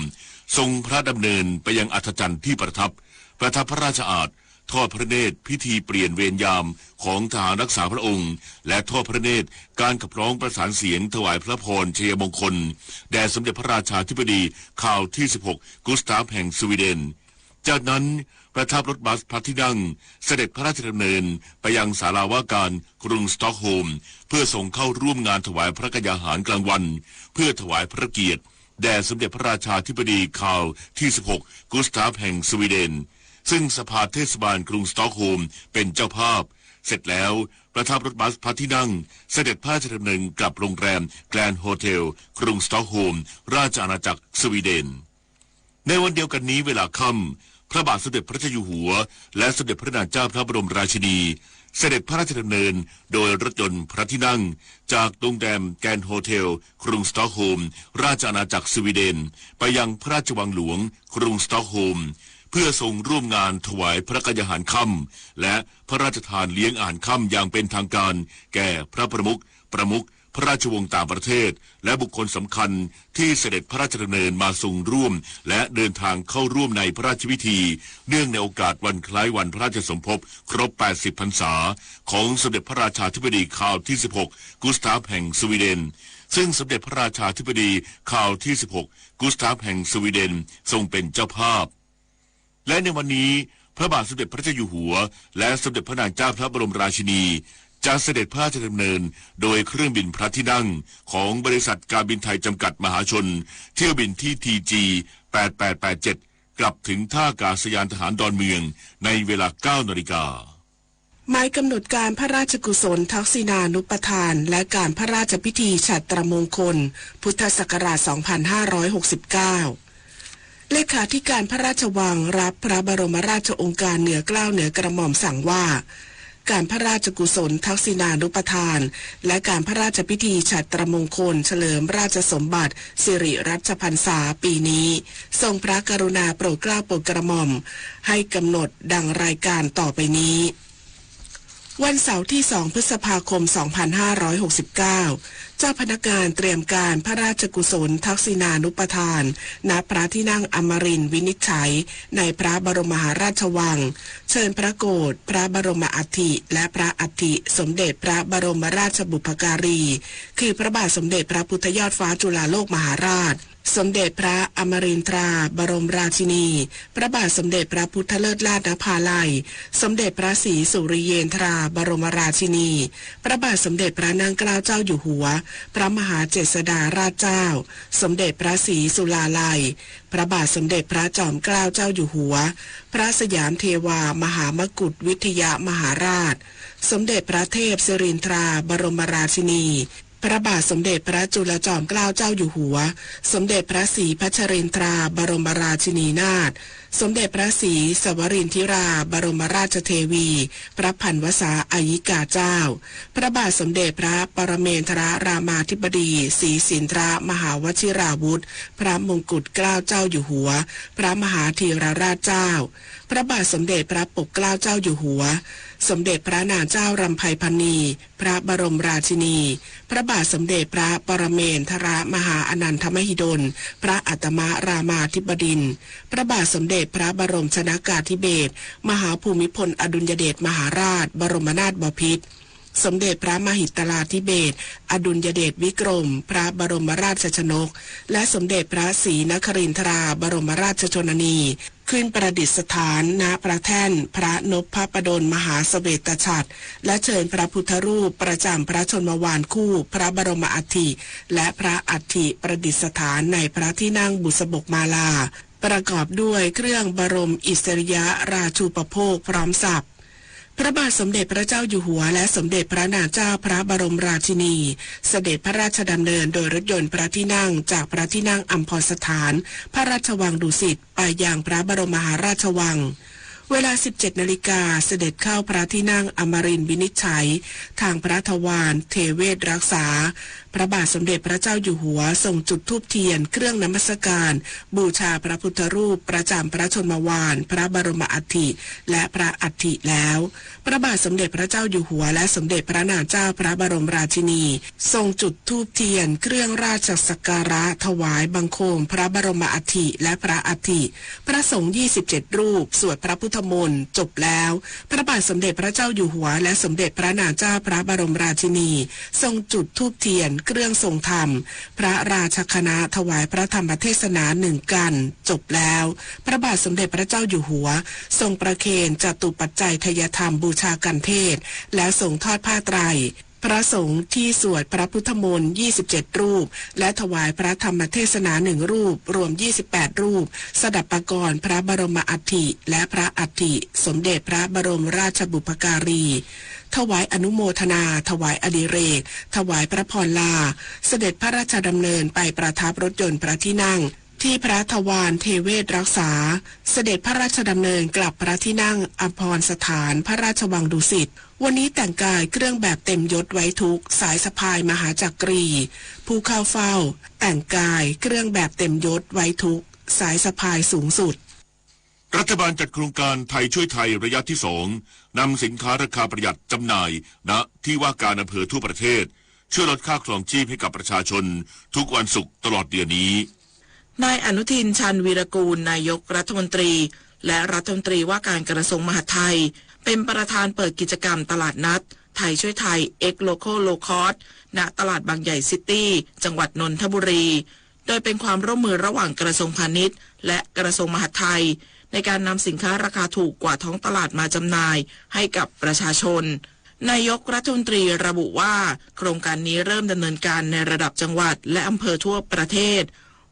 ทรงพระดำเนินไปยังอัฐจันทร์ที่ประทับ ประทับพระราชอาสน์ ทอดพระเนตรพิธีเปลี่ยนเวรยามของทหารรักษาพระองค์ และทอดพระเนตรการขับร้องประสานเสียงถวายพระพรชัยมงคล แด่สมเด็จพระราชาธิบดีคารลที่ สิบหก กุสตาฟแห่งสวีเดน จากนั้นประทับรถบัสพระที่นั่ง เสด็จพระราชดำเนินไปยังศาลาว่าการกรุงสต็อกโฮล์ม เพื่อทรงเข้าร่วมงานถวายพระกยาหารกลางวัน เพื่อถวายพระเกียรติ แด่สมเด็จพระราชาธิบดีคารลที่ สิบหก กุสตาฟแห่งสวีเดน ซึ่งสภาเทศบาลกรุงสต็อกโฮล์มเป็นเจ้าภาพ เสร็จแล้วประทับรถบัสพระที่นั่ง เสด็จพระราชดำเนินกลับโรงแรมแกรนด์โฮเทล กรุงสต็อกโฮล์ม ราชอาณาจักรสวีเดน ในวันเดียวกันนี้เวลาค่ำ พระบาทสมเด็จพระเจ้าอยู่หัว และสมเด็จพระนางเจ้าพระบรมราชินี เสด็จพระราชดำเนินโดยรถยนต์พระที่นั่ง จากโรงแรมแกรนด์โฮเทล กรุงสต็อกโฮล์ม ราชอาณาจักรสวีเดน ไปยังพระราชวังหลวง กรุงสต็อกโฮล์ม เพื่อทรงร่วมงานถวายพระกยาหารค่ำ และพระราชทานเลี้ยงอาหารค่ำอย่างเป็นทางการ แก่พระประมุข ประมุขพระราชวงศ์ต่างประเทศ และบุคคลสำคัญที่เสด็จพระราชดำเนินมาทรงร่วม และเดินทางเข้าร่วมในพระราชพิธี เนื่องในโอกาสวันคล้ายวันพระราชสมภพครบ แปดสิบ พรรษา ของสมเด็จพระราชาธิบดีคารลที่ สิบหก กุสตาฟแห่งสวีเดน ซึ่งสมเด็จพระราชาธิบดีคารลที่ สิบหก กุสตาฟแห่งสวีเดน ทรงเป็นเจ้าภาพ และในวันนี้พระบาทสมเด็จพระเจ้าอยู่หัว และสมเด็จพระนางเจ้าพระบรมราชินี จะเสด็จพระราชดำเนินโดยเครื่องบินพระที่นั่งของบริษัทการบินไทยจำกัดมหาชน เที่ยวบินที่ ทีจี แปดแปดแปดเจ็ด กลับถึงท่าอากาศยานทหารดอนเมืองในเวลา เก้า นาฬิกา หมายกำหนดการพระราชกุศลทักษิณานุปทาน และการพระราชพิธีฉัตรมงคล พุทธศักราช สองพันห้าร้อยหกสิบเก้า เลขาธิการพระราชวังรับพระบรมราชโองการเหนือเกล้าเหนือกระหม่อมสั่งว่า การพระราชกุศลทักษิณานุปทาน และการพระราชพิธีฉัตรมงคลเฉลิมราชสมบัติสิริรัชพรรษาปีนี้ ทรงพระกรุณาโปรดเกล้าโปรดกระหม่อม ให้กำหนดดังรายการต่อไปนี้ วันเสาร์ที่ สอง พฤษภาคม สองพันห้าร้อยหกสิบเก้า เจ้าพนักงานเตรียมการพระราชกุศลทักษิณานุปทาน ณ พระที่นั่งอมรินทร์วินิจฉัย ในพระบรมมหาราชวัง เชิญพระโกศ พระบรมอัฐิ และพระอัฐิสมเด็จพระบรมราชบุพการี คือพระบาทสมเด็จพระพุทธยอดฟ้าจุฬาโลกมหาราช สมเด็จพระอมรินทราบรมราชินี พระบาทสมเด็จพระพุทธเลิศราชนภาลัย สมเด็จพระศรีสุริเยนทราบรมราชินี พระบาทสมเด็จพระนั่งเกล้าเจ้าอยู่หัว พระมหาเจษฎาราชเจ้า สมเด็จพระศรีสุราลัย พระบาทสมเด็จพระจอมเกล้าเจ้าอยู่หัว พระสยามเทวามหามกุฏวิทยามหาราช สมเด็จพระเทพศิรินทราบรมราชินี พระบาทสมเด็จพระจุลจอมเกล้าเจ้าอยู่หัว สมเด็จพระศรีพัชรินทราบรมราชินีนาถ สมเด็จพระศรีสวรินทิราบรมราชเทวี พระพันวษาอายิกาเจ้า พระบาทสมเด็จพระปรเมนทรรามาธิบดี ศรีสินทรมหาวชิราวุธ พระมงกุฎเกล้าเจ้าอยู่หัว พระมหาธีรราชเจ้า พระบาทสมเด็จพระปกเกล้าเจ้าอยู่หัว สมเด็จพระนางเจ้ารำไพพรรณี พระบรมราชินี พระบาทสมเด็จพระปรเมนทรมหาอนันทมหิดล พระอัตมรามาธิบดินทร์ พระบาทสมเด็จพระบรมชนกาธิเบศร มหาภูมิพลอดุลยเดชมหาราช บรมนาถบพิตร สมเด็จพระมหิดลาธิเบศร อดุลยเดชวิกรม พระบรมราชชนก และสมเด็จพระศรีนครินทราบรมราชชนนี ขึ้นประดิษฐาน ณ พระแท่นพระนพพระประดลมหาเสวตฉัตร และเชิญพระพุทธรูปประจำพระชนมวานคู่พระบรมอัฐิ และพระอัฐิประดิษฐานในพระที่นั่งบุษบกมาลา ประกอบด้วยเครื่องบรมอิสริยราชูปโภคพร้อมสับ พระบาทสมเด็จพระเจ้าอยู่หัว และสมเด็จพระนางเจ้าพระบรมราชินี เสด็จพระราชดำเนินโดยรถยนต์พระที่นั่งจากพระที่นั่งอัมพรสถาน พระราชวังดุสิต ไปยังพระบรมมหาราชวัง เวลา สิบเจ็ดนาฬิกา เสด็จเข้าพระที่นั่งอมรินทร์วินิจฉัย ทางพระทวารเทเวศรักษา พระบาทสมเด็จพระเจ้าอยู่หัวทรงจุดธูปเทียนเครื่องนมัสการ บูชาพระพุทธรูปประจำพระชนมวาน พระบรมอัฐิ และพระอัฐิแล้ว พระบาทสมเด็จพระเจ้าอยู่หัว และสมเด็จพระนางเจ้าพระบรมราชินี ทรงจุดธูปเทียนเครื่องราชสักการะถวายบังคมพระบรมอัฐิและพระอัฐิ พระสงฆ์ ยี่สิบเจ็ดรูป สวดพระพุทธมนต์จบแล้ว พระบาทสมเด็จพระเจ้าอยู่หัว และสมเด็จพระนางเจ้าพระบรมราชินี ทรงจุดธูปเทียนเครื่องทรงธรรม พระราชคณะถวายพระธรรมเทศนาหนึ่งกัณฑ์จบแล้ว พระบาทสมเด็จพระเจ้าอยู่หัว ทรงประเคนจตุปัจจัยไทยธรรมบูชากัณฑ์เทศน์ แล้วทรงทอดผ้าไตร พระสงฆ์ที่สวดพระพุทธมนต์ ยี่สิบเจ็ดรูป และถวายพระธรรมเทศนาหนึ่งรูป รวม ยี่สิบแปดรูป สดับปกรณ์พระบรมอัฐิและพระอัฐิสมเด็จพระบรมราชบุพการี ถวายอนุโมทนา ถวายอดิเรก ถวายพระพรลา เสด็จพระราชดำเนินไปประทับรถยนต์พระที่นั่ง ที่พระทวารเทเวศรักษา เสด็จพระราชดำเนินกลับพระที่นั่งอัมพรสถานพระราชวังดุสิต วันนี้แต่งกายเครื่องแบบเต็มยศไว้ทุกข์ สายสะพายมหาจักรี ผู้เข้าเฝ้า แต่งกายเครื่องแบบเต็มยศไว้ทุกข์ สายสะพายสูงสุด รัฐบาลจัดโครงการไทยช่วยไทยระยะที่สอง นำสินค้าราคาประหยัดจำหน่าย ณ ที่ว่าการอำเภอทั่วประเทศ ช่วยลดค่าครองชีพให้กับประชาชน ทุกวันศุกร์ตลอดเดือนนี้ นายอนุทิน ชาญวีรกูล นายกรัฐมนตรี และรัฐมนตรีว่าการกระทรวงมหาดไทย เป็นประธานเปิดกิจกรรมตลาดนัดไทยช่วยไทย X Local Low Cost ณ ตลาดบางใหญ่ซิตี้ จังหวัดนนทบุรี โดยเป็นความร่วมมือระหว่างกระทรวงพาณิชย์ และกระทรวงมหาดไทย ในการนำสินค้าราคาถูกกว่าท้องตลาดมาจำหน่ายให้กับประชาชน นายกรัฐมนตรีระบุว่า โครงการนี้เริ่มดำเนินการในระดับจังหวัดและอำเภอทั่วประเทศ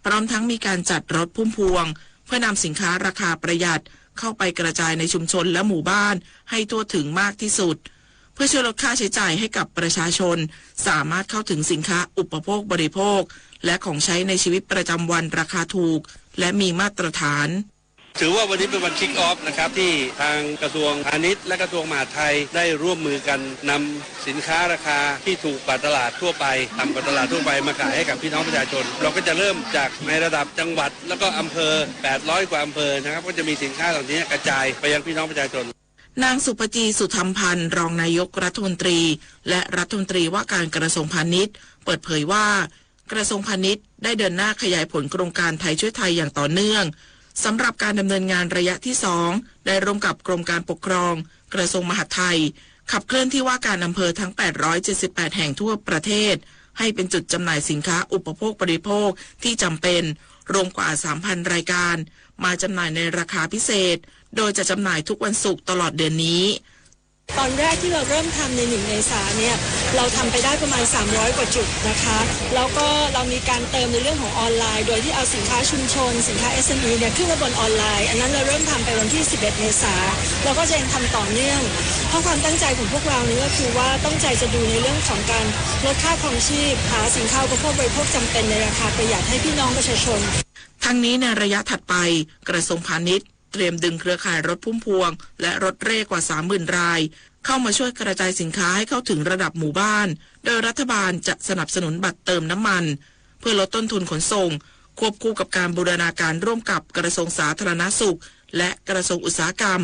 พร้อมทั้งมีการจัดรถพุ่มพวง เพื่อนำสินค้าราคาประหยัดเข้าไปกระจายในชุมชนและหมู่บ้านให้ทั่วถึงมากที่สุด เพื่อช่วยลดค่าใช้จ่ายให้กับประชาชน สามารถเข้าถึงสินค้าอุปโภคบริโภค และของใช้ในชีวิตประจำวันราคาถูก และมีมาตรฐาน ถือว่าวันนี้เป็นวัน kick off นะครับ ที่ทางกระทรวงพาณิชย์และกระทรวงมหาดไทยได้ร่วมมือกันนำสินค้าราคาที่ถูกกว่าตลาดทั่วไป ต่ำกว่าตลาดทั่วไปมาขายให้กับพี่น้องประชาชน เราก็จะเริ่มจากในระดับจังหวัด แล้วก็อำเภอ แปดร้อยกว่าอำเภอนะครับ ก็จะมีสินค้าเหล่านี้กระจายไปยังพี่น้องประชาชน นางสุภจี สุธรรมพันธ์ รองนายกรัฐมนตรี และรัฐมนตรีว่าการกระทรวงพาณิชย์ เปิดเผยว่า กระทรวงพาณิชย์ได้เดินหน้าขยายผลโครงการไทยช่วยไทยอย่างต่อเนื่อง สำหรับการดำเนินงานระยะที่สอง ได้ร่วมกับกรมการปกครอง กระทรวงมหาดไทย ขับเคลื่อนที่ว่าการอำเภอทั้ง แปดร้อยเจ็ดสิบแปด แห่งทั่วประเทศ ให้เป็นจุดจำหน่ายสินค้าอุปโภคบริโภคที่จำเป็น รวมกว่า สามพัน รายการ มาจำหน่ายในราคาพิเศษ โดยจะจำหน่ายทุกวันศุกร์ตลอดเดือนนี้ ตอนแรกที่เราเริ่มทำใน หนึ่ง เมษาเนี่ย เราทำไปได้ประมาณ สามร้อย กว่าจุดนะคะ แล้วก็เรามีการเติมในเรื่องของออนไลน์ โดยที่เอาสินค้าชุมชน สินค้า เอสเอ็มอี เนี่ย ขึ้นมาบนออนไลน์ อันนั้นเราเริ่มทำไปวันที่ สิบเอ็ด เมษา เราก็จะยังทำต่อเนื่อง เพราะความตั้งใจของพวกเรานี่ก็คือว่าตั้งใจจะดูในเรื่องของการลดค่าครองชีพ หาสินค้าอุปโภคบริโภคจำเป็นในราคาประหยัดให้พี่น้องประชาชน ทั้งนี้ในระยะถัดไป กระทรวงพาณิชย์ เตรียมดึงเครือข่ายรถพุ่มพวง และรถเร่กว่า สามหมื่น ราย เข้ามาช่วยกระจายสินค้าให้เข้าถึงระดับหมู่บ้าน โดยรัฐบาลจะสนับสนุนบัตรเติมน้ำมัน เพื่อลดต้นทุนขนส่ง ควบคู่กับการบูรณาการร่วมกับกระทรวงสาธารณสุข และกระทรวงอุตสาหกรรม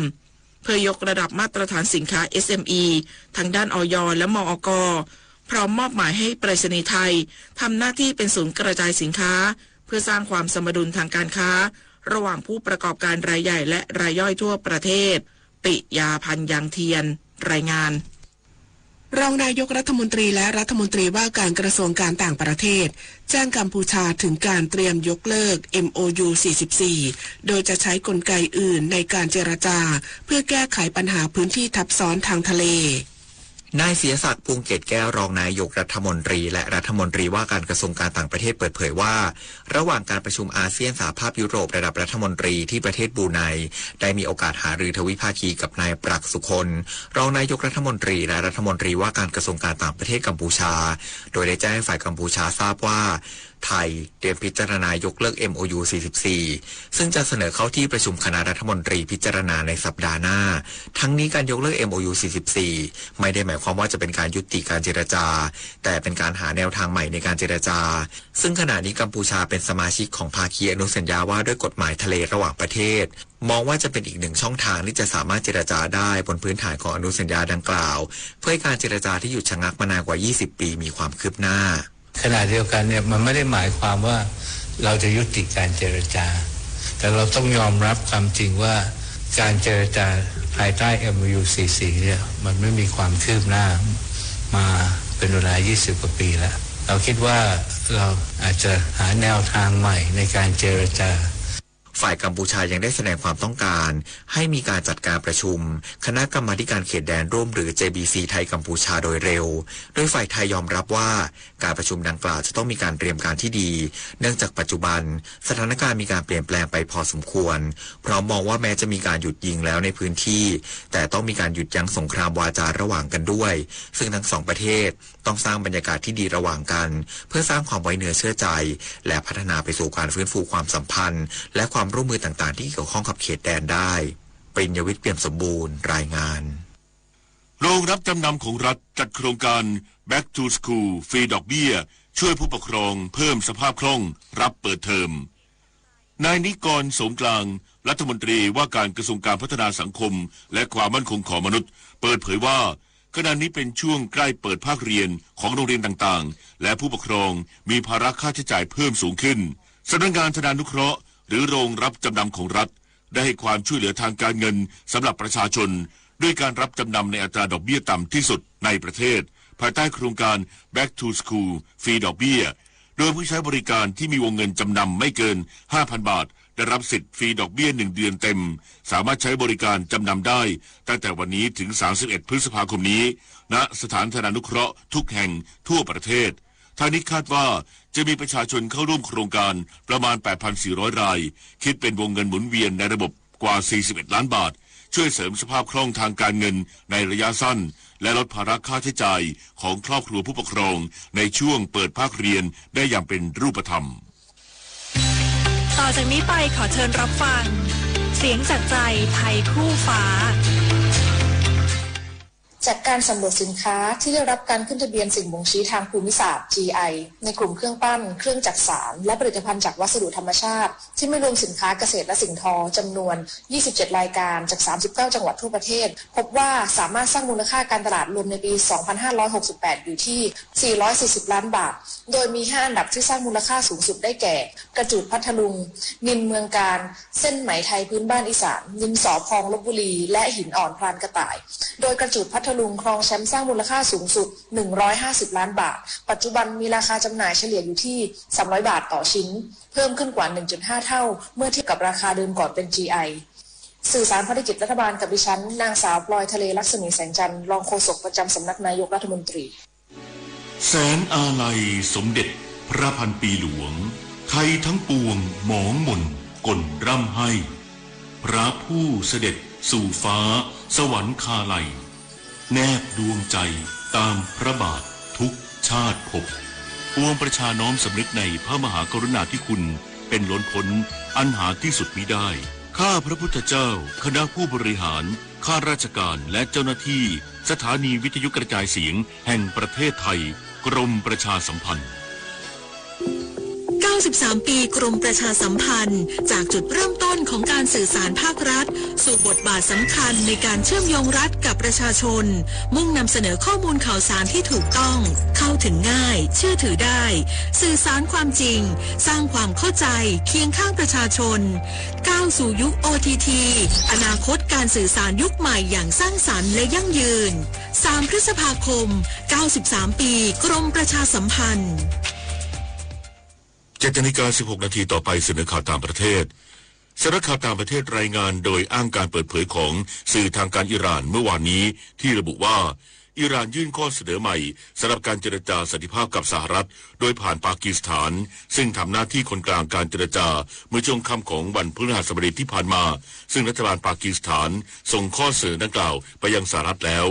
เพื่อยกระดับมาตรฐานสินค้า เอสเอ็มอี ทั้งด้าน อย และ มอก พร้อมมอบหมายให้ไปรษณีย์ไทยทำหน้าที่เป็นศูนย์กระจายสินค้า เพื่อสร้างความสมดุลทางการค้า ระหว่างผู้ประกอบการรายใหญ่และรายย่อยทั่วประเทศ ปิยา พันยังเทียน รายงาน รองนายกรัฐมนตรีและรัฐมนตรีว่าการกระทรวงการต่างประเทศ แจ้งกัมพูชาถึงการเตรียมยกเลิก เอ็มโอยู สี่สิบสี่ โดยจะใช้กลไกอื่นในการเจรจา เพื่อแก้ไขปัญหาพื้นที่ทับซ้อนทางทะเล นายเสียศักดิ์ พวงเกตแก้ว รองนายกรัฐมนตรีและรัฐมนตรีว่าการกระทรวงการต่างประเทศเปิดเผยว่า ระหว่างการประชุมอาเซียนสหภาพยุโรประดับรัฐมนตรีที่ประเทศบรูไน ได้มีโอกาสหารือทวิภาคีกับนายปรักษ์ สุคน รองนายกรัฐมนตรีและรัฐมนตรีว่าการกระทรวงการต่างประเทศกัมพูชา โดยได้แจ้งให้ฝ่ายกัมพูชาทราบว่า ไทยเตรียมพิจารณายกเลิก เอ็มโอยู สี่สิบสี่ ซึ่งจะเสนอเข้าที่ประชุมคณะรัฐมนตรีพิจารณาในสัปดาห์หน้า ทั้งนี้การยกเลิก เอ็มโอยู สี่สิบสี่ ไม่ได้หมายความว่าจะเป็นการยุติการเจรจา แต่เป็นการหาแนวทางใหม่ในการเจรจา ซึ่งขณะนี้กัมพูชาเป็นสมาชิกของภาคีอนุสัญญาว่าด้วยกฎหมายทะเลระหว่างประเทศ มองว่าจะเป็นอีกหนึ่งช่องทางที่จะสามารถเจรจาได้บนพื้นฐานของอนุสัญญาดังกล่าว เพื่อให้การเจรจาที่หยุดชะงักมานานกว่า ยี่สิบ ปีมีความคืบหน้า ขณะเดียวกันเนี่ย มันไม่ได้หมายความว่าเราจะยุติการเจรจา แต่เราต้องยอมรับความจริงว่าการเจรจาภายใต้ เอ็มโอยู สี่สิบสี่ เนี่ย มันไม่มีความคืบหน้ามาเป็นเวลา ยี่สิบ กว่าปีแล้ว เราคิดว่าเราอาจจะหาแนวทางใหม่ในการเจรจา ฝ่ายกัมพูชายังได้แสดงความต้องการให้มีการจัดการประชุมคณะกรรมาธิการเขตแดนร่วมหรือ เจบีซี ไทยกัมพูชาโดยเร็ว โดยฝ่ายไทยยอมรับว่าการประชุมดังกล่าวจะต้องมีการเตรียมการที่ดี เนื่องจากปัจจุบันสถานการณ์มีการเปลี่ยนแปลงไปพอสมควร พร้อมมองว่าแม้จะมีการหยุดยิงแล้วในพื้นที่ แต่ต้องมีการหยุดยั้งสงครามวาจาระหว่างกันด้วย ซึ่งทั้งสองประเทศ ต้องสร้างบรรยากาศที่ดีระหว่างกัน เพื่อสร้างความไว้เนื้อเชื่อใจ และพัฒนาไปสู่การฟื้นฟูความสัมพันธ์ และความร่วมมือต่างๆ ที่เกี่ยวข้องกับเขตแดนได้ ปริญญวิทย์ เปี่ยมสมบูรณ์ รายงาน โรงรับจำนำของรัฐจัดโครงการ Back to School ฟรีดอกเบี้ย ช่วยผู้ปกครองเพิ่มสภาพคล่องรับเปิดเทอม นายนิกร โสมกลาง รัฐมนตรีว่าการกระทรวงการพัฒนาสังคม และความมั่นคงของมนุษย์ เปิดเผยว่า ขณะนี้เป็นช่วงใกล้เปิดภาคเรียนของโรงเรียนต่างๆ และผู้ปกครองมีภาระค่าใช้จ่ายเพิ่มสูงขึ้น สำนักงานธนานุเคราะห์ หรือโรงรับจำนำของรัฐ ได้ให้ความช่วยเหลือทางการเงินสำหรับประชาชน ด้วยการรับจำนำในอัตราดอกเบี้ยต่ำที่สุดในประเทศ ภายใต้โครงการ Back to School ฟรีดอกเบี้ย โดยผู้ใช้บริการที่มีวงเงินจำนำไม่เกิน ห้าพัน บาท ได้รับสิทธิ์ฟรีดอกเบี้ยหนึ่งเดือนเต็ม สามารถใช้บริการจำนำได้ตั้งแต่วันนี้ถึง สามสิบเอ็ด พฤษภาคมนี้ ณ สถานธนานุเคราะห์ทุกแห่งทั่วประเทศ ทางนี้คาดว่าจะมีประชาชนเข้าร่วมโครงการประมาณ แปดพันสี่ร้อย ราย คิดเป็นวงเงินหมุนเวียนในระบบกว่า สี่สิบเอ็ด ล้านบาท ช่วยเสริมสภาพคล่องทางการเงินในระยะสั้น และลดภาระค่าใช้จ่ายของครอบครัวผู้ปกครองในช่วงเปิดภาคเรียนได้อย่างเป็นรูปธรรม ต่อจากนี้ไปขอเชิญรับฟัง เสียงจากใจไทยคู่ฟ้า จากการสำรวจสินค้าที่ได้รับการขึ้นทะเบียนสิ่งบ่งชี้ทางภูมิศาสตร์ จีไอ ในกลุ่มเครื่องปั้น เครื่องจักสาน และผลิตภัณฑ์จากวัสดุธรรมชาติ ที่ไม่รวมสินค้าเกษตรและสิ่งทอ จำนวน ยี่สิบเจ็ด รายการ จาก สามสิบเก้า จังหวัดทั่วประเทศ พบว่าสามารถสร้างมูลค่าการตลาดรวมในปี สองพันห้าร้อยหกสิบแปด อยู่ที่ สี่ร้อยสี่สิบ ล้านบาท โดยมี ห้า อันดับที่สร้างมูลค่าสูงสุดได้แก่ กระจูดพัทลุง นินเมืองกาญ เส้นไหมไทยพื้นบ้านอีสาน นินสอพองลพบุรี และหินอ่อนพรานกระต่าย โดยกระจูดพัท ลุงครองแชมป์สร้างมูลค่าสูงสุด หนึ่งร้อยห้าสิบล้านบาท ปัจจุบันมีราคาจำหน่ายเฉลี่ยอยู่ที่ สามร้อยบาทต่อชิ้น เพิ่มขึ้นกว่า หนึ่งจุดห้าเท่า เมื่อเทียบกับราคาเดิมก่อนเป็น จี ไอ สื่อสารภารกิจรัฐบาลกับดิฉัน นางสาวพลอยทะเลลักษมีแสงจันทร์ รองโฆษกประจำสำนักนายกรัฐมนตรี แสงอาลัยสมเด็จพระพันปีหลวง ไทยทั้งปวงหมองหม่นก่นร่ำไห้ พระผู้เสด็จสู่ฟ้าสวรรคาลัย แนบดวงใจตามพระบาททุกชาติภพ ปวงประชาน้อมสำนึกในพระมหากรุณาธิคุณเป็นล้นพ้นอันหาที่สุดมิได้ ข้าพระพุทธเจ้า คณะผู้บริหาร ข้าราชการ และเจ้าหน้าที่ สถานีวิทยุกระจายเสียงแห่งประเทศไทย กรมประชาสัมพันธ์ เก้าสิบสามปีกรมประชาสัมพันธ์ จากจุดเริ่มต้นของการสื่อสารภาครัฐ สู่บทบาทสำคัญในการเชื่อมโยงรัฐกับประชาชน มุ่งนำเสนอข้อมูลข่าวสารที่ถูกต้อง เข้าถึงง่าย เชื่อถือได้ สื่อสารความจริง สร้างความเข้าใจ เคียงข้างประชาชน ก้าวสู่ยุค โอ ที ที อนาคตการสื่อสารยุคใหม่อย่างสร้างสรรค์และยั่งยืน สามพฤษภาคม เก้าสิบสามปีกรมประชาสัมพันธ์ เจ็ดนาฬิกาสิบหกนาที ต่อไปเสนอข่าวต่างประเทศ สำนักข่าวต่างประเทศรายงานโดยอ้างการเปิดเผยของสื่อทางการอิหร่านเมื่อวานนี้ ที่ระบุว่า อิหร่านยื่นข้อเสนอใหม่สำหรับการเจรจาสันติภาพกับสหรัฐ โดยผ่านปากีสถาน ซึ่งทำหน้าที่คนกลางการเจรจา เมื่อช่วงค่ำของวันพฤหัสบดีที่ผ่านมา ซึ่งรัฐบาลปากีสถานส่งข้อเสนอดังกล่าวไปยังสหรัฐแล้ว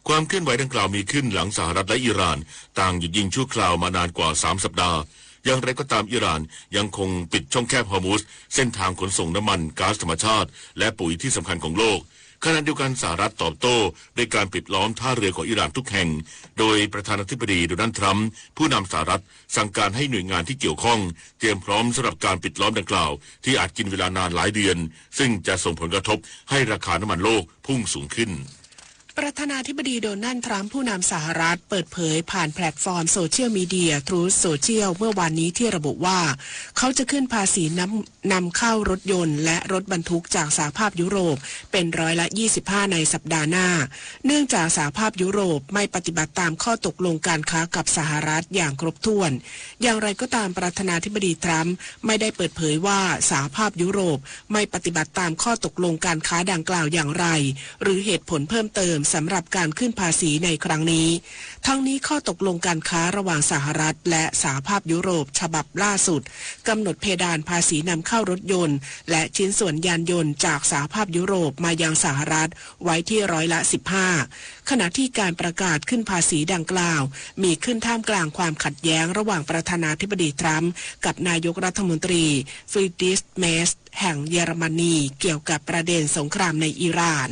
ความเคลื่อนไหวดังกล่าวมีขึ้นหลังสหรัฐและอิหร่านต่างหยุดยิงชั่วคราวมานานกว่าสามสัปดาห์ อย่างไรก็ตามอิหร่านยังคงปิดช่องแคบฮอร์มุซ เส้นทางขนส่งน้ำมัน ก๊าซธรรมชาติ และปุ๋ยที่สำคัญของโลก ขณะเดียวกันสหรัฐตอบโต้ด้วยการปิดล้อมท่าเรือของอิหร่านทุกแห่ง โดยประธานาธิบดีโดนัลด์ทรัมป์ผู้นำสหรัฐสั่งการให้หน่วยงานที่เกี่ยวข้องเตรียมพร้อมสำหรับการปิดล้อมดังกล่าว ที่อาจกินเวลานานหลายเดือน ซึ่งจะส่งผลกระทบให้ราคาน้ำมันโลกพุ่งสูงขึ้น ประธานาธิบดีโดนัลด์ทรัมป์ผู้นำสหรัฐเปิดเผยผ่านแพลตฟอร์มโซเชียลมีเดีย Truth Social เมื่อวานนี้ที่ระบุว่า เขาจะขึ้นภาษีนำ นำเข้ารถยนต์และรถบรรทุกจากสหภาพยุโรปเป็นร้อยละยี่สิบห้าในสัปดาห์หน้า เนื่องจากสหภาพยุโรปไม่ปฏิบัติตามข้อตกลงการค้ากับสหรัฐอย่างครบถ้วน อย่างไรก็ตามประธานาธิบดีทรัมป์ไม่ได้เปิดเผยว่าสหภาพยุโรปไม่ปฏิบัติตามข้อตกลงการค้าดังกล่าวอย่างไร หรือเหตุผลเพิ่มเติมสำหรับการขึ้นภาษีในครั้งนี้ ทั้งนี้ข้อตกลงการค้าระหว่างสหรัฐและสหภาพยุโรปฉบับล่าสุด กำหนดเพดานภาษีนำเข้ารถยนต์ และชิ้นส่วนยานยนต์จากสหภาพยุโรปมายังสหรัฐไว้ที่ร้อยละสิบห้า ขณะที่การประกาศขึ้นภาษีดังกล่าว มีขึ้นท่ามกลางความขัดแย้งระหว่างประธานาธิบดีทรัมป์กับนายกรัฐมนตรีฟรีดริชเมร์ซแห่งเยอรมนีเกี่ยวกับประเด็นสงครามในอิหร่าน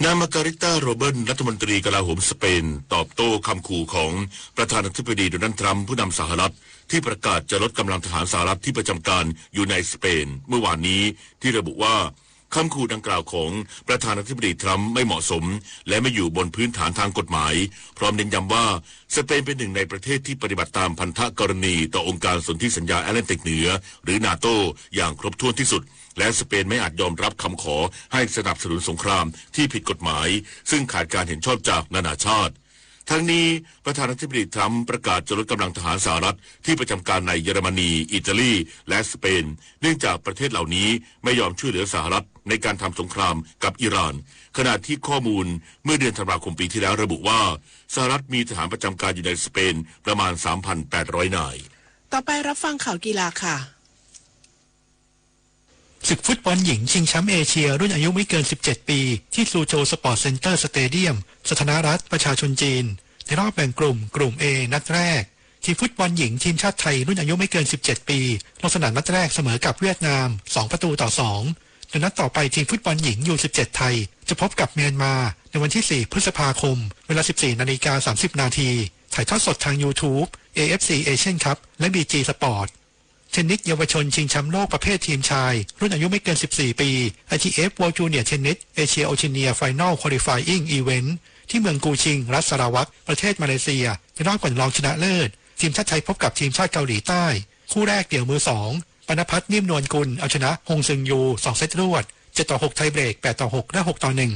นางมาการิต้า โรเบิล รัฐมนตรีกลาโหมสเปน ตอบโต้คำขู่ของประธานาธิบดีโดนัลด์ทรัมป์ผู้นำสหรัฐ ที่ประกาศจะลดกำลังทหารสหรัฐที่ประจำการอยู่ในสเปน เมื่อวานนี้ ที่ระบุว่าคำขู่ดังกล่าวของประธานาธิบดีทรัมป์ไม่เหมาะสม และไม่อยู่บนพื้นฐานทางกฎหมาย พร้อมเน้นย้ำว่าสเปนเป็นหนึ่งในประเทศที่ปฏิบัติตามพันธกรณีต่อองค์การสนธิสัญญาแอตแลนติกเหนือ หรือ นาโต้ อย่างครบถ้วนที่สุด และสเปนไม่อาจยอมรับคำขอให้สนับสนุนสงครามที่ผิดกฎหมาย ซึ่งขาดการเห็นชอบจากนานาชาติ ทั้งนี้ประธานาธิบดีทรัมป์ประกาศจะลดกำลังทหารสหรัฐที่ประจำการในเยอรมนี อิตาลี และสเปน เนื่องจากประเทศเหล่านี้ไม่ยอมช่วยเหลือสหรัฐในการทำสงครามกับอิหร่าน ขณะที่ข้อมูลเมื่อเดือนธันวาคมปีที่แล้วระบุว่า สหรัฐมีทหารประจำการอยู่ในสเปนประมาณ สามพันแปดร้อยนาย ต่อไปรับฟังข่าวกีฬาค่ะ ศึกฟุตบอลหญิงชิงแชมป์เอเชียรุ่นอายุไม่เกินสิบเจ็ดปี ที่ซูโจวสปอร์ตเซ็นเตอร์สเตเดียม สาธารณรัฐประชาชนจีน ในรอบแบ่งกลุ่ม กลุ่ม A นัดแรก ทีมฟุตบอลหญิงทีมชาติไทยรุ่นอายุไม่เกินสิบเจ็ดปี ลงสนามนัดแรกเสมอกับเวียดนาม สองประตูต่อสอง โดยนัดต่อไปทีมฟุตบอลหญิง ยู สิบเจ็ด ไทย จะพบกับเมียนมาในวันที่ สี่ พฤษภาคม เวลา สิบสี่นาฬิกาสามสิบนาที ถ่ายทอดสดทาง YouTube เอ เอฟ ซี Asian Cup และ บี จี Sport เทนนิสเยาวชนชิงแชมป์โลกประเภททีมชาย รุ่นอายุไม่เกินสิบสี่ปี ไอ ที เอฟ World Junior Tennis Asia Oceania Final Qualifying Event ที่เมืองกูชิง รัฐสาราวัก ประเทศมาเลเซีย ในรอบก่อนรองชนะเลิศ ทีมชาติไทยพบกับทีมชาติเกาหลีใต้ คู่แรกเดี่ยวมือสอง ปณพัฒน์ นิ่มนวลกุล เอาชนะ ฮงซึงยู สองเซตรวด เจ็ดต่อหก ไทเบรก แปดต่อหก และ หกต่อหนึ่ง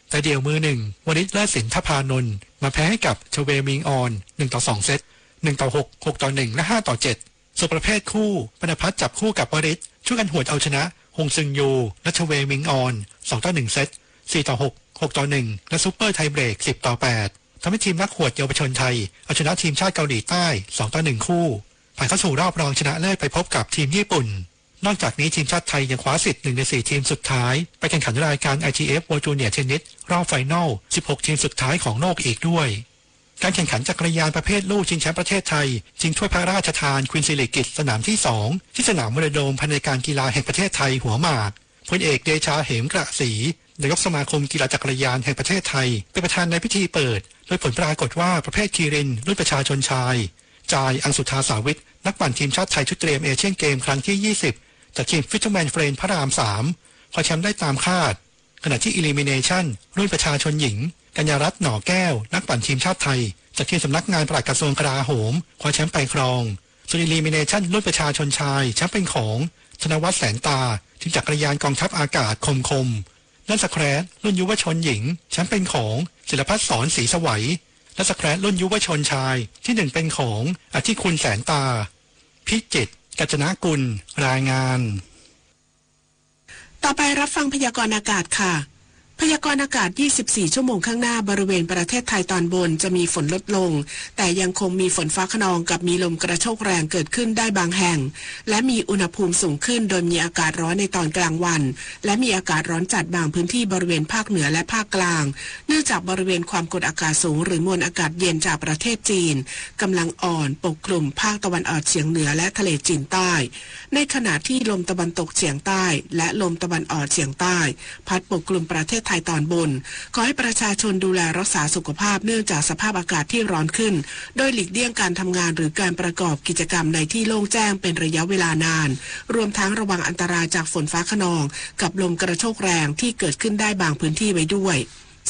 แต่เดี่ยวมือหนึ่ง วริศ เลิศสินทภานนท์ มาแพ้ให้กับ ชเวมิงออน หนึ่งต่อสองเซต หนึ่งต่อหก หกต่อหนึ่ง และ ห้าต่อเจ็ด ส่วนประเภทคู่ ปณพัฒน์จับคู่กับวริศ ช่วยกันหวดเอาชนะ ฮงซึงยู และ ชเวมิงออน สองต่อหนึ่งเซต สี่ต่อหก หกต่อหนึ่ง และซูเปอร์ไทเบรก สิบต่อแปด ทำให้ทีมนักหวดเยาวชนไทย เอาชนะทีมชาติเกาหลีใต้ สองต่อหนึ่งคู่ ผ่านเข้าสู่รอบรองชนะเลิศไปพบกับทีมญี่ปุ่น นอกจากนี้ทีมชาติไทยยังคว้าสิทธิ์หนึ่งในสี่ทีมสุดท้าย ไปแข่งขันรายการ ไอทีเอฟ World Junior Tennis รอบไฟนอล สิบหกทีมสุดท้ายของโลกอีกด้วย การแข่งขันจักรยานประเภทลู่ชิงแชมป์ประเทศไทย ชิงถ้วยพระราชทานควีนสิริกิติ์สนามที่สอง ที่สนามเวโลโดรม ภายในการกีฬาแห่งประเทศไทยหัวหมาก พลเอกเดชา เหมกระศรี นายกสมาคมกีฬาจักรยานแห่งประเทศไทย เป็นประธานในพิธีเปิด โดยผลปรากฏว่าประเภทคีริน รุ่นประชาชนชาย จาย อังสุธา สาวิท นักปั่นทีมชาติไทยชุดเตรียมเอเชียนเกมครั้งที่ยี่สิบ จากทีม Fisherman Friend พระรามสาม คว้าแชมป์ได้ตามคาด ขณะที่ Elimination รุ่นประชาชนหญิง กัญญารัตน์ หน่อแก้ว นักปั่นทีมชาติไทย จากทีมสำนักงานปลัดกระทรวงกลาโหม คว้าแชมป์ไปครอง ส่วน Elimination รุ่นประชาชนชาย แชมป์เป็นของ ธนวัฒน์ แสนตา ทีมจักรยานกองทัพอากาศ คมคม และ Squash รุ่นยุวชนหญิง แชมป์เป็นของ ศิลพัฒน์ สอนศรีสวัย และ Squash รุ่นยุวชนชาย ที่หนึ่งเป็นของ อธิคุณ แสนตา พิจิตร กัญจนกุล รายงาน ต่อไปรับฟังพยากรณ์อากาศค่ะ พยากรณ์อากาศ ยี่สิบสี่ ชั่วโมงข้างหน้า บริเวณประเทศไทยตอนบนจะมีฝนลดลง แต่ยังคงมีฝนฟ้าคะนองกับมีลมกระโชกแรงเกิดขึ้นได้บางแห่ง และมีอุณหภูมิสูงขึ้น โดยมีอากาศร้อนในตอนกลางวัน และมีอากาศร้อนจัดบางพื้นที่บริเวณภาคเหนือและภาคกลาง เนื่องจากบริเวณความกดอากาศสูงหรือมวลอากาศเย็นจากประเทศจีน กำลังอ่อนปกคลุมภาคตะวันออกเฉียงเหนือและทะเลจีนใต้ ในขณะที่ลมตะวันตกเฉียงใต้ และลมตะวันออกเฉียงใต้ พัดปกคลุมประเทศไทยตอนบน ขอให้ประชาชนดูแลรักษาสุขภาพเนื่องจากสภาพอากาศที่ร้อนขึ้น โดยหลีกเลี่ยงการทำงานหรือการประกอบกิจกรรมในที่โล่งแจ้งเป็นระยะเวลานาน รวมทั้งระวังอันตรายจากฝนฟ้าคะนอง กับลมกระโชกแรงที่เกิดขึ้นได้บางพื้นที่ไว้ด้วย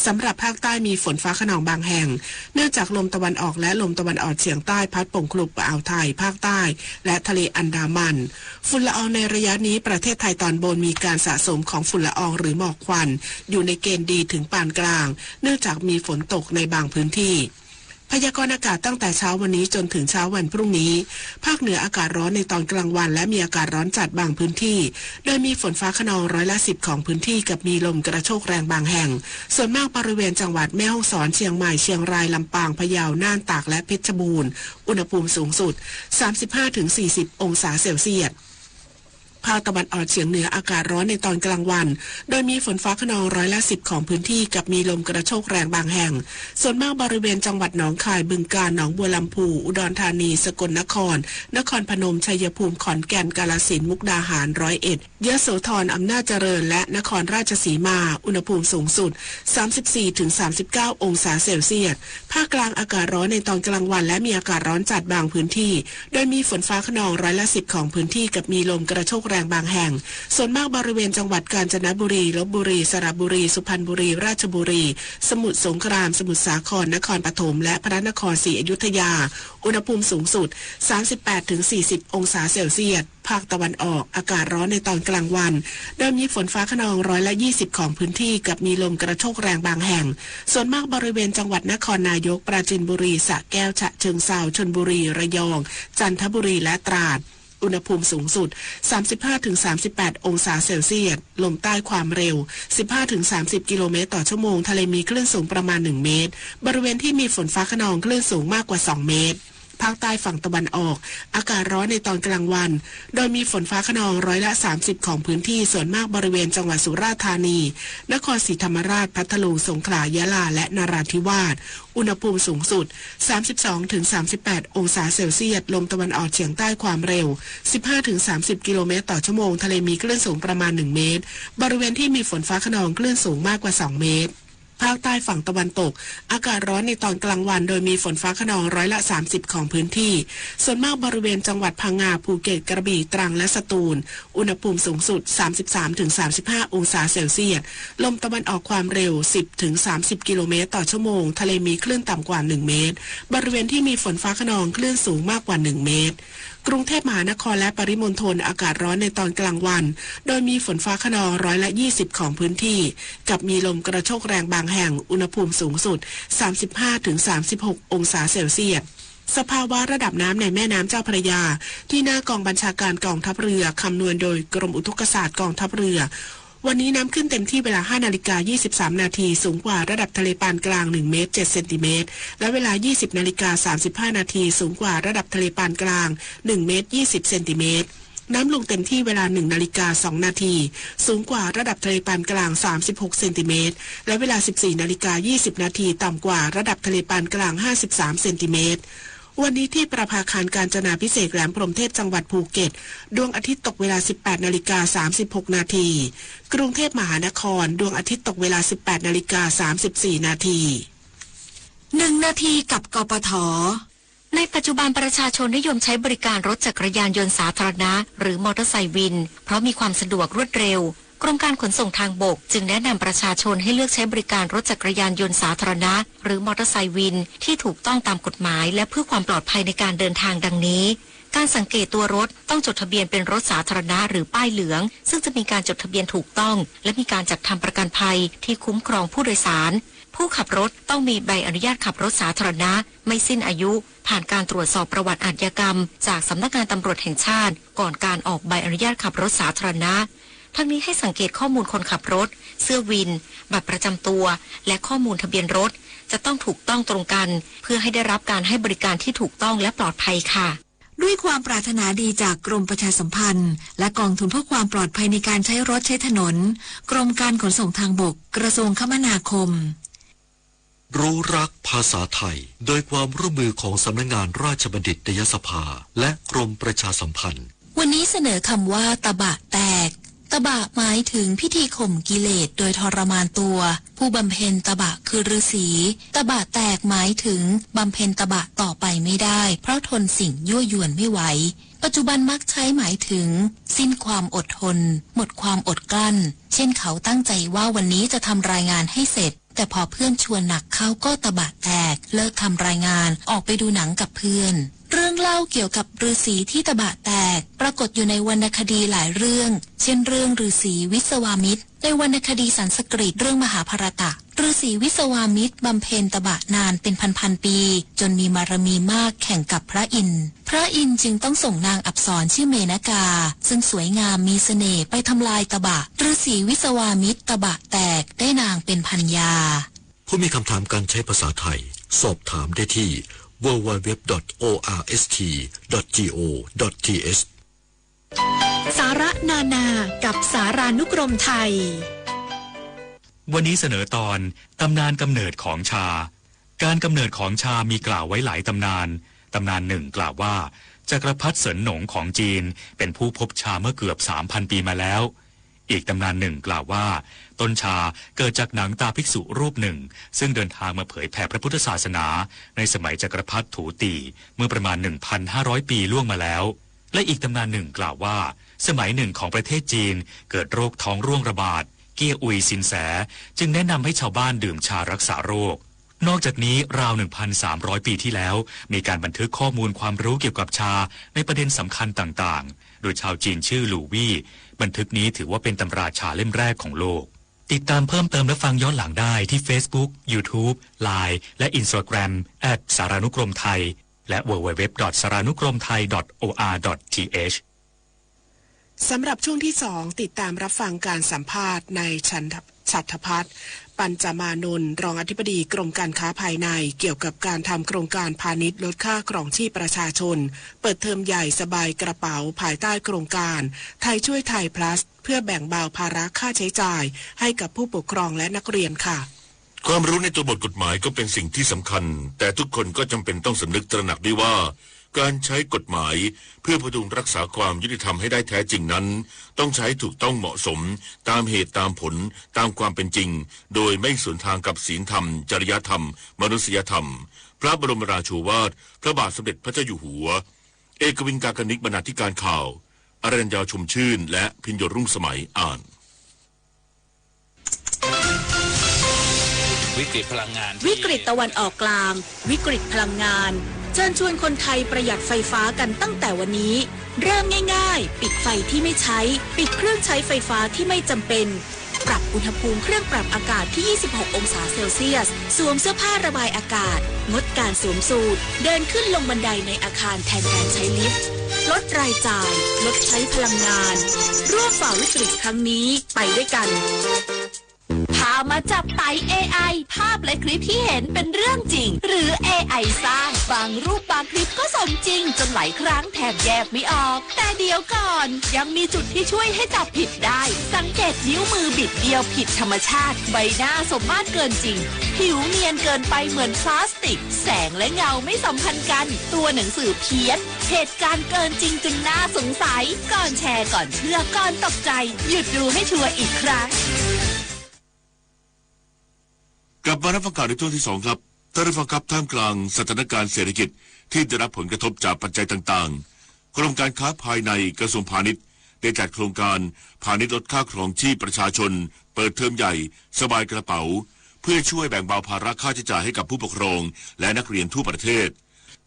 สำหรับภาคใต้มีฝนฟ้าคะนองบางแห่ง เนื่องจากลมตะวันออกและลมตะวันออกเฉียงใต้พัดปกคลุมอ่าวไทยภาคใต้ และทะเลอันดามัน ฝุ่นละอองในระยะนี้ประเทศไทยตอนบนมีการสะสมของฝุ่นละอองหรือหมอกควัน อยู่ในเกณฑ์ดีถึงปานกลาง เนื่องจากมีฝนตกในบางพื้นที่ พยากรณ์อากาศตั้งแต่เช้าวันนี้จนถึงเช้าวันพรุ่งนี้ ภาคเหนืออากาศร้อนในตอนกลางวัน และมีอากาศร้อนจัดบางพื้นที่ โดยมีฝนฟ้าคะนองร้อยละสิบของพื้นที่กับมีลมกระโชกแรงบางแห่ง ส่วนมากบริเวณจังหวัดแม่ฮ่องสอน เชียงใหม่ เชียงราย ลำปาง พะเยา น่าน ตาก และเพชรบูรณ์ อุณหภูมิสูงสุด สามสิบห้าถึงสี่สิบองศาเซลเซียส ภาคตะวันออกเฉียงเหนืออากาศร้อนในตอนกลางวัน โดยมีฝนฟ้าคะนองร้อยละสิบของพื้นที่กับมีลมกระโชกแรงบางแห่ง ส่วนมากบริเวณจังหวัดหนองคาย บึงกาฬ หนองบัวลำภู อุดรธานี สกลนคร นครพนม ชัยภูมิ ขอนแก่น กาฬสินธุ์ มุกดาหาร ร้อยเอ็ด ยโสธร อำนาจเจริญ และนครราชสีมา อุณหภูมิสูงสุด สามสิบสี่ถึงสามสิบเก้าองศาเซลเซียส ภาคกลางอากาศร้อนในตอนกลางวัน และมีอากาศร้อนจัดบางพื้นที่ โดยมีฝนฟ้าคะนองร้อยละสิบของพื้นที่กับมีลมกระโชกแรงบางแห่ง ส่วนมากบริเวณจังหวัดกาญจนบุรี ลพบุรี สระบุรี สุพรรณบุรี ราชบุรี สมุทรสงคราม สมุทรสาคร นครปฐม และพระนครศรีอยุธยา อุณหภูมิสูงสุด สามสิบแปดถึงสี่สิบองศาเซลเซียส ภาคตะวันออกอากาศร้อนในตอนกลางวัน โดยมีฝนฟ้าคะนองร้อยละยี่สิบของพื้นที่กับมีลมกระโชกแรงบางแห่ง ส่วนมากบริเวณจังหวัดนครนายก ปราจีนบุรี สระแก้ว ฉะเชิงเทรา ชลบุรี ระยอง จันทบุรี และตราด อุณหภูมิสูงสุด สามสิบห้าถึงสามสิบแปดองศาเซลเซียส ลมใต้ความเร็ว สิบห้าถึงสามสิบกิโลเมตรต่อชั่วโมง ทะเลมีคลื่นสูงประมาณหนึ่งเมตร บริเวณที่มีฝนฟ้าคะนองคลื่นสูงมากกว่าสองเมตร ภาคใต้ฝั่งตะวันออก อากาศร้อนในตอนกลางวัน โดยมีฝนฟ้าคะนองร้อยละสามสิบของพื้นที่ ส่วนมากบริเวณจังหวัดสุราษฎร์ธานี นครศรีธรรมราช พัทลุง สงขลา ยะลา และนราธิวาส อุณหภูมิสูงสุด สามสิบสองถึงสามสิบแปดองศาเซลเซียส ลมตะวันออกเฉียงใต้ความเร็ว สิบห้าถึงสามสิบกิโลเมตรต่อชั่วโมง ทะเลมีคลื่นสูงประมาณหนึ่งเมตร บริเวณที่มีฝนฟ้าคะนองคลื่นสูงมากกว่าสองเมตร ภาคใต้ฝั่งตะวันตก อากาศร้อนในตอนกลางวัน โดยมีฝนฟ้าคะนองร้อยละสามสิบของพื้นที่ ส่วนมากบริเวณจังหวัดพังงา ภูเก็ต กระบี่ ตรัง และสตูล อุณหภูมิสูงสุด สามสิบสามถึงสามสิบห้าองศาเซลเซียส ลมตะวันออกความเร็ว สิบถึงสามสิบกิโลเมตรต่อชั่วโมง ทะเลมีคลื่นต่ำกว่าหนึ่งเมตร บริเวณที่มีฝนฟ้าคะนองคลื่นสูงมากกว่าหนึ่งเมตร กรุงเทพมหานครและปริมณฑลอากาศร้อนในตอนกลางวัน โดยมีฝนฟ้าคะนองร้อยละยี่สิบของพื้นที่ กับมีลมกระโชกแรงบางแห่ง อุณหภูมิสูงสุด สามสิบห้าถึงสามสิบหกองศาเซลเซียส สภาวะระดับน้ำในแม่น้ำเจ้าพระยา ที่หน้ากองบัญชาการกองทัพเรือ คำนวณโดยกรมอุทกศาสตร์กองทัพเรือ วันนี้น้ำขึ้นเต็มที่เวลาห้านาฬิกายี่สิบสามนาที สูงกว่าระดับทะเลปานกลางหนึ่งเมตรเจ็ดเซนติเมตร และเวลายี่สิบนาฬิกาสามสิบห้านาที สูงกว่าระดับทะเลปานกลางหนึ่งเมตรยี่สิบเซนติเมตร น้ำลงเต็มที่เวลาหนึ่งนาฬิกาสองนาที สูงกว่าระดับทะเลปานกลางสามสิบหกเซนติเมตร และเวลาสิบสี่นาฬิกายี่สิบนาที ต่ำกว่าระดับทะเลปานกลางห้าสิบสามเซนติเมตร วันนี้ที่ประภาคารกาญจนาภิเษกแหลมพรหมเทพจังหวัดภูเก็ต ดวงอาทิตย์ตกเวลาสิบแปดนาฬิกาสามสิบหกนาที กรุงเทพมหานคร ดวงอาทิตย์ตกเวลาสิบแปดนาฬิกาสามสิบสี่นาที หนึ่งนาทีกับ กปท. ในปัจจุบันประชาชนนิยมใช้บริการรถจักรยานยนต์สาธารณะ หรือมอเตอร์ไซค์วิน เพราะมีความสะดวกรวดเร็ว กรมการขนส่งทางบกจึงแนะนำประชาชนให้เลือกใช้บริการรถจักรยานยนต์สาธารณะ หรือมอเตอร์ไซค์วิน ที่ถูกต้องตามกฎหมาย และเพื่อความปลอดภัยในการเดินทางดังนี้ การสังเกตตัวรถต้องจดทะเบียนเป็นรถสาธารณะหรือป้ายเหลือง ซึ่งจะมีการจดทะเบียนถูกต้อง และมีการจัดทำประกันภัยที่คุ้มครองผู้โดยสาร ผู้ขับรถต้องมีใบอนุญาตขับรถสาธารณะไม่สิ้นอายุ ผ่านการตรวจสอบประวัติอาชญากรรมจากสำนักงานตำรวจแห่งชาติ ก่อนการออกใบอนุญาตขับรถสาธารณะ ทั้งนี้ให้สังเกตข้อมูลคนขับรถ เสื้อวิน บัตรประจำตัว และข้อมูลทะเบียนรถ จะต้องถูกต้องตรงกัน เพื่อให้ได้รับการให้บริการที่ถูกต้องและปลอดภัยค่ะ ด้วยความปรารถนาดีจากกรมประชาสัมพันธ์ และกองทุนเพื่อความปลอดภัยในการใช้รถใช้ถนน กรมการขนส่งทางบก กระทรวงคมนาคม รู้รักภาษาไทย โดยความร่วมมือของสำนักงานราชบัณฑิตยสภา และกรมประชาสัมพันธ์ วันนี้เสนอคำว่าตบะแตก ตบะหมายถึงพิธีข่มกิเลสโดยทรมานตัว ผู้บำเพ็ญตบะคือฤๅษี ตบะแตกหมายถึงบำเพ็ญตบะต่อไปไม่ได้ เพราะทนสิ่งยั่วยวนไม่ไหว ปัจจุบันมักใช้หมายถึง สิ้นความอดทน หมดความอดกลั้น เช่นเขาตั้งใจว่าวันนี้จะทำรายงานให้เสร็จ แต่พอเพื่อนชวนหนักเข้าก็ตบะแตก เลิกทำรายงาน ออกไปดูหนังกับเพื่อน เรื่องเล่าเกี่ยวกับฤๅษีที่ตบะแตก ปรากฏอยู่ในวรรณคดีหลายเรื่อง เช่นเรื่องฤๅษีวิศวามิตร ในวรรณคดีสันสกฤตเรื่องมหาภารตะ ฤๅษีวิศวามิตรบำเพ็ญตบะนานเป็นพันๆ ปี จนมีบารมีมากแข่งกับพระอินทร์ พระอินทร์จึงต้องส่งนางอัปสรชื่อเมนกา ซึ่งสวยงามมีเสน่ห์ไปทำลายตบะ ฤๅษีวิศวามิตรตบะแตกได้นางเป็นภรรยา ผู้มีคำถามการใช้ภาษาไทย สอบถามได้ที่ ดับเบิลยู ดับเบิลยู ดับเบิลยู ดอท โอ อาร์ เอส ที ดอท จี โอ ดอท ที เอช สาระนานากับสารานุกรมไทย วันนี้เสนอตอน ตำนานกำเนิดของชา การกำเนิดของชามีกล่าวไว้หลายตำนาน ตำนานหนึ่งกล่าวว่า จักรพรรดิเสินหนงของจีน เป็นผู้พบชาเมื่อเกือบสามพันปีมาแล้ว อีกตำนานหนึ่งกล่าวว่า ต้นชาเกิดจากหนังตาภิกษุรูปหนึ่ง ซึ่งเดินทางมาเผยแผ่พระพุทธศาสนา ในสมัยจักรพรรดิถูตี เมื่อประมาณ หนึ่งพันห้าร้อย ปีล่วงมาแล้ว และอีกตำนานหนึ่งกล่าวว่า สมัยหนึ่งของประเทศจีน เกิดโรคท้องร่วงระบาด เก้ยอุยซินแส จึงแนะนำให้ชาวบ้านดื่มชารักษาโรค นอกจากนี้ราว หนึ่งพันสามร้อย ปีที่แล้ว มีการบันทึกข้อมูลความรู้เกี่ยวกับชาในประเด็นสำคัญต่างๆ โดยชาวจีนชื่อหลู่อี้ บันทึกนี้ถือว่าเป็นตำราชาเล่มแรกของโลก ติดตามเพิ่มเติมและฟังย้อนหลังได้ที่ Facebook YouTube Line และ Instagram แอท สารานุกรมไทย และ ดับเบิลยู ดับเบิลยู ดับเบิลยู ดอท สารานุกรมไทย ดอท โอ อาร์ ดอท ที เอช สำหรับช่วงที่สอง ติดตามรับฟังการสัมภาษณ์นายฉันท- ฉัตรพัฒน์ ปัญจมานนท์ รองอธิบดีกรมการค้าภายใน เกี่ยวกับการทำโครงการพาณิชย์ลดค่าครองชีพประชาชน เปิดเทอมใหญ่สบายกระเป๋า ภายใต้โครงการ ไทยช่วยไทย พลัส เพื่อแบ่งเบาภาระค่าใช้จ่ายให้กับผู้ปกครองและนักเรียนค่ะ ความรู้ในตัวบทกฎหมายก็เป็นสิ่งที่สำคัญ แต่ทุกคนก็จำเป็นต้องสำนึกตระหนักด้วยว่า การใช้กฎหมายเพื่อพดุงรักษาความยุติธรรมให้ได้แท้จริงนั้น ต้องใช้ถูกต้องเหมาะสม ตามเหตุตามผล ตามความเป็นจริง โดยไม่สวนทางกับศีลธรรม จริยธรรม มนุษยธรรม พระบรมราโชวาท พระบาทสมเด็จพระเจ้าอยู่หัว เอกวิน กากนิก บรรณาธิการข่าว อรัญญา ชมชื่น และพิญโยรุ่งสมัย อ่าน วิกฤตพลังงานที่ วิกฤตตะวันออกกลาง วิกฤตพลังงาน เชิญชวนคนไทยประหยัดไฟฟ้ากันตั้งแต่วันนี้ เริ่มง่ายๆ ปิดไฟที่ไม่ใช้ ปิดเครื่องใช้ไฟฟ้าที่ไม่จำเป็น ปรับอุณหภูมิเครื่องปรับอากาศที่ ยี่สิบหก องศาเซลเซียส สวมเสื้อผ้าระบายอากาศ งดการสวมสูท เดินขึ้นลงบันไดในอาคารแทนการใช้ลิฟต์ ลดรายจ่าย ลดใช้พลังงาน ร่วมฝ่าวิกฤตครั้งนี้ไปด้วยกัน พามาจับไต เอไอ ภาพและคลิปที่เห็นเป็นเรื่องจริง หรือ เอไอ สร้าง บางรูปบางคลิปก็สมจริง จนหลายครั้งแทบแยกไม่ออก แต่เดี๋ยวก่อน ยังมีจุดที่ช่วยให้จับผิดได้ สังเกตนิ้วมือบิดเดียวผิดธรรมชาติ ใบหน้าสมมาตรเกินจริง ผิวเนียนเกินไปเหมือนพลาสติก แสงและเงาไม่สัมพันธ์กัน ตัวหนังสือเพี้ยน เหตุการณ์เกินจริงจนน่าสงสัย ก่อนแชร์ ก่อนเชื่อ ก่อนตกใจ หยุดดูให้ชัวร์อีกครั้ง กลับมารับฟังข่าวในช่วงที่สองครับ ท่านผู้ฟังครับ ท่ามกลางสถานการณ์เศรษฐกิจที่ได้รับผลกระทบจากปัจจัยต่างๆ กรมการค้าภายในกระทรวงพาณิชย์ได้จัดโครงการพาณิชย์ลดค่าครองชีพประชาชน เปิดเทอมใหญ่สบายกระเป๋า เพื่อช่วยแบ่งเบาภาระค่าใช้จ่ายให้กับผู้ปกครองและนักเรียนทั่วประเทศ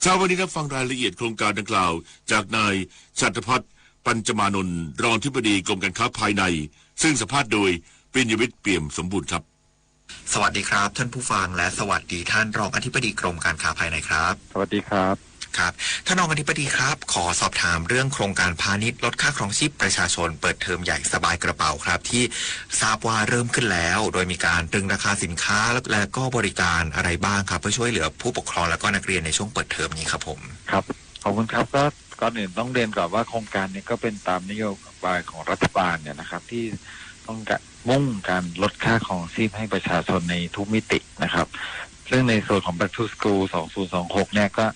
เช้าวันนี้รับฟังรายละเอียดโครงการดังกล่าวจากนายฉัตรพัฒน์ ปัญจมานนท์ รองอธิบดีกรมการค้าภายใน ซึ่งสัมภาษณ์โดยปิญญวิทย์ เปี่ยมสมบูรณ์ครับ สวัสดีครับท่านผู้ฟัง และสวัสดีท่านรองอธิบดีกรมการค้าภายในครับ สวัสดีครับ ครับ ท่านรองอธิบดีครับ ขอสอบถามเรื่องโครงการพาณิชย์ลดค่าครองชีพประชาชนเปิดเทอมใหญ่สบายกระเป๋าครับ ที่ทราบว่าเริ่มขึ้นแล้ว โดยมีการตรึงราคาสินค้า และ และก็บริการอะไรบ้างครับ เพื่อช่วยเหลือผู้ปกครองและก็นักเรียนในช่วงเปิดเทอมนี้ครับผม ครับ ขอบคุณครับ ก็ก่อนอื่นต้องเรียนก่อนว่าโครงการนี้ก็เป็นตามนโยบายของรัฐบาลเนี่ยนะครับ ที่ต้องการมุ่งการลดค่าครองชีพให้ประชาชนในทุกมิตินะครับ ซึ่งในส่วนของ Back to School สองศูนย์สองหก เนี่ยก็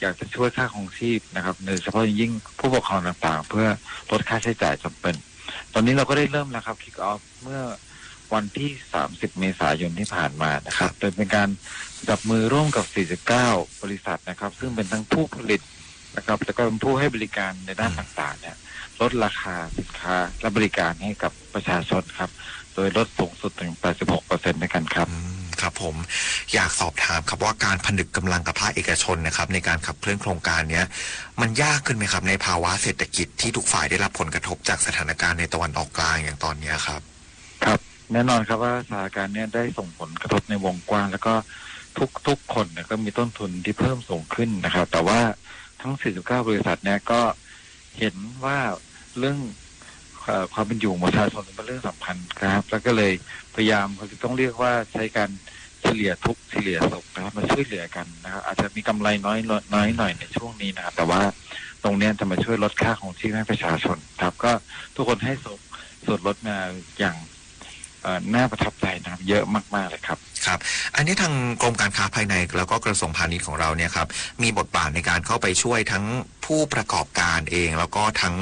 อยากจะช่วยค่าครองชีพนะครับ โดยเฉพาะอย่างยิ่งผู้ปกครองต่างๆ เพื่อลดค่าใช้จ่ายจำเป็น ตอนนี้เราก็ได้เริ่มแล้วครับ Kick off เมื่อวันที่ สามสิบ เมษายนที่ผ่านมานะครับ ครับ โดยเป็นการจับมือร่วมกับ สี่สิบเก้า บริษัทนะครับ ซึ่งเป็นทั้งผู้ผลิตนะครับ แล้วก็เป็นผู้ให้บริการในด้าน อืม ต่างๆ เนี่ย ลดราคาสินค้าและบริการให้กับประชาชนครับ โดยลดสูงสุดถึง แปดสิบหกเปอร์เซ็นต์ ด้วยกันครับ อืม ครับผม อยากสอบถามครับว่าการผนึกกำลังกับภาคเอกชนนะครับ ในการขับเคลื่อนโครงการเนี้ย มันยากขึ้นไหมครับ ในภาวะเศรษฐกิจที่ทุกฝ่ายได้รับผลกระทบจากสถานการณ์ในตะวันออกกลางอย่างตอนเนี้ยครับ ครับ แน่นอนครับว่าสถานการณ์เนี้ยได้ส่งผลกระทบในวงกว้าง แล้วก็ทุกๆ คนเนี่ยก็มีต้นทุนที่เพิ่มสูงขึ้นนะครับ แต่ว่าทั้ง สี่สิบเก้า บริษัทเนี่ยก็เห็นว่าเรื่อง เอ่อ ความเป็นอยู่ของประชาชนเป็นเรื่องสำคัญครับ แล้วก็เลยพยายาม เขาจะต้องเรียกว่าใช้การเฉลี่ยทุกข์เฉลี่ยสุขนะครับ มาช่วยเหลือกันนะครับ อาจจะมีกำไรน้อย น้อยหน่อยในช่วงนี้นะครับ แต่ว่าตรงเนี้ยจะมาช่วยลดค่าครองชีพให้ประชาชนครับ ก็ทุกคนให้ส่วน ส่วนลดมาอย่าง เอ่อ น่าประทับใจนะครับ เยอะมากๆ เลยครับ ครับ อันนี้ทางกรมการค้าภายในแล้วก็กระทรวงพาณิชย์ของเราเนี่ยครับ มีบทบาทในการเข้าไปช่วยทั้งผู้ประกอบการเอง แล้วก็ทั้ง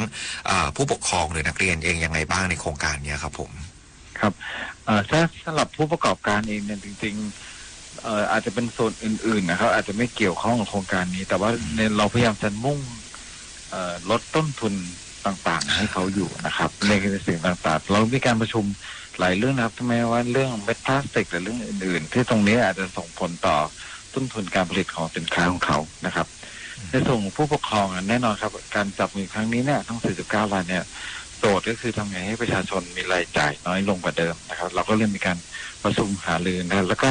เอ่อ ผู้ปกครองหรือนักเรียนเองยังไงบ้างในโครงการเนี้ยครับผม ครับ เอ่อ ถ้าสำหรับผู้ประกอบการเองเนี่ยจริงๆ เอ่อ อาจจะเป็นส่วนอื่นๆ นะครับ อาจจะไม่เกี่ยวข้องกับโครงการนี้ แต่ว่า อืม ใน เราพยายามจะมุ่ง เอ่อ ลดต้นทุนต่างๆ ให้เขาอยู่นะครับ ในสิ่งต่างๆ เรามีการประชุมหลายเรื่องนะครับ ไม่ว่าเรื่องเม็ดพลาสติกหรือเรื่องอื่นๆ ที่ตรงนี้อาจจะส่งผลต่อต้นทุนการผลิตของสินค้าของเขานะครับ ในส่วนของผู้ปกครองอ่ะ แน่นอนครับ การจับมือครั้งนี้เนี่ย ทั้ง สี่สิบเก้า รายเนี่ย โจทย์ก็คือทำไงให้ประชาชนมีรายจ่ายน้อยลงกว่าเดิมนะครับ เราก็เลยมีการประชุมหารือนะครับ แล้วก็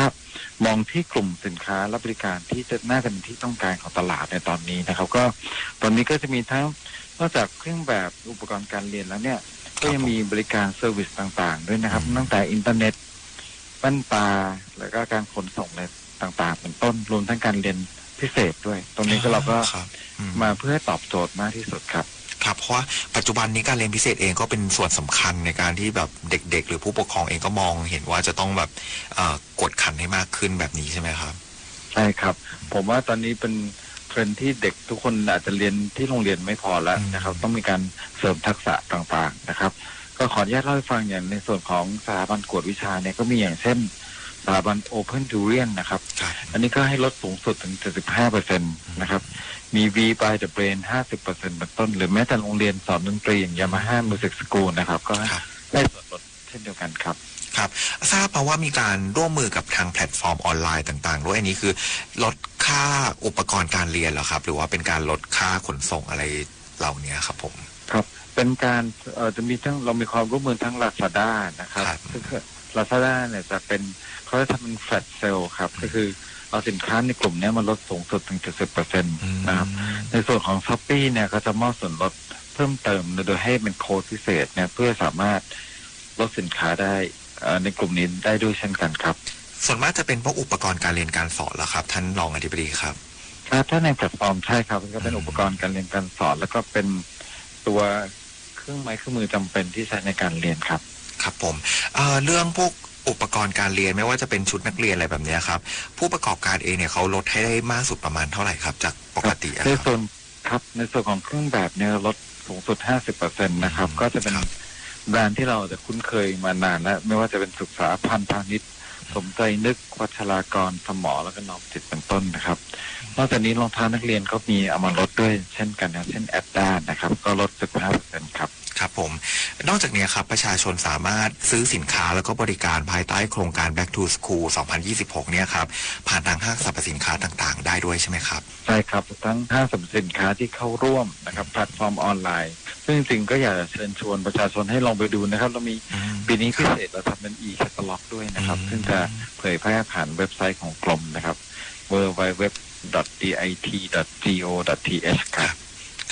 มองที่กลุ่มสินค้าและบริการที่จะน่าจะเป็นที่ต้องการของตลาดในตอนนี้นะครับ ก็ตอนนี้ก็จะมีทั้ง นอกจากเครื่องแบบอุปกรณ์การเรียนแล้วเนี่ย ครับ ก็ยังมีบริการเซอร์วิสต่างๆ ด้วยนะครับ อืม ตั้งแต่อินเทอร์เน็ต แว่นตา แล้วก็การขนส่งอะไรต่างๆ เป็นต้น รวมทั้งการเรียนพิเศษด้วย ตรงนี้ก็ อ๋อ เราก็ ครับ อืม มาเพื่อตอบโจทย์มากที่สุดครับ ครับ เพราะว่าปัจจุบันนี้การเรียนพิเศษเองก็เป็นส่วนสำคัญในการที่แบบเด็กๆ หรือผู้ปกครองเองก็มองเห็นว่าจะต้องแบบ เอ่อ กวดขันให้มากขึ้นแบบนี้ใช่ไหมครับ ใช่ครับ ผมว่าตอนนี้เป็นเทรนด์ที่เด็กทุกคนอาจจะเรียนที่โรงเรียนไม่พอแล้วนะครับ อืม ต้องมีการเสริมทักษะต่างๆ นะครับ ก็ขออนุญาตเล่าให้ฟัง อย่างในส่วนของสถาบันกวดวิชาเนี่ย ก็มีอย่างเช่น สถาบัน Open Tuition นะครับ ครับ อันนี้ก็ให้ลดสูงสุดถึง เจ็ดสิบห้าเปอร์เซ็นต์ นะครับ มี V by the Brain ห้าสิบเปอร์เซ็นต์ เป็นต้น หรือแม้แต่โรงเรียนสอนดนตรีอย่าง Yamaha Music School นะครับ ก็ ครับ ให้ส่วนลดเช่นเดียวกันครับ ครับ ครับ ทราบมาว่ามีการร่วมมือกับทางแพลตฟอร์มออนไลน์ต่างๆ ด้วย อันนี้คือลดค่าอุปกรณ์การเรียนเหรอครับ หรือว่าเป็นการลดค่าขนส่งอะไรเหล่านี้ครับผม ครับ เป็นการ เอ่อ จะมีทั้ง เรามีความร่วมมือทั้ง Lazada นะครับ ครับ ซึ่ง Lazada เนี่ยจะเป็น เขาจะทำเป็น flash sale ครับ อืม ก็คือเอาสินค้าในกลุ่มเนี้ยมาลดสูงสุดถึง เจ็ดสิบเปอร์เซ็นต์ อืม นะครับ ในส่วนของ Shopee เนี่ยก็จะมอบส่วนลดเพิ่มเติมนะ โดยให้เป็นโค้ดพิเศษเนี่ย เพื่อสามารถลดสินค้าได้ เอ่อ ในกลุ่มนี้ได้ด้วยเช่นกันครับ ส่วนมากจะเป็นพวกอุปกรณ์การเรียนการสอนเหรอครับ ท่านรองอธิบดีครับ ครับ ถ้าในแพลตฟอร์มใช่ครับ ก็เป็น อืม อุปกรณ์การเรียนการสอน แล้วก็เป็นตัวเครื่องไม้เครื่องมือจำเป็นที่ใช้ในการเรียนครับ ครับผม เอ่อ เรื่องพวกอุปกรณ์การเรียน ไม่ว่าจะเป็นชุดนักเรียนอะไรแบบเนี้ยครับ ผู้ประกอบการเองเนี่ยเขาลดให้ได้มากสุดประมาณเท่าไหร่ครับ จากปกติอะครับ ในส่วน ครับ ในส่วนของเครื่องแบบเนี่ยลดสูงสุด ห้าสิบเปอร์เซ็นต์ นะครับ อืม ก็จะเป็น ครับ แบรนด์ที่เราจะคุ้นเคยมานานแล้ว ไม่ว่าจะเป็นศึกษาพันธ์พาณิชย์ สมใจนึก วัชรากร สมอ แล้วก็นอมจิต เป็นต้นนะครับ นอกจากนี้รองเท้านักเรียนก็มีเอามาลดด้วยเช่นกันนะ เช่น Adidas นะครับ ก็ลด สิบห้าเปอร์เซ็นต์ ครับ ครับผม นอกจากนี้ครับ ประชาชนสามารถซื้อสินค้าแล้วก็บริการภายใต้โครงการ Back to School สองพันยี่สิบหก เนี่ยครับ ผ่านทางห้างสรรพสินค้าต่างๆ ได้ด้วยใช่ไหมครับ ใช่ครับ ทั้งห้างสรรพสินค้าที่เข้าร่วมนะครับ แพลตฟอร์มออนไลน์ ซึ่งจริงๆ ก็อยากจะเชิญชวนประชาชนให้ลองไปดูนะครับ เรามี อืม ปีนี้พิเศษ ครับ เราทำเป็น e-catalog ด้วยนะครับ อืม ซึ่งจะเผยแพร่ผ่านเว็บไซต์ของกรมนะครับ ดับเบิลยู ดับเบิลยู ดับเบิลยู ดอท ดี ไอ ที ดอท จี โอ ดอท ที เอช ครับ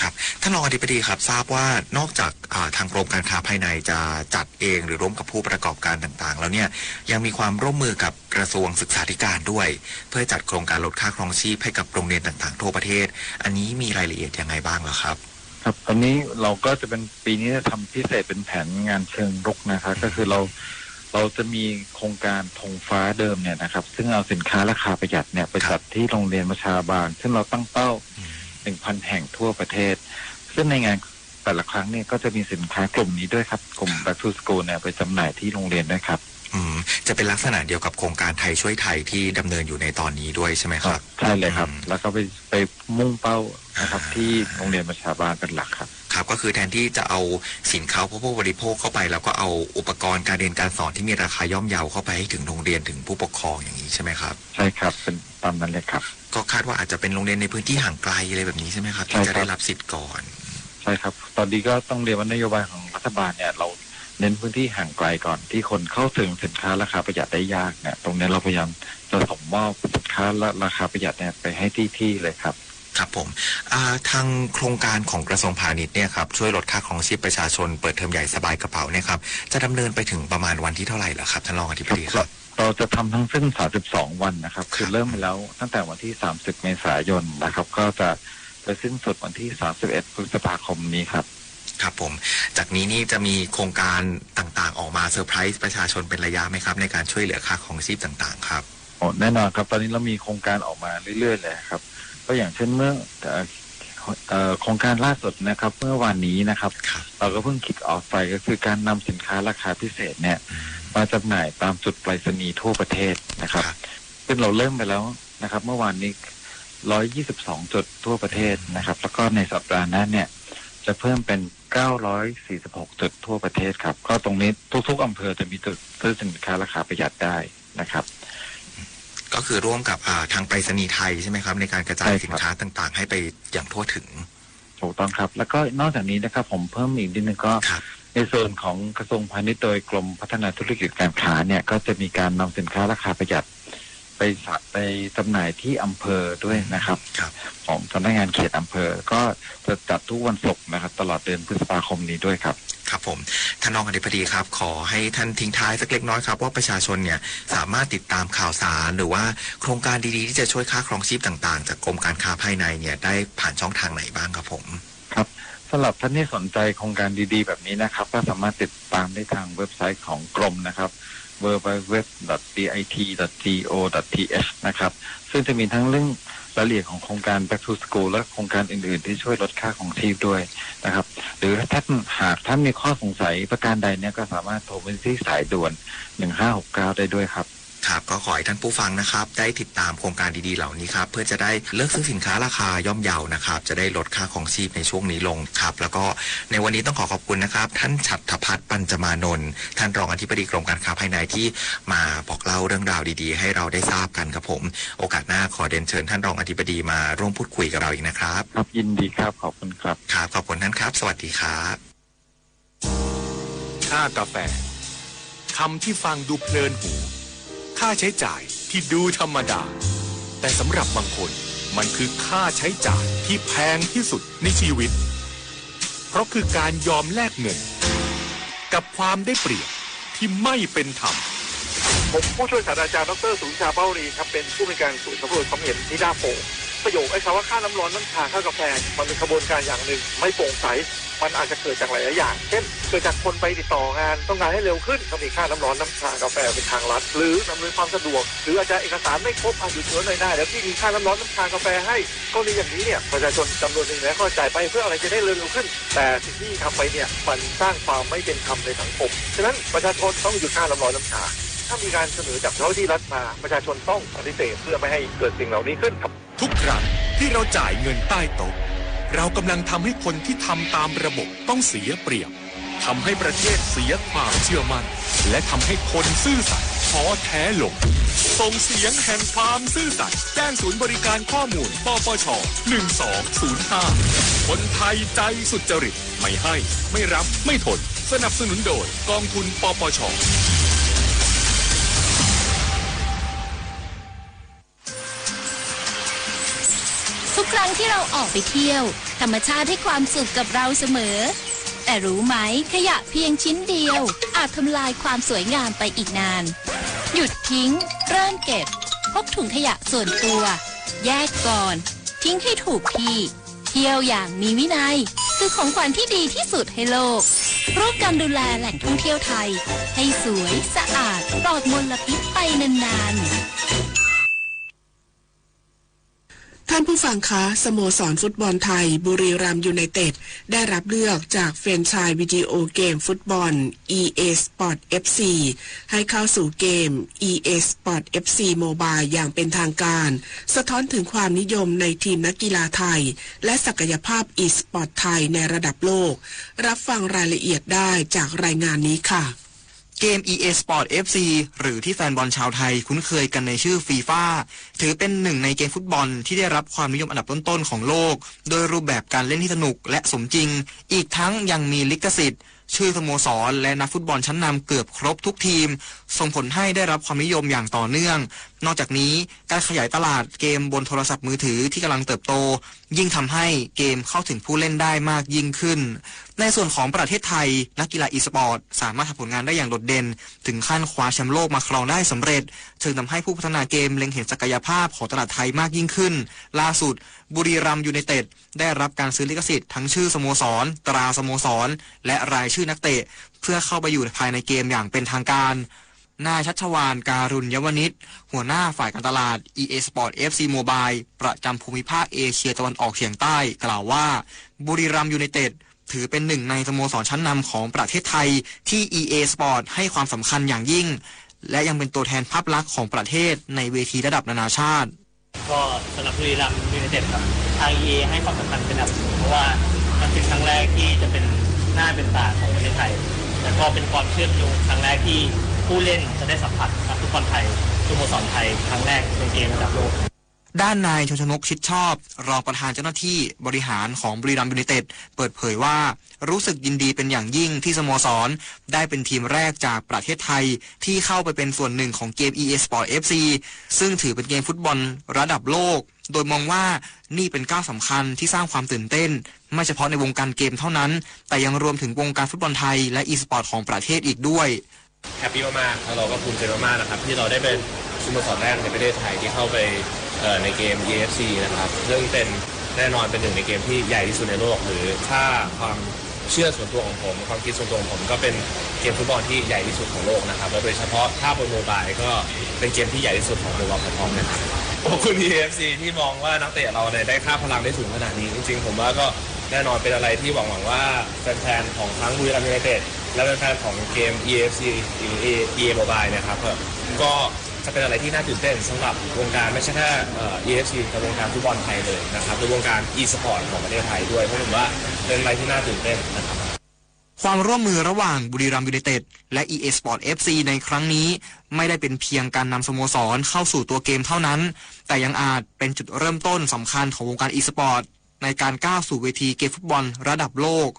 ครับ ท่านรองอธิบดีครับ ทราบว่านอกจาก อ่า ทางกรมการค้าภายในจะจัดเองหรือร่วมกับผู้ประกอบการต่างๆ แล้วเนี่ย ยังมีความร่วมมือกับกระทรวงศึกษาธิการด้วย เพื่อจัดโครงการลดค่าครองชีพให้กับโรงเรียนต่างๆ ทั่วประเทศ อันนี้มีรายละเอียดยังไงบ้างเหรอครับ ครับ ตอนนี้เราก็จะเป็น ปีนี้จะทำพิเศษเป็นแผนงานเชิงรุกนะครับ อืม ก็คือเรา เราจะมีโครงการธงฟ้าเดิมเนี่ยนะครับ ซึ่งเอาสินค้าราคาประหยัดเนี่ยไป ครับ จัดที่โรงเรียนประชาบาล ซึ่งเราตั้งเป้า อืม หนึ่งพันแห่งทั่วประเทศ ซึ่งในงานแต่ละครั้งเนี่ยก็จะมีสินค้ากลุ่มนี้ด้วยครับ กลุ่ม ครับ Back to School เนี่ยไปจำหน่ายที่โรงเรียนด้วยครับ อืม จะเป็นลักษณะเดียวกับโครงการไทยช่วยไทยที่ดำเนินอยู่ในตอนนี้ด้วยใช่ไหมครับ ใช่เลยครับ อืม แล้วก็ไป ไปมุ่งเป้านะครับ อ่า ที่โรงเรียนประชาบาลเป็นหลักครับ ครับ ก็คือแทนที่จะเอาสินค้าอุปโภคบริโภคเข้าไป แล้วก็เอาอุปกรณ์การเรียนการสอนที่มีราคาย่อมเยาเข้าไปให้ถึงโรงเรียนถึงผู้ปกครองอย่างนี้ใช่ไหมครับ ใช่ครับ เป็นตามนั้นเลยครับ ก็คาดว่าอาจจะเป็นโรงเรียนในพื้นที่ห่างไกลอะไรแบบนี้ใช่ไหมครับ ใช่ครับ ที่จะได้รับสิทธิ์ก่อน ใช่ครับ ตอนนี้ก็ต้องเรียนว่านโยบายของรัฐบาลเนี่ย เราเน้นพื้นที่ห่างไกลก่อน ที่คนเข้าถึงสินค้าราคาประหยัดได้ยากเนี่ย ตรงนี้เราพยายามจะส่งมอบสินค้าราคาประหยัดเนี่ยไปให้ที่ๆ เลยครับ ครับผม อ่า ทางโครงการของกระทรวงพาณิชย์เนี่ยครับ ช่วยลดค่าครองชีพประชาชน เปิดเทอมใหญ่สบายกระเป๋าเนี่ยครับ จะดำเนินไปถึงประมาณวันที่เท่าไหร่เหรอครับ ท่านรองอธิบดีครับ เราจะทำทั้งสิ้น สามสิบสอง วันนะครับ ครับ คือเริ่มไปแล้วตั้งแต่วันที่ สามสิบ เมษายนนะครับ ก็จะไปสิ้นสุดวันที่ สามสิบเอ็ด พฤษภาคมนี้ครับ ครับผม จากนี้นี่จะมีโครงการต่างๆ ออกมาเซอร์ไพรส์ประชาชนเป็นระยะไหมครับ ในการช่วยเหลือค่าครองชีพต่างๆ ครับ โอ้ แน่นอนครับ ตอนนี้เรามีโครงการออกมาเรื่อยๆ เลยครับ ก็อย่างเช่นเมื่อ เอ่อ เอ่อ โครงการล่าสุดนะครับ เมื่อวานนี้นะครับ ครับ เราก็เพิ่ง kick off ไป ก็คือการนำสินค้าราคาพิเศษเนี่ย อืม มาจำหน่ายตามจุดไปรษณีย์ทั่วประเทศนะครับ ครับ ซึ่งเราเริ่มไปแล้วนะครับ เมื่อวานนี้ ร้อยยี่สิบสอง จุดทั่วประเทศนะครับ แล้วก็ในสัปดาห์หน้าเนี่ย จะเพิ่มเป็น เก้าร้อยสี่สิบหก จุดทั่วประเทศครับ ก็ตรงนี้ทุกๆ อำเภอจะมีจุดซื้อสินค้าราคาประหยัดได้นะครับ ก็คือร่วมกับ อ่า ทางไปรษณีย์ไทยใช่ไหมครับ ในการกระจาย ใช่ครับ สินค้าต่างๆ ให้ไปอย่างทั่วถึง ถูกต้องครับ แล้วก็นอกจากนี้นะครับ ผมเพิ่มอีกนิดนึงก็ ครับ ในส่วนของกระทรวงพาณิชย์โดยกรมพัฒนาธุรกิจการค้าเนี่ย ก็จะมีการนำสินค้าราคาประหยัดไปสะ-, ไปจำหน่ายที่อำเภอด้วยนะครับ ครับ ของสำนักงานเขตอำเภอ ก็จะจัดทุกวันศุกร์นะครับ ตลอดเดือนพฤษภาคมนี้ด้วยครับ ครับผม ท่านรองอธิบดีครับ ขอให้ท่านทิ้งท้ายสักเล็กน้อยครับ ว่าประชาชนเนี่ยสามารถติดตามข่าวสาร หรือว่าโครงการดีๆ ที่จะช่วยค่าครองชีพต่างๆ จากกรมการค้าภายในเนี่ย ได้ผ่านช่องทางไหนบ้างครับผม ครับ สำหรับท่านที่สนใจโครงการดีๆ แบบนี้นะครับ ก็สามารถติดตามได้ทางเว็บไซต์ของกรมนะครับ ดับเบิลยู ดับเบิลยู ดับเบิลยู ดอท ดี ไอ ที ดอท จี โอ ดอท ที เอช นะครับ ซึ่งจะมีทั้งเรื่องรายละเอียดของโครงการ Back to School และโครงการอื่นๆ ที่ช่วยลดค่าครองชีพด้วยนะครับ หรือถ้าท่าน หากท่านมีข้อสงสัยประการใดเนี่ย ก็สามารถโทรไปที่สายด่วน หนึ่งห้าหกเก้า ได้ด้วยครับ ครับ ก็ขอให้ท่านผู้ฟังนะครับ ได้ติดตามโครงการดีๆเหล่านี้ครับ เพื่อจะได้เลือกซื้อสินค้าราคาย่อมเยานะครับ จะได้ลดค่าครองชีพในช่วงนี้ลงครับ แล้วก็ในวันนี้ต้องขอขอบคุณนะครับ ท่านฉัตรพัฒน์ ปัญจมานนท์ ท่านรองอธิบดีกรมการค้าภายในที่มาบอกเล่าเรื่องราวดีๆให้เราได้ทราบกันครับผม โอกาสหน้าขอเรียนเชิญท่านรองอธิบดีมาร่วมพูดคุยกับเราอีกนะครับ ครับ ยินดีครับ ขอบคุณครับ ครับ ขอบคุณท่านครับ สวัสดีครับ ค่ากาแฟ คำที่ฟังดูเพลินหู ค่าใช้จ่ายที่ดูธรรมดา แต่สำหรับบางคนมันคือค่าใช้จ่ายที่แพงที่สุดในชีวิต เพราะคือการยอมแลกเงิน กับความได้เปรียบที่ไม่เป็นธรรม ผมผู้ช่วยศาสตราจารย์ดอกเตอร์สุวิชา เป้ารีครับ เป็นผู้อำนวยการศูนย์สำรวจความเห็นนิด้าโพล ประโยคไอ้คำว่าค่าน้ำร้อนน้ำชาค่ากาแฟ มันเป็นขบวนการอย่างหนึ่ง ไม่โปร่งใส มันอาจจะเกิดจากหลายๆอย่าง เช่น เกิดจากคนไปติดต่องาน ต้องการให้เร็วขึ้น ก็มีค่าน้ำร้อนน้ำชากาแฟเป็นทางลัด หรืออำนวยความสะดวก หรืออาจจะเอกสารไม่ครบ อ่ะ หยุดชดเชยหน่อยนะ เดี๋ยวพี่มีค่าน้ำร้อนน้ำชากาแฟให้ กรณีอย่างนี้เนี่ย ประชาชนจำนวนหนึ่งนะ ก็จ่ายไปเพื่ออะไรจะได้เร็วๆขึ้น แต่สิ่งที่ทำไปเนี่ย มันสร้างความไม่เป็นธรรมในสังคม ฉะนั้นประชาชนต้องหยุดค่าน้ำร้อนน้ำชา ถ้ามีการเสนอจากเจ้าหน้าที่รัฐมา ประชาชนต้องปฏิเสธเพื่อไม่ให้เกิดสิ่งเหล่านี้ขึ้นครับ ทุกครั้งที่เราจ่ายเงินใต้โต๊ะ เรากำลังทำให้คนที่ทำตามระบบต้องเสียเปรียบ ทำให้ประเทศเสียความเชื่อมั่น และทำให้คนซื่อสัตย์ท้อแท้ลง ส่งเสียงแห่งความซื่อสัตย์แจ้งศูนย์บริการข้อมูล ปปช หนึ่งสองศูนย์ห้า คนไทยใจสุจริต ไม่ให้ ไม่รับ ไม่ทน สนับสนุนโดยกองทุน ปปช ทุกครั้งที่เราออกไปเที่ยว ธรรมชาติให้ความสุขกับเราเสมอ แต่รู้ไหม ขยะเพียงชิ้นเดียว อาจทำลายความสวยงามไปอีกนาน หยุดทิ้ง เริ่มเก็บ พกถุงขยะส่วนตัว แยกก่อน ทิ้งให้ถูกที่ เที่ยวอย่างมีวินัย คือของขวัญที่ดีที่สุดให้โลก ร่วมกันดูแลแหล่งท่องเที่ยวไทย ให้สวย สะอาด ปลอดมลพิษไปนานๆ ท่านผู้ฟังคะ สโมสรฟุตบอลไทย บุรีรัมย์ยูไนเต็ด ได้รับเลือกจากแฟรนไชส์วิดีโอเกมฟุตบอล อี เอ Sport เอฟ ซี ให้เข้าสู่เกม อี เอ Sport เอฟ ซี Mobile อย่างเป็นทางการ สะท้อนถึงความนิยมในทีมนักกีฬาไทย และศักยภาพ อี Sport ไทยในระดับโลก รับฟังรายละเอียดได้จากรายงานนี้ค่ะ เกม อี เอ Sport เอฟ ซี หรือที่แฟนบอลชาวไทยคุ้นเคยกันในชื่อฟีฟ่า ถือเป็นหนึ่งในเกมฟุตบอลที่ได้รับความนิยมอันดับต้นๆของโลก ด้วยรูปแบบการเล่นที่สนุกและสมจริง อีกทั้งยังมีลิขสิทธิ์ ชื่อสโมสร และนักฟุตบอลชั้นนำเกือบครบทุกทีม ส่งผลให้ได้รับความนิยมอย่างต่อเนื่อง นอกจากนี้ การขยายตลาดเกมบนโทรศัพท์มือถือที่กำลังเติบโต ยิ่งทำให้เกมเข้าถึงผู้เล่นได้มากยิ่งขึ้น ในส่วนของประเทศไทย นักกีฬา อี Sport สามารถทำผลงานได้อย่างโดดเด่น ถึงขั้นคว้าแชมป์โลกมาครองได้สำเร็จ จึงทำให้ผู้พัฒนาเกมเล็งเห็นศักยภาพของตลาดไทยมากยิ่งขึ้น ล่าสุด บุรีรัมย์ยูไนเต็ด ได้รับการซื้อลิขสิทธิ์ทั้งชื่อสโมสร ตราสโมสร และรายชื่อนักเตะ เพื่อเข้าไปอยู่ภายในเกมอย่างเป็นทางการ นายชัชวาล การุญยวณิช หัวหน้าฝ่ายการตลาด อี เอ Sport เอฟ ซี Mobile ประจำภูมิภาคเอเชียตะวันออกเฉียงใต้ กล่าวว่า บุรีรัมย์ยูไนเต็ด ถือเป็นหนึ่งในสโมสรชั้นนำของประเทศไทย ที่ อี เอ Sport ให้ความสำคัญอย่างยิ่ง และยังเป็นตัวแทนภาพลักษณ์ของประเทศในเวทีระดับนานาชาติ ก็สำหรับบุรีรัมย์ยูไนเต็ดครับ ทาง อี เอ ให้ความสำคัญเป็นอันดับหนึ่ง เพราะว่ามันเป็นครั้งแรกที่จะเป็นหน้าเป็นตาของประเทศไทย แล้วก็เป็นความเชื่อมโยงครั้งแรกที่ผู้เล่นจะได้สัมผัสนักฟุตบอลไทย สโมสรไทย ครั้งแรกในเกมระดับโลก ด้านนายชนชนก ชิดชอบ รองประธานเจ้าหน้าที่บริหารของบุรีรัมย์ยูไนเต็ด เปิดเผยว่า รู้สึกยินดีเป็นอย่างยิ่งที่สโมสรได้เป็นทีมแรกจากประเทศไทย ที่เข้าไปเป็นส่วนหนึ่งของเกม อี เอ Sport เอฟ ซี ซึ่งถือเป็นเกมฟุตบอลระดับโลก โดยมองว่านี่เป็นก้าวสำคัญที่สร้างความตื่นเต้น ไม่เฉพาะในวงการเกมเท่านั้น แต่ยังรวมถึงวงการฟุตบอลไทย และ อี Sport ของประเทศอีกด้วย แฮปปี้มากๆ แล้วเราก็ภูมิใจมากๆ นะครับ ที่เราได้เป็นสโมสรแรกในประเทศไทยที่เข้าไป เอ่อ ในเกม อี เอฟ ซี นะครับ ซึ่งเป็นแน่นอนเป็นหนึ่งในเกมที่ใหญ่ที่สุดในโลก หรือถ้าความเชื่อส่วนตัวของผม ความคิดส่วนตัวของผมก็เป็นเกมฟุตบอลที่ใหญ่ที่สุดของโลกนะครับ แล้วโดยเฉพาะถ้าบนโมบายก็เป็นเกมที่ใหญ่ที่สุดของ Mobile Platform นะครับ ขอบคุณ อี เอฟ ซี ที่มองว่านักเตะเราเนี่ยได้ค่าพลังได้สูงขนาดนี้ จริงๆ ผมว่าก็แน่นอนเป็นอะไรที่หวังๆ ว่าแฟนๆ ของทั้งบุรีรัมย์ยูไนเต็ด และแฟนๆ ของเกม อี เอฟ ซี หรือ อี เอ Mobile เนี่ยครับ ก็ เป็นอะไรที่น่าตื่นเต้นสำหรับวงการไม่ใช่แค่เอ่อ อี เอฟ ซี แต่วงการฟุตบอลไทยเลยนะครับ ในวงการ อีสปอร์ต ของประเทศไทยด้วย เพราะผมว่าเป็นอะไรที่น่าตื่นเต้นนะครับ ความร่วมมือระหว่างบุรีรัมย์ยูไนเต็ดและ อี เอ Sport เอฟ ซี ในครั้งนี้ ไม่ได้เป็นเพียงการนำสโมสรเข้าสู่ตัวเกมเท่านั้น แต่ยังอาจเป็นจุดเริ่มต้นสำคัญของวงการ อีสปอร์ต ในการก้าวสู่เวทีเกมฟุตบอลระดับโลก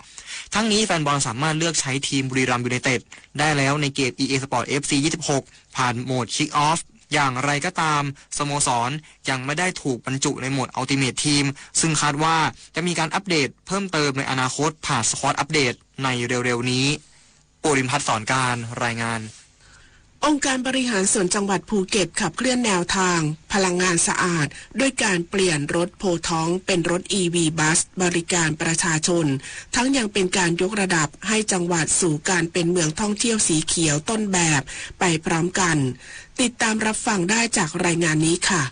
ทั้งนี้แฟนบอลสามารถเลือกใช้ทีมบุรีรัมย์ยูไนเต็ดได้แล้วในเกม อี เอ Sport เอฟ ซี ยี่สิบหก ผ่านโหมด Kick Off อย่างไรก็ตาม สโมสรยังไม่ได้ถูกบรรจุในโหมด Ultimate Team ซึ่งคาดว่าจะมีการอัปเดตเพิ่มเติมในอนาคตผ่าน Squad Update ในเร็วๆนี้ ปูริมพัฒน์ สอนการ รายงาน องค์การบริหารส่วนจังหวัดภูเก็ตขับเคลื่อนแนวทางพลังงานสะอาด ด้วยการเปลี่ยนรถโพธิ์ทองเป็นรถ อี วี บัส บริการประชาชน ทั้งยังเป็นการยกระดับให้จังหวัดสู่การเป็นเมืองท่องเที่ยวสีเขียวต้นแบบไปพร้อมกัน ติดตามรับฟังได้จากรายงานนี้ค่ะ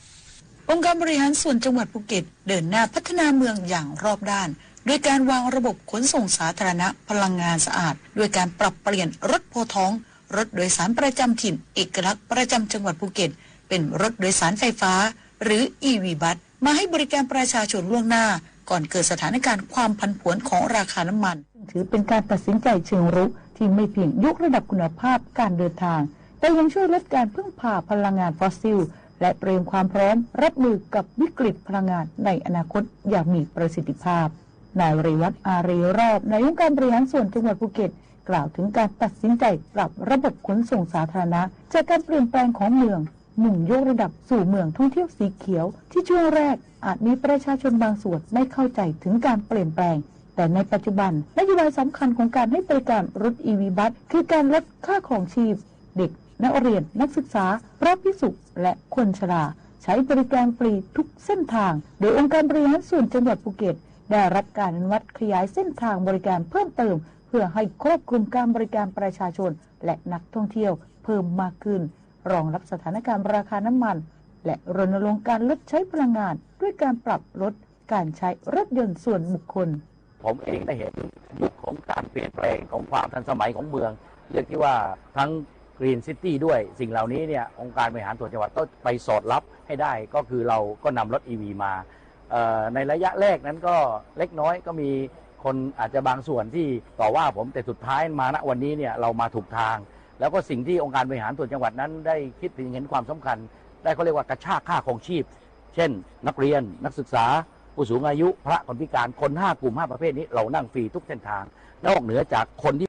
องค์การบริหารส่วนจังหวัดภูเก็ตเดินหน้าพัฒนาเมืองอย่างรอบด้าน ด้วยการวางระบบขนส่งสาธารณะพลังงานสะอาด ด้วยการปรับเปลี่ยนรถโพธิ์ทอง รถโดยสารประจำถิ่นเอกลักษณ์ประจำจังหวัดภูเก็ต เป็นรถโดยสารไฟฟ้า หรือ อี วี บัส มาให้บริการประชาชนล่วงหน้า ก่อนเกิดสถานการณ์ความผันผวนของราคาน้ำมัน ซึ่งถือเป็นการตัดสินใจเชิงรุกที่ไม่เพียงยกระดับคุณภาพการเดินทาง แต่ยังช่วยลดการพึ่งพาพลังงานฟอสซิล และเตรียมความพร้อมรับมือกับวิกฤตพลังงานในอนาคตอย่างมีประสิทธิภาพ นายเรวัฒน์ อารีรอบ นายกองค์การบริหารส่วนจังหวัดภูเก็ต กล่าวถึงการตัดสินใจปรับระบบขนส่งสาธารณะ จากการเปลี่ยนแปลงของเมือง มุ่งยกระดับสู่เมืองท่องเที่ยวสีเขียว ที่ช่วงแรกอาจมีประชาชนบางส่วนไม่เข้าใจถึงการเปลี่ยนแปลง แต่ในปัจจุบันนโยบายสำคัญของการให้บริการรถ อี วี บัส คือการลดค่าครองชีพ เด็ก นักเรียน นักศึกษา พระภิกษุ และคนชรา ใช้บริการฟรีทุกเส้นทาง โดยองค์การบริหารส่วนจังหวัดภูเก็ต ได้รับการอนุมัติขยายเส้นทางบริการเพิ่มเติม เพื่อให้ครอบคลุมการบริการประชาชน และนักท่องเที่ยวเพิ่มมากขึ้น รองรับสถานการณ์ราคาน้ำมัน และรณรงค์การลดใช้พลังงาน ด้วยการปรับลดการใช้รถยนต์ส่วนบุคคล ผมเองได้เห็นยุคของการเปลี่ยนแปลงของความทันสมัยของเมือง เรียกที่ว่าทั้ง Green City ด้วย สิ่งเหล่านี้เนี่ย องค์การบริหารส่วนจังหวัดต้องไปสอดรับให้ได้ ก็คือเราก็นำรถ อี วี มา เอ่อ ในระยะแรกนั้นก็เล็กน้อย ก็มีคนอาจจะบางส่วนที่ต่อว่าผม แต่สุดท้ายมา ณ วันนี้เนี่ย เรามาถูกทาง แล้วก็สิ่งที่องค์การบริหารส่วนจังหวัดนั้นได้คิดถึงเห็นความสำคัญ ได้ เขาเรียกว่ากระชากค่าครองชีพ เช่น นักเรียน นักศึกษา ผู้สูงอายุ พระ คนพิการ คนห้ากลุ่มห้าประเภทนี้ เรานั่งฟรีทุกเส้นทาง นอกเหนือจากคนที่